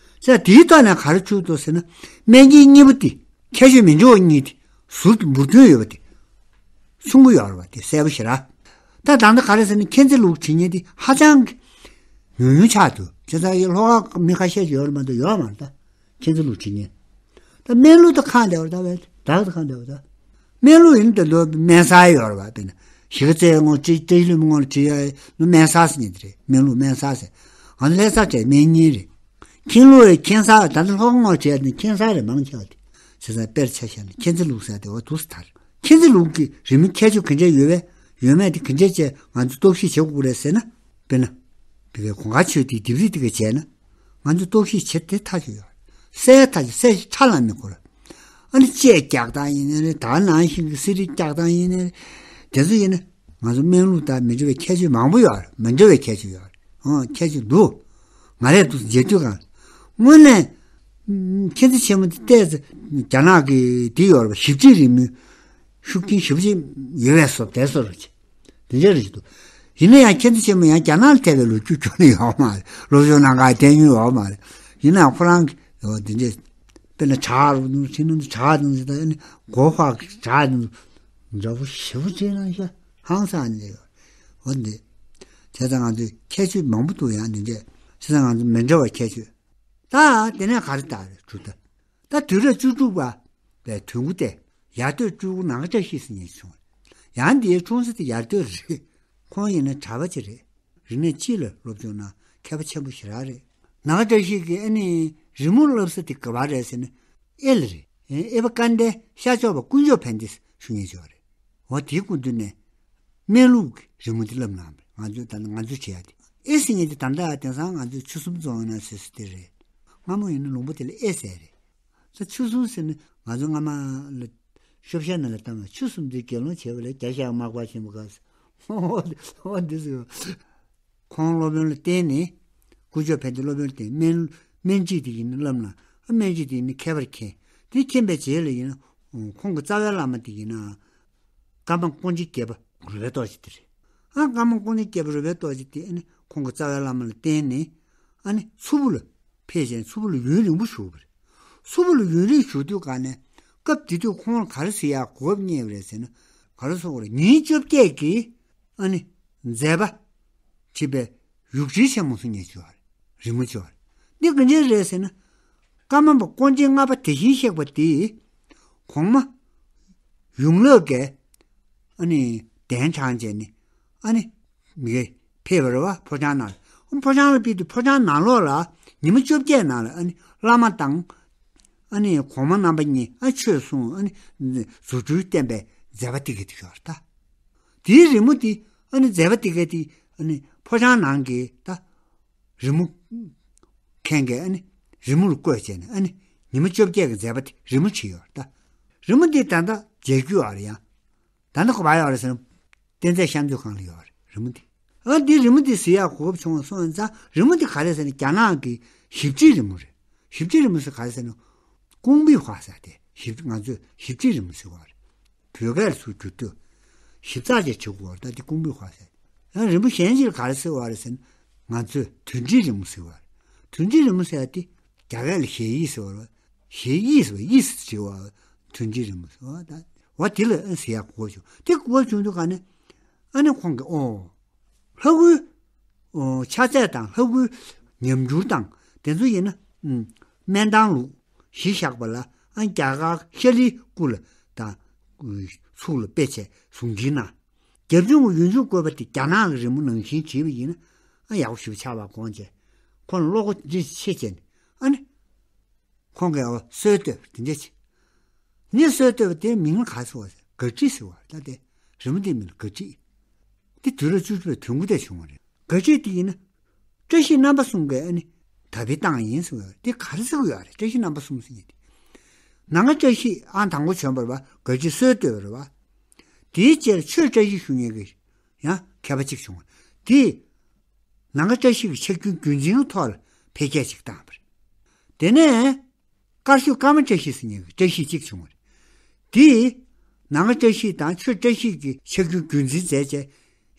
ཟེར་དེའི་ཐོག་ནས་ག་རེ་བྱུང་འདུག་ཟེར་ན། སྨན་དཀྱིལ་གཉིས་པོ་དེ་ཁྱད་ཆོས་མི་འདྲ་བ་གཉིས་དེ་ཟུར་དུ་འབུར་ཐོན་ཡོད་པ་དེ་གསུང་གི་ཡོད་རེད་པ། དེ་གསལ་པོ་ཞེ་དྲག་ད་ད་ལྟ་ག་རེ་ཟེར་ན། མཁྱེན་བརྩེ་ལུགས་བྱེད་མཁན་དེ་ཧ་ཅང་གི་ཉུང་ཉུང་ཆགས་འདུག་བྱས་ཙང་ལྷོ་ཁ་མི་ཁ་ཤས་ཅིག་ཡོད་རེད་མ་གཏོགས་ཡོད་མ་རེད་ད། མཁྱེན་བརྩེ་ལུགས་བྱེད་མཁན། ད་སྨན་ལུགས་ད་ཁག་འདྲ་བོ་ད་བས། ད་ད་ཁག་འདྲ་བོ་ད། སྨན་ལུགས་ཡིན་ད་དུང་སྨན་གསར་ཡོད་རེད་པ། དཔེར་ན་གཞིས་ཀ་རྩེའི་སྔོན་བཀྲ་བཀྲ་ཤིས་ལྷུན་པོའི་སྔོན་ལ་བྲིས་ཡ་ནི་སྨན་གསར་ཟེར་མཁན་དེ་རེད། སྨན་ལུགས་སྨན་གསར་ཟེར། ང་ཚོ་ལྷ་སར་བྲིས་སྨན་གཉན་རེད། མཁྱེན་ལུགས་ཡང་མཁྱེན་གསར། ད་ལྟ་ལྷོ་ཁ་སྔོན་བྲིས་ཡ་ནི་མཁྱེན་གསར་རེད། མང་ཆེ་བ་དེ། བྱས་ཙང་དཔེར་ཆ་བཞག་ན་མཁྱེན་བརྩེ་ལུགས་ཟེར་དེ་འོ་འདུག་སེ་དར། མཁྱེན་བརྩེ་ལུགས་ཀྱི་རི་མོ་ཁྱད་ཆོས་ག་འདྲ་ཡོད་པས། ཡོད་མེད་དེ་ག་འདྲ་བྱས་ང་ཚོ་རྟོག་ཞིབ་བྱེད་དགོས་རེད་ཟེར་ན། དཔེར་ན། དེ་གའི་གོང་དཀར་ཆོས་སྡེའི་ལྡེབས་རིས་དེ་ག་བྱས་ན། ང་ཚོས་རྟོག་ཞིབ་བྱེད་དེ་ཐག་ཆོད་ཡོད། གསལ་ཐག་ཆོད། གསལ་ཞིང་ཁྲ་ལམ་མེ་འཁོར། ཨ་ནི་ལྕེ་རྒྱག་སྟངས་ཡིན་ནའི་རེད། ད་ནང་བཞིན་གྱི་གསེར་རིས་རྒྱག་སྟངས་ཡིན་ནའི་རེད། དེ་ཚོ་ཡིན་ན་ང་ཚོ་སྨན་ལུགས་དང་མི་འདྲ་བའི་ཁྱད་ཆོས་མང་པོ་ཡོད་རེད། མི་འདྲ་བའི་ཁྱད་ཆོས་ཡོད་རེད། ཨང་། ཁྱད་ཆོས་འདུག་ང་རས་འདུག་མཇལ་དུས་གང་། དངོས་གནས། ཨམ། མཁྱེན་བརྩེ་ཆེན་མོ་དེ་བལྟས་ཚེ་རྒྱ་ནག་གི་དེ་ཡོད་རེད་པ། ཞིབ་དཔྱད་རི་མོའི་ཤུགས་རྐྱེན་ཞེ་པོ་ཅིག་ཡོད་པའི་བཟོ་བལྟས་བཟོ་འདྲ་ཅིག་དེ་འདྲ་རེད་འདུག་ཡིན་ན་ཡང་མཁྱེན་བརྩེ་ཆེན་མོ་ཡང་རྒྱ་ནག་ལ་ཐད་པའི་ལོ་རྒྱུས་ཁྱོན་ནས་ཡོད་མ་རེད། སློབ་སྦྱོང་གནང་གར་བསྡད་མྱོང་ཡོད་མ་རེད། ཡིན་ནའང་ཁོ་རང་གི་འོ་དེ་འདྲས། དཔེར་ན་བྲག་རུ་ནུ་ཁྲིན་ནུ་བྲག་ནུ་ཟེར་ད་ནི་སྒོ་ཕག་གི་བྲག་ནུ་འདྲ་པོ་ཞེ་པོ་ཅིག་ན་ཤ་ཧང་སང་ནས་ཡོད། འོ་འདི། བྱས་ཙང་ང་ཚོས་ཁྱད་ཆོས་མང་པོ་འདུག་ཡང་འདི་འདྲས། བྱས་ཙང་ང་ཚོ་མི་འདྲ་བ་ཁྱད་ཆོས། ད་དེ་ནས་ག་རེ་ལྟར་རེད་གྲུབ་ད། ད་དུས་རབས་བཅུ་དྲུག་པ་པའི་དུས་འགོ་སྟེ་ཡར་སྟོད་སྤྲུལ་སྐུ་ནམ་མཁའ་བཀྲ་ཤིས་ཟེར་མཁན་བྱུང་བ་རེད། ཡང་འདིའི་འཁྲུངས་ས་དེ་ཡར་སྟོད་རེད། ཁོང་ཡིན་ན་གྲྭ་པ་ཅིག་རེད། རིག་གནས་སྤྱི་ལ་སློབ་སྦྱོང་གནང་མཁས་པ་ཆེན་པོ་ཞེ་དྲག་རེད། ནམ་མཁའ་བཀྲ་ཤིས་ཀྱིས་ཨ་ནི་རི་མོ་བསླབ་ས་དེ་ག་པར་རེད་ཟེར་ན་ཨེ་ལ་རེད། ཨེ་པ་དཀར་མདའི་ཤར་ཕྱོགས་པ་དཀོན་མཆོག་ཕན་བདེ་ཞུ་མཁན་ཅིག་ཡོད་རེད། འོ་དེའི་སྐུ་མདུན་ནས། སྨན་ལུགས་ཀྱི་རི་མོ་འདི་བསླབ་གནང་བ་རེད། ང་ཚོས་ད་ནི་ང་ཚོས་བྱེད་ཡ་དེ། ཨེ་ཟེར་མཁན་དེ་ད་ལྟ་དེང་སང་ང་ཚོས་ཆུ་གསུམ་རྫོང་ཡིན་ན་ཟེར་ཟེར་དེ་རེད། སྔ་མོ་ཡིན་ན་ལུང་པ་དེ་ལ་ཨེ་ཟེར་རེད། ས་ཆུ་གསུམ་ཟེར་ན་ང་ཚོ་སྔ་མ་ལ་ཤོབ་ཤ་ནང་ལ་བཏང་བ་ཆུ་གསུམ་དེ་དགེ་སློང་བྱེད་པ་ལ་རྒྱ་ཞག་མག་པ་ཆེན་པོ་ག་ཟེར། འོ་འདི་ཟེར། ཁོང་སློབ་དཔོན་ལ་བསྟེན་ནས། དཀོན་མཆོག་ཕན་བདེ་སློབ་དཔོན་ལ་བསྟེན། སྨན་སྨན་རྩིས་དེ་ཡིན་ན་བསླབ་གནང་། སྨན་རྩིས་དེ་ཡིན་ན་མཁས་པར་མཁྱེན། དེ་མཁྱེན་པའི་རྗེས་ལ་ཡིན་ན་ཁོང་གི་རྩ་བའི་བླ་མ་དེ་ཡིན་ན། ཀརྨ་ཀོང་ཇི་བརྒྱད་པ་རོལ་པའི་རྡོ་རྗེ་དེ་རེད། ཨ་ཀརྨ་ཀོང་ཇི་བརྒྱད་པ་རོལ་པའི་རྡོ་རྗེ་དེ་ཨ་ནི་ཁོང་གི་རྩ་བའི་བླ་མ་ལ་བསྟེན་ནས། ཨ་ནི་མཚུར་ཕུ་ལ་ཕེབས་བྱས་མཚུར་ཕུ་ལ་ཡུན་རིང་པོ་བཞུགས་པ་རེད། མཚུར་ཕུ་ལ་ཡུན་རིང་བཞུགས་དུས་ག་ནས་སྐབས་དེ་དུས་ཁོང་ལ་ག་རེ་ཟེར་ཡག་གོ་སྐབས་རྙེད་པ་རེད་ཟེར་ན། ག་རེ་ཟེར་དགོས་རེད། ཉིན་བཅོ་བརྒྱད་ཀྱི་ཨ་ནི་མཛད་པ་བྱེད་པའི་ཡུག་སྒྲིལ་ཆེན་མོ་སུ་ཉེ་བྱུང་བ་རེད། རི་མོ་བྱུང་བ་རེད། འདི་ག་འདྲ་རེད་ཟེར་ན། ཀརྨ་པ་ཀོང་ཇི་ལྔ་པ་དེ་བཞིན་གཤེགས་པ་དེས་གོང་མ་ཡུང་ལགས་ཀྱི་ཨ་ནི་གདན་དྲངས་བྱས་ནས་ཨ་ནི་མི་ཕེབས་པ་རེད་པ། ཕོ་བྲང་ནང་ལ། ཕོ་བྲང་ལ་ཕེབས་དུས་ཕོ་བྲང་ནང་ལོགས་ལ་ཉི་མ་བཅོ་བརྒྱད་ནང་ལ་ཨ་ནི་བླ་མ་དང་ཨ་ནི་གོང་མ་རྣམ་པ་གཉིས་ཨ་ཆོས་གསུངས། ཨ་ནི་རྫུ་འཕྲུལ་བསྟན་པའི་མཛད་པ་དེ་ག་དེ་ཡོད་རེད་ད། དེའི་རི་མོ་དེ་ཨ་ནི་མཛད་པ་དེ་ག་དེ་ཨ་ནི་ཕོ་བྲང་ནང་གི་ད། རི་མོ་མཁན་གྱིས་ཨ་ནི་རི་མོ་ལ་བཀོད་བྱས་ནས་ཨ་ནི་ཉི་མ་བཅོ་བརྒྱད་ཀྱི་མཛད་པ་དེ་རི་མོ་བྲིས་ཡོད་རེད་ད། རི་མོ་འདི་ད་ལྟ་མཇལ་རྒྱུ་ཡོད་རེད་ཡང་། ད་ལྟ་ག་པར་ཡོད་རེད་ཟེར་ན། བསྟན་རྩེ་ཤར་མཛོད་ཁང་ལ་ཡོད་རེད་རི་མོ་འདི། ཨ་འདི་རི་མོ་འདི་གཟིགས་ཡག་གོ་སྐབས་བྱུང་བ་སོང་ཡིན་ཙང་། རི་མོ་འདི་ག་རེ་ཟེར་ན་རྒྱ་ནག་གི་ཞིབ་དཔྱད་རི་མོ་རེད། ཞིབ་དཔྱད་རི་མོ་ཟེར་ག་རེ་ཟེར་ན། ཀུང་པི་ཧྭ་ཟེར་དེ་ཞིབ་ང་ཚོས་ཞིབ་དཔྱད་རི་མོ་ཟེར་བ་རེད། བོད་སྐད་ལ་ཚུར་བསྒྱུར་དུས་ཞིབ་ཚགས་ཅིག་བྱེད་དགོས་པ་རེད། ད་དེ་ཀུང་པི་ཧྭ་ཟེར། ཡང་རི་མོ་གཞན་ཅིག་ལ་ག་རེ་ཟེར་བ་རེད་ཟེར་ན། ང་ཚོས་དོན་འབྲིའི་རི་མོ་ཟེར་བ་རེད། དོན་འབྲིའི་རི་མོ་ཟེར་ཡ་དེ་རྒྱ་སྐད་ལ་ཞེ་ཡིས་ཟེར་བ་རེད། ཞེ་ཡིས་ཟེར་བ་ཡིས་ཟེར་བ་དོན་འབྲིའི་རི་མོ་ཟེར་བ་ད། འོ་དེ་ལ་ཨ་ཟེར་ཡག་གོ་བྱུང་། དེ་གོ་བྱུང་དུས་ག་ནས་ཨ་ནི་ཁོང་གིས་ཨོ། ལྷ་སྐུའི་ཨོ་ཕྱག་རྫས་དང་ལྷ་སྐུའི་ཉམས་འགྱུར་དང་དེ་ཚོ་ཡིན་ན། ཨུམ། སྨན་ཐང་ལུགས་གཞི་བཞག་པ་ལ་ཨ་རྒྱ་གར་ཤཱ་ལིའི་སྐུ་ལ་དང་ཚུགས་ལ་དཔེ་བྱས་གཟུང་བྲིས་གནང་། རྒྱབ་ལྗོངས་ཀྱི་ཡུལ་ལྗོངས་བཀོད་པ་དེ་རྒྱ་ནག་གི་རི་མོ་ནང་བཞིན་བྲིས་པ་ཡིན་ན་ཨ་ཡག་པོ་ཞེ་པོ་ཆགས་པ་དགོངས་བྱས། ཁོང་ལ་བློ་སྒོ་འདི་ཕྱེ་བྱས་ནས་ཨ་ནི། ཁོང་གིས་ཨོ་སྲོལ་གཏོད་པ་དེ་འདྲ་བྱས། ངས་སྲོལ་གཏོད་པ་དེའི་མིང་ལ་ག་ཟེར་བ་ཟེར། གར་ཁྲིད་ཟེར་བ་རེད། ད་དེ་རི་མོ་དེའི་མིང་ལ་གར་ཁྲིད། དེ་དུས་རབས་བཅུ་དྲུག་པའི་དུས་འགོ་དེར་བྱུང་བ་རེད། གར་ཁྲིད་དེ་ཡིན་ན། བཀྲ་ཤིས་རྣམ་པ་གསུམ་གྱིས་ཨ་ནི་དར་སྤེལ་བཏང་ཡིན་ཟེར་བ་རེད། དེ་ག་རེ་ཟེར་གྱི་ཡོད་རེད། བཀྲ་ཤིས་རྣམ་པ་གསུམ་ཟེར་མཁན་དེ། ནམ་མཁའ་བཀྲ་ཤིས་ཨང་དང་པོ་བྱོན་པ་རེད་པ། དགའ་སྐྱིད་སྲོལ་གཏོད་པ་རེད་པ། དེའི་རྗེས་ལ་ཆོས་བཀྲ་ཤིས་ཞུ་མཁན་གྱི་ཡང་མཁས་པ་གཅིག་བྱུང་བ་དེས། ནམ་མཁའ་བཀྲ་ཤིས་ཀྱི་ཆ་རྒྱུས་རྒྱུན་འཛིན་ཐོག་ལ་འཕེལ་རྒྱས་ཅིག་བཏང་བ་རེད། དེ་ནས་དཀར་ཤོད་ཀརྨ་བཀྲ་ཤིས་ཟེར་མཁན་གྱི་བཀྲ་ཤིས་གཅིག་བྱུང་བ་རེད། དེས་ནམ་མཁའ་བཀྲ་ཤིས་དང་ཆོས་བཀྲ་ཤིས་ཀྱི་ཆ་རྒྱུས་རྒྱུན་འཛིན་མཛད་བྱས།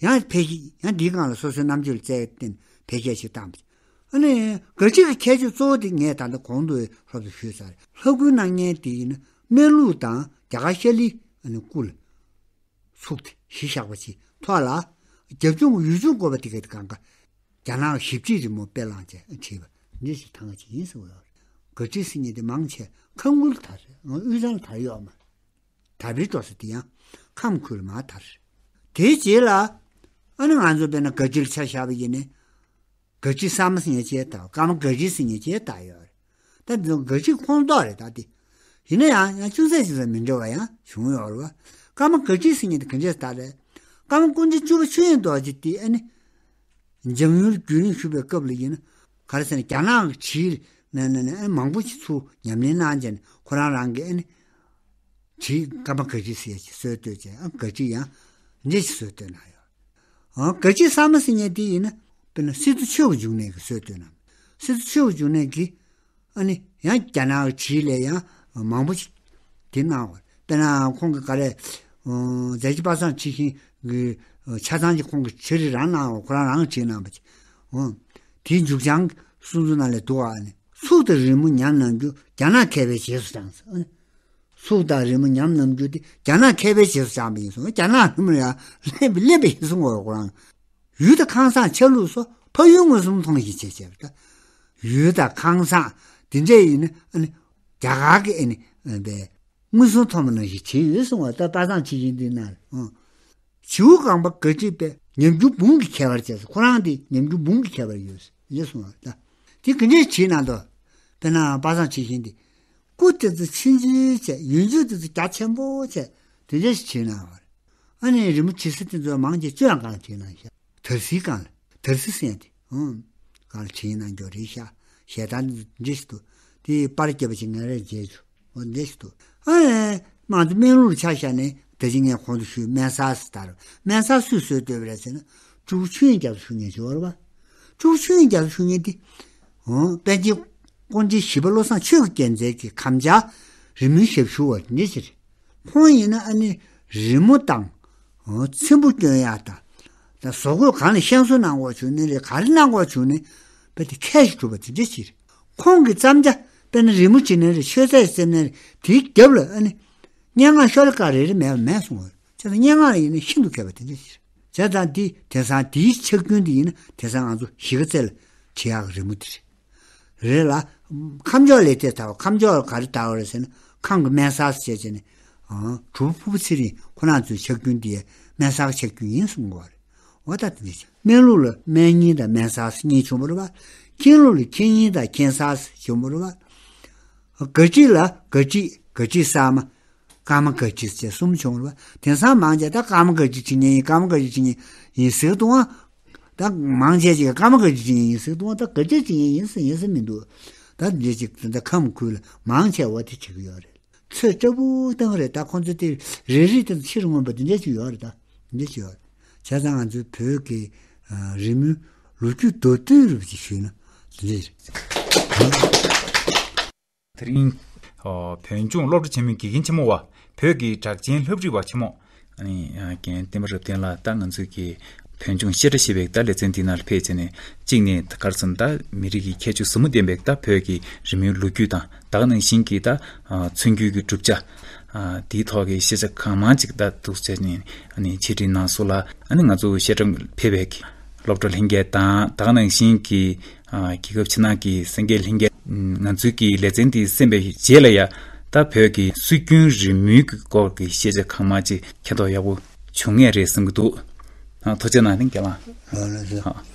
ཡང་འཕེལ་རྒྱས་ཡང་འདིའི་སྒང་ལ་སོ་སོའི་རྣམ་དཔྱོད་ལ་བརྩེ་བའི་སྟེང་འཕེལ་རྒྱས་ཤིག་བཏང་བ་རེད། ཨ་ནི་དགའ་སྐྱིད་ཀྱི་ཁྱད་ཆོས་གཙོ་བོ་དེ་ངས་ད་ལྟ་གོང་དུ་ཧྲོབ་ཏུ་ཞུས་ཚར་རེད། ལྷ་སྐུ་གནང་མཁན་དེ་ཡིན་ན་སྨན་ལུགས་དང་རྒྱ་གར་ཤ་ལི་ཨ་ནི་སྐུ་ལ། ཚུགས་ཏེ་གཞི་བཞག་པ་ཅིག་ཐོག་ལ། རྒྱབ་ལྗོངས་ཀྱི་ཡུལ་ལྗོངས་བཀོད་པ་དེ་ག་དེ་གང་ག་རྒྱ་ནག་ཞིབ་དཔྱད་རི་མོ་དཔེ་བླངས་བྱས་བྲིས་པ་འདི་ཞིག་ཐང་ཅིག་ཡིན་ཟེར་བ་ཡོད་རེད། དགའ་སྐྱིད་ཟེར་མཁན་དེ་མང་ཆེ་ཁམས་ཁུལ་ལ་དར་རེད། དབུས་གཙང་ལ་དར་ཡོད་མ་རེད། དར་སྤེལ་འགྲོ་ས་དེ་ཡང་ཁམས་ཁུལ་ལ་མར་དར་རེད། དེའི་རྗེས་ལ་ཨ་ནི་ང་ཚོ་དཔེར་ན་དགའ་སྐྱིད་ལ་ཆ་བཞག་པ་ཡིན་ནའི། དགའ་སྐྱིད་གསར་མ་ཟེར་མཁན་ཅིག་དང་ཀརྨ་དགའ་སྐྱིད་ཟེར་མཁན་ཅིག་དར་ཡོད་རེད། ད་འདི་ཚོ་དགའ་སྐྱིད་ཁོངས་གཏོགས་རེད་ད་དེ། ཡིན་ན་ཡང་ཡང་ཅུང་ཟད་ཅུང་ཟད་མི་འདྲ་བ་ཡང་བྱུང་ཡོད་རེད་བ། ཀརྨ་དགའ་སྐྱིད་ཟེར་མཁན་དེ་ག་འདྲས་དར་རེད། ཀརྨ་སྐུ་ཕྲེང་བཅུ་པ་ཆོས་དབྱིངས་རྡོ་རྗེ་དེ་ཨ་ནི། འཇང་ཡུལ་རྒྱུན་རིང་བཞུགས་པའི་སྐབས་ལ་ཡིན་ན། ག་རེ་ཟེར་ན་རྒྱ་ནག་གི་བྲིས་ནས་ནས་ནས་ཨ་མང་པོ་ཞིག་ཚུར་ཉམས་ལེན་གནང་བྱས་ནས་ཁོ་རང་རང་གི་ཨ་ནི། བྲིས་ཀརྨ་དགའ་སྐྱིད་ཟེར་ཡ་ཅིག་སྲོལ་གཏོད་བྱས། ཨ་དགའ་སྐྱིད་ཡང་འདྲ་ཞིག་སྲོལ་གཏོད་གནང་ཡོད། ཨ་དགའ་སྐྱིད་གསར་མ་ཟེར་མཁན་དེ་ཡིན་ན་དཔེར་ན་སི་ཏུ་ཆོས་ཀྱི་འབྱུང་གནས་ཀྱིས་སྲོལ་གཏོད་གནང་། སི་ཏུ་ཆོས་ཀྱི་འབྱུང་གནས་ཀྱིས་ཨ་ནི་ཡང་རྒྱ་ནག་གི་བྲིས་ལས་ཡང་མང་པོ་ཞིག་དེ་གནང་བ། དཔེར་ན་ཁོང་གིས་ག་རེ། ཨོ་མཛད་རྗེས་པ་སངས་ཆིག་ཤིང་གི་ཆ་ཚང་ཅིག་ཁོང་གིས་བྲིས་རིགས་རང་གནང་བ། ཁོ་རང་རང་བྲིས་གནང་བ་ཅིག་ཨོ། དེའི་མཇུག་བྱང་གསུང་ཚུལ་ནང་ལ་འདུག་ཨ་ནི། ཚུགས་དང་རི་མོ་ཉམས་རྣམས་རྒྱུ་རྒྱ་ནག་མཁས་པའི་རྗེས་སུ་འབྲངས་ཟེར། ཨ་ནི། ཚུགས་དང་རི་མོ་ཉམས་རྣམས་རྒྱུ་དེ་རྒྱ་ནག་མཁས་པའི་རྗེས་སུ་འབྲངས་པ་ཡིན་གསུངས། རྒྱ་ནག་རི་མོ་ལ་ཡང་ལེན་པ་ལེན་པ་ཡིན་གསུངས་པ་ཁོ་རང་། ཡུལ་དང་ཁང་བཟང་ཆ་ལུགས་སོགས་འཕགས་ཡུལ་མངོན་སུམ་མཐོང་བཞིན་བྱས་བྱས་པ་ད། ཡུལ་དང་ཁང་བཟང་དེ་འདྲས་ཡིན་ན་ཨ་ནི་རྒྱ་གར་གྱི་ཨ་ནི་པའི་མངོན་སུམ་མཐོང་བ་ནང་བཞིན་བྱས་ཡོད་གསུངས་པ་ད། པ་སངས་ཆིག་ཤིང་འདི་ནང་ལ། བྱིའུ་སྒང་པ་དགའ་སྐྱིད་པས་ཉམས་འགྱུར་འབུམ་གྱི་ཁྱད་པར་བྱས་སོ། ཁོ་རང་འདི་ཉམས་འགྱུར་འབུམ་གྱི་ཁྱད་པར་ཡོད་ཟེར་གསུངས་པ་ད། དེ་ག་འདྲས་བྲིས་གནང་འདུག་དཔེར་ན་པ་སངས་ཆིག་ཤིང་འདི། སྐུ་དེ་ཚོ་ཆུང་ཆུང་བྱས། ཡུལ་ལྗོངས་དེ་ཚོ་རྒྱ་ཆེན་པོ་བྱས། དེ་འདྲས་ཞིག་བྲིས་གནང་བ་རེད། ཨ་ནི་རི་མོ་བྲིས་ས་དེ་ཚོ་མང་ཆེ་བཅོ་ལྔ་སྒང་བྲིས་གནང་ཤག་དར་སིལ་སྒང་ལ། དར་སིལ་ཟེར་ཡ་དེ། ཨང་། སྒང་ལ་བྲིས་གནང་རྒྱུ་རེད་ཤག་ཞལ་ཏ་འདི་འདྲས་ཞིག་འདུག་དེ་པར་རྒྱབ་པ་ཅིག་ངས་རེ་མཇལ་བྱུང་། འོ་འདྲས་ཞིག་འདུག་ཨ་ནི་མང་དུ་སྨན་ལུགས་ཆ་བཞག་ནས་ད་ཅི་ངས་གོང་དུ་ཞུས་སྨན་གསར་ཟེར་དར། སྨན་གསར་སུས་སྲོལ་གཏོད་པ་རེད་ཟེར་ན། སྤྲུལ་སྐུ་ཆོས་དབྱིངས་རྒྱ་མཚོ་ཞུ་མཁན་ཅིག་ཡོད་རེད་པ། སྤྲུལ་སྐུ་ཆོས་དབྱིངས་རྒྱ་མཚོ་ཞུ་མཁན་དེ། འོ། པཎ་ཆེན་དཀོན་ཆེན་བཞི་པ་བློ་བཟང་ཆོས་ཀྱི་རྒྱལ་མཚན་གྱིས་གམ་བཅའ་རི་མོའི་ཞབས་ཞུ་བ་འདི་ཅི་རེད། ཁོང་ཡིན་ན་ཨ་ནི་རི་མོ་དང་། འོ། ཚེམ་བུ་སྐྱོན་ཡག་དང་། ད་བཟོ་བཀོད་གང་ལ་བཤམས་སོ་གནང་དགོས་བྱུང་ནི་རེད། ག་རེ་གནང་དགོས་བྱུང་ནི། དཔེ་དེ་མཁས་ཤིང་གྲུབ་པ་དེ་འདྲ་ཅིག་རེད། ཁོང་གི་བརྩམས་བྱ་དཔེར་ན་རི་མོ་བྲིས་ནི་རེད། ཤོག་ཚད་བརྩམས་ནི་རེད། དེའི་རྒྱབ་ལ་ཨ་ནི། སྙན་ངག་ཤོ་ལོ་ཀ་རེ་རེ་མེད་པ་མེད་གསུངས་པ་རེད། བྱས་ཙང་སྙན་ངག་ལ་ཡིན་ན་ཤིན་ཏུ་མཁས་པ་དེ་འདྲ་ཞིག་རེད། བྱས་ཙང་འདི་དེང་སང་འདིའི་ཕྱག་རྒྱུན་འདི་ཡིན་ན་དེང་སང་ང་ཚོ་གཞིས་ཀ་རྩེ་ལ་བྲིས་ཡག་གི་རི་མོ་འདི་རེད། རེད་ལ། ཁམས་ཕྱོགས་ལས་དེ་དར་བ། ཁམས་ཕྱོགས་ལ་ག་རེ་དར་བ་རེད་ཟེར་ན། ཁམས་ཀྱི་སྨན་གསར་ཟེར་བྱས་བྱས་ནས། ཨང་། གྲུབ་པ་ཕུར་བུ་ཚེ་རིང་ཁོ་རང་ཚོའི་ཕྱག་རྒྱུན་འདི་སྨན་གསར་ཕྱག་རྒྱུན་ཡིན་གསུང་གི་ཡོད་རེད། འོ་ད་དེ་འདྲ་ཞིག་སྨན་ལུགས་ལ་སྨན་རྙིང་དང་སྨན་གསར་གཉིས་བྱུང་བ་རེད་པ། མཁྱེན་ལུགས་ལ་མཁྱེན་རྙིང་དང་མཁྱེན་གསར་བྱུང་བ་རེད་པ། དགའ་སྐྱིད་ལ་དགའ་སྐྱིད། དགའ་སྐྱིད་གསར་མ། ཀརྨ་དགའ་སྐྱིད་ཅེས་གསུམ་བྱུང་བ་རེད་པ། དེང་སང་མང་ཆེ་ད་ཀརྨ་དགའ་སྐྱིད་བྲིས་མཁན་ཡིན། ཀརྨ་དགའ་སྐྱིད་བྲིས་མཁན་ཡིན་ཟེར་གི་འདུག་ཨང་། ད་མང་ཆེ་ཅིག་ཀརྨ་དགའ་སྐྱིད་བྲིས་མཁན་ཡིན་ཟེར་གི་འདུག་ཨང་། ད་དགའ་སྐྱིད་བྲིས་མཁན་ཡིན་ཟེར་ཡིན་ཟེར་མི་འདུག་ད་འདི་ཅིག་ད་ཁམས་ཁུལ་ལ་མང་ཆེ་བ་དེ་བྲིས་ཀྱི་ཡོད་རེད། ཚོས་སྐྲ་ཕུར་བཏང་རེད། ད་ཁོང་ཚོ་དེ་རེ་རེ་དེ་ཕྱིར་མངོན་པ་དེ་འདྲ་ཅིག་ཡོད་རེད། ད་འདི་ཅིག་ཡོད་རེད། བྱས་ཙང་ང་ཚོའི་བོད་ཀྱི་ཨ་རི་མོའི་ལོ་རྒྱུས་མདོར་བསྡུས་རུ་ཅིག་ཞུས་ན་དེ་འདྲ་རེད། དེ་རིང་ཨ་བོད་ལྗོངས་སློབ་གྲྭ་ཆེན་མོའི་དགེ་རྒན་ཆེན་མོ་བ། བོད་ཀྱི་གྲགས་ཅན་ལྷ་བྲིས་པ་ཆེན་མོ། ཨ་ནི་ཨ་རྒན་བསྟན་པ་རབ་བརྟན་ལགས་ད་ང་ཚོའི་གི་བོད་ལྗོངས་བཤད་གྲྭ་ཞེས་པའི་ད་ལེ་ཚན་འདི་ནང་ལ་ཕེབས་བྱས་ནས་གཅིག་ནས་ད་ག་རེ་ཟེར་ན་ད་མི་རིགས་ཀྱི་ཁྱད་ཆོས་ཟབ་མོ་ལྡན་པའི་ད་བོད་ཀྱི་རི་མོའི་ལོ་རྒྱུས་དང་ད་ག་ནང་བཞིན་གྱི་ད་ཨ་མཚོན་བརྒྱུད་ཀྱི་གྲུབ་ཆ་ཨ་དེའི་ཐོག་གི་ཤེས་བྱ་གང་མང་ཅིག་ད་འདུག་བྱས་ནས་ཨ་ནི་ཆེད་སྒྲིག་གནང་སོང་ལ། ཨ་ནི་ང་ཚོ་བཤད་གྲྭ་ཕེབས་པའི་སློབ་གྲྭ་ལྷན་རྒྱས་དང་ད་ག་ནང་བཞིན་གྱི་ཨ་རྒྱལ་ཁབ་ཕྱི་ནང་གི་སངས་རྒྱས་ལྷན་རྒྱས་ང་ཚོའི་གི་ལེ་ཚན་འདི་གསན་པའི་རྗེས་ལ་ཡ་ད་བོད་ཀྱི་སྲོལ་རྒྱུན་རི་མོའི་གི་སྐོར་གྱི་ཤེས་བྱ་གང་མང་ཅིག་མཁྱེན་རྟོགས་ཡག་པོ་བྱུང་ངེས་རེད་བསམ་གྱི་འདུག་ཨ་ཐུགས་རྗེ་གནང་། ལྷན་རྒྱས་ལགས། ལགས་ལགས་སོ། ཨ།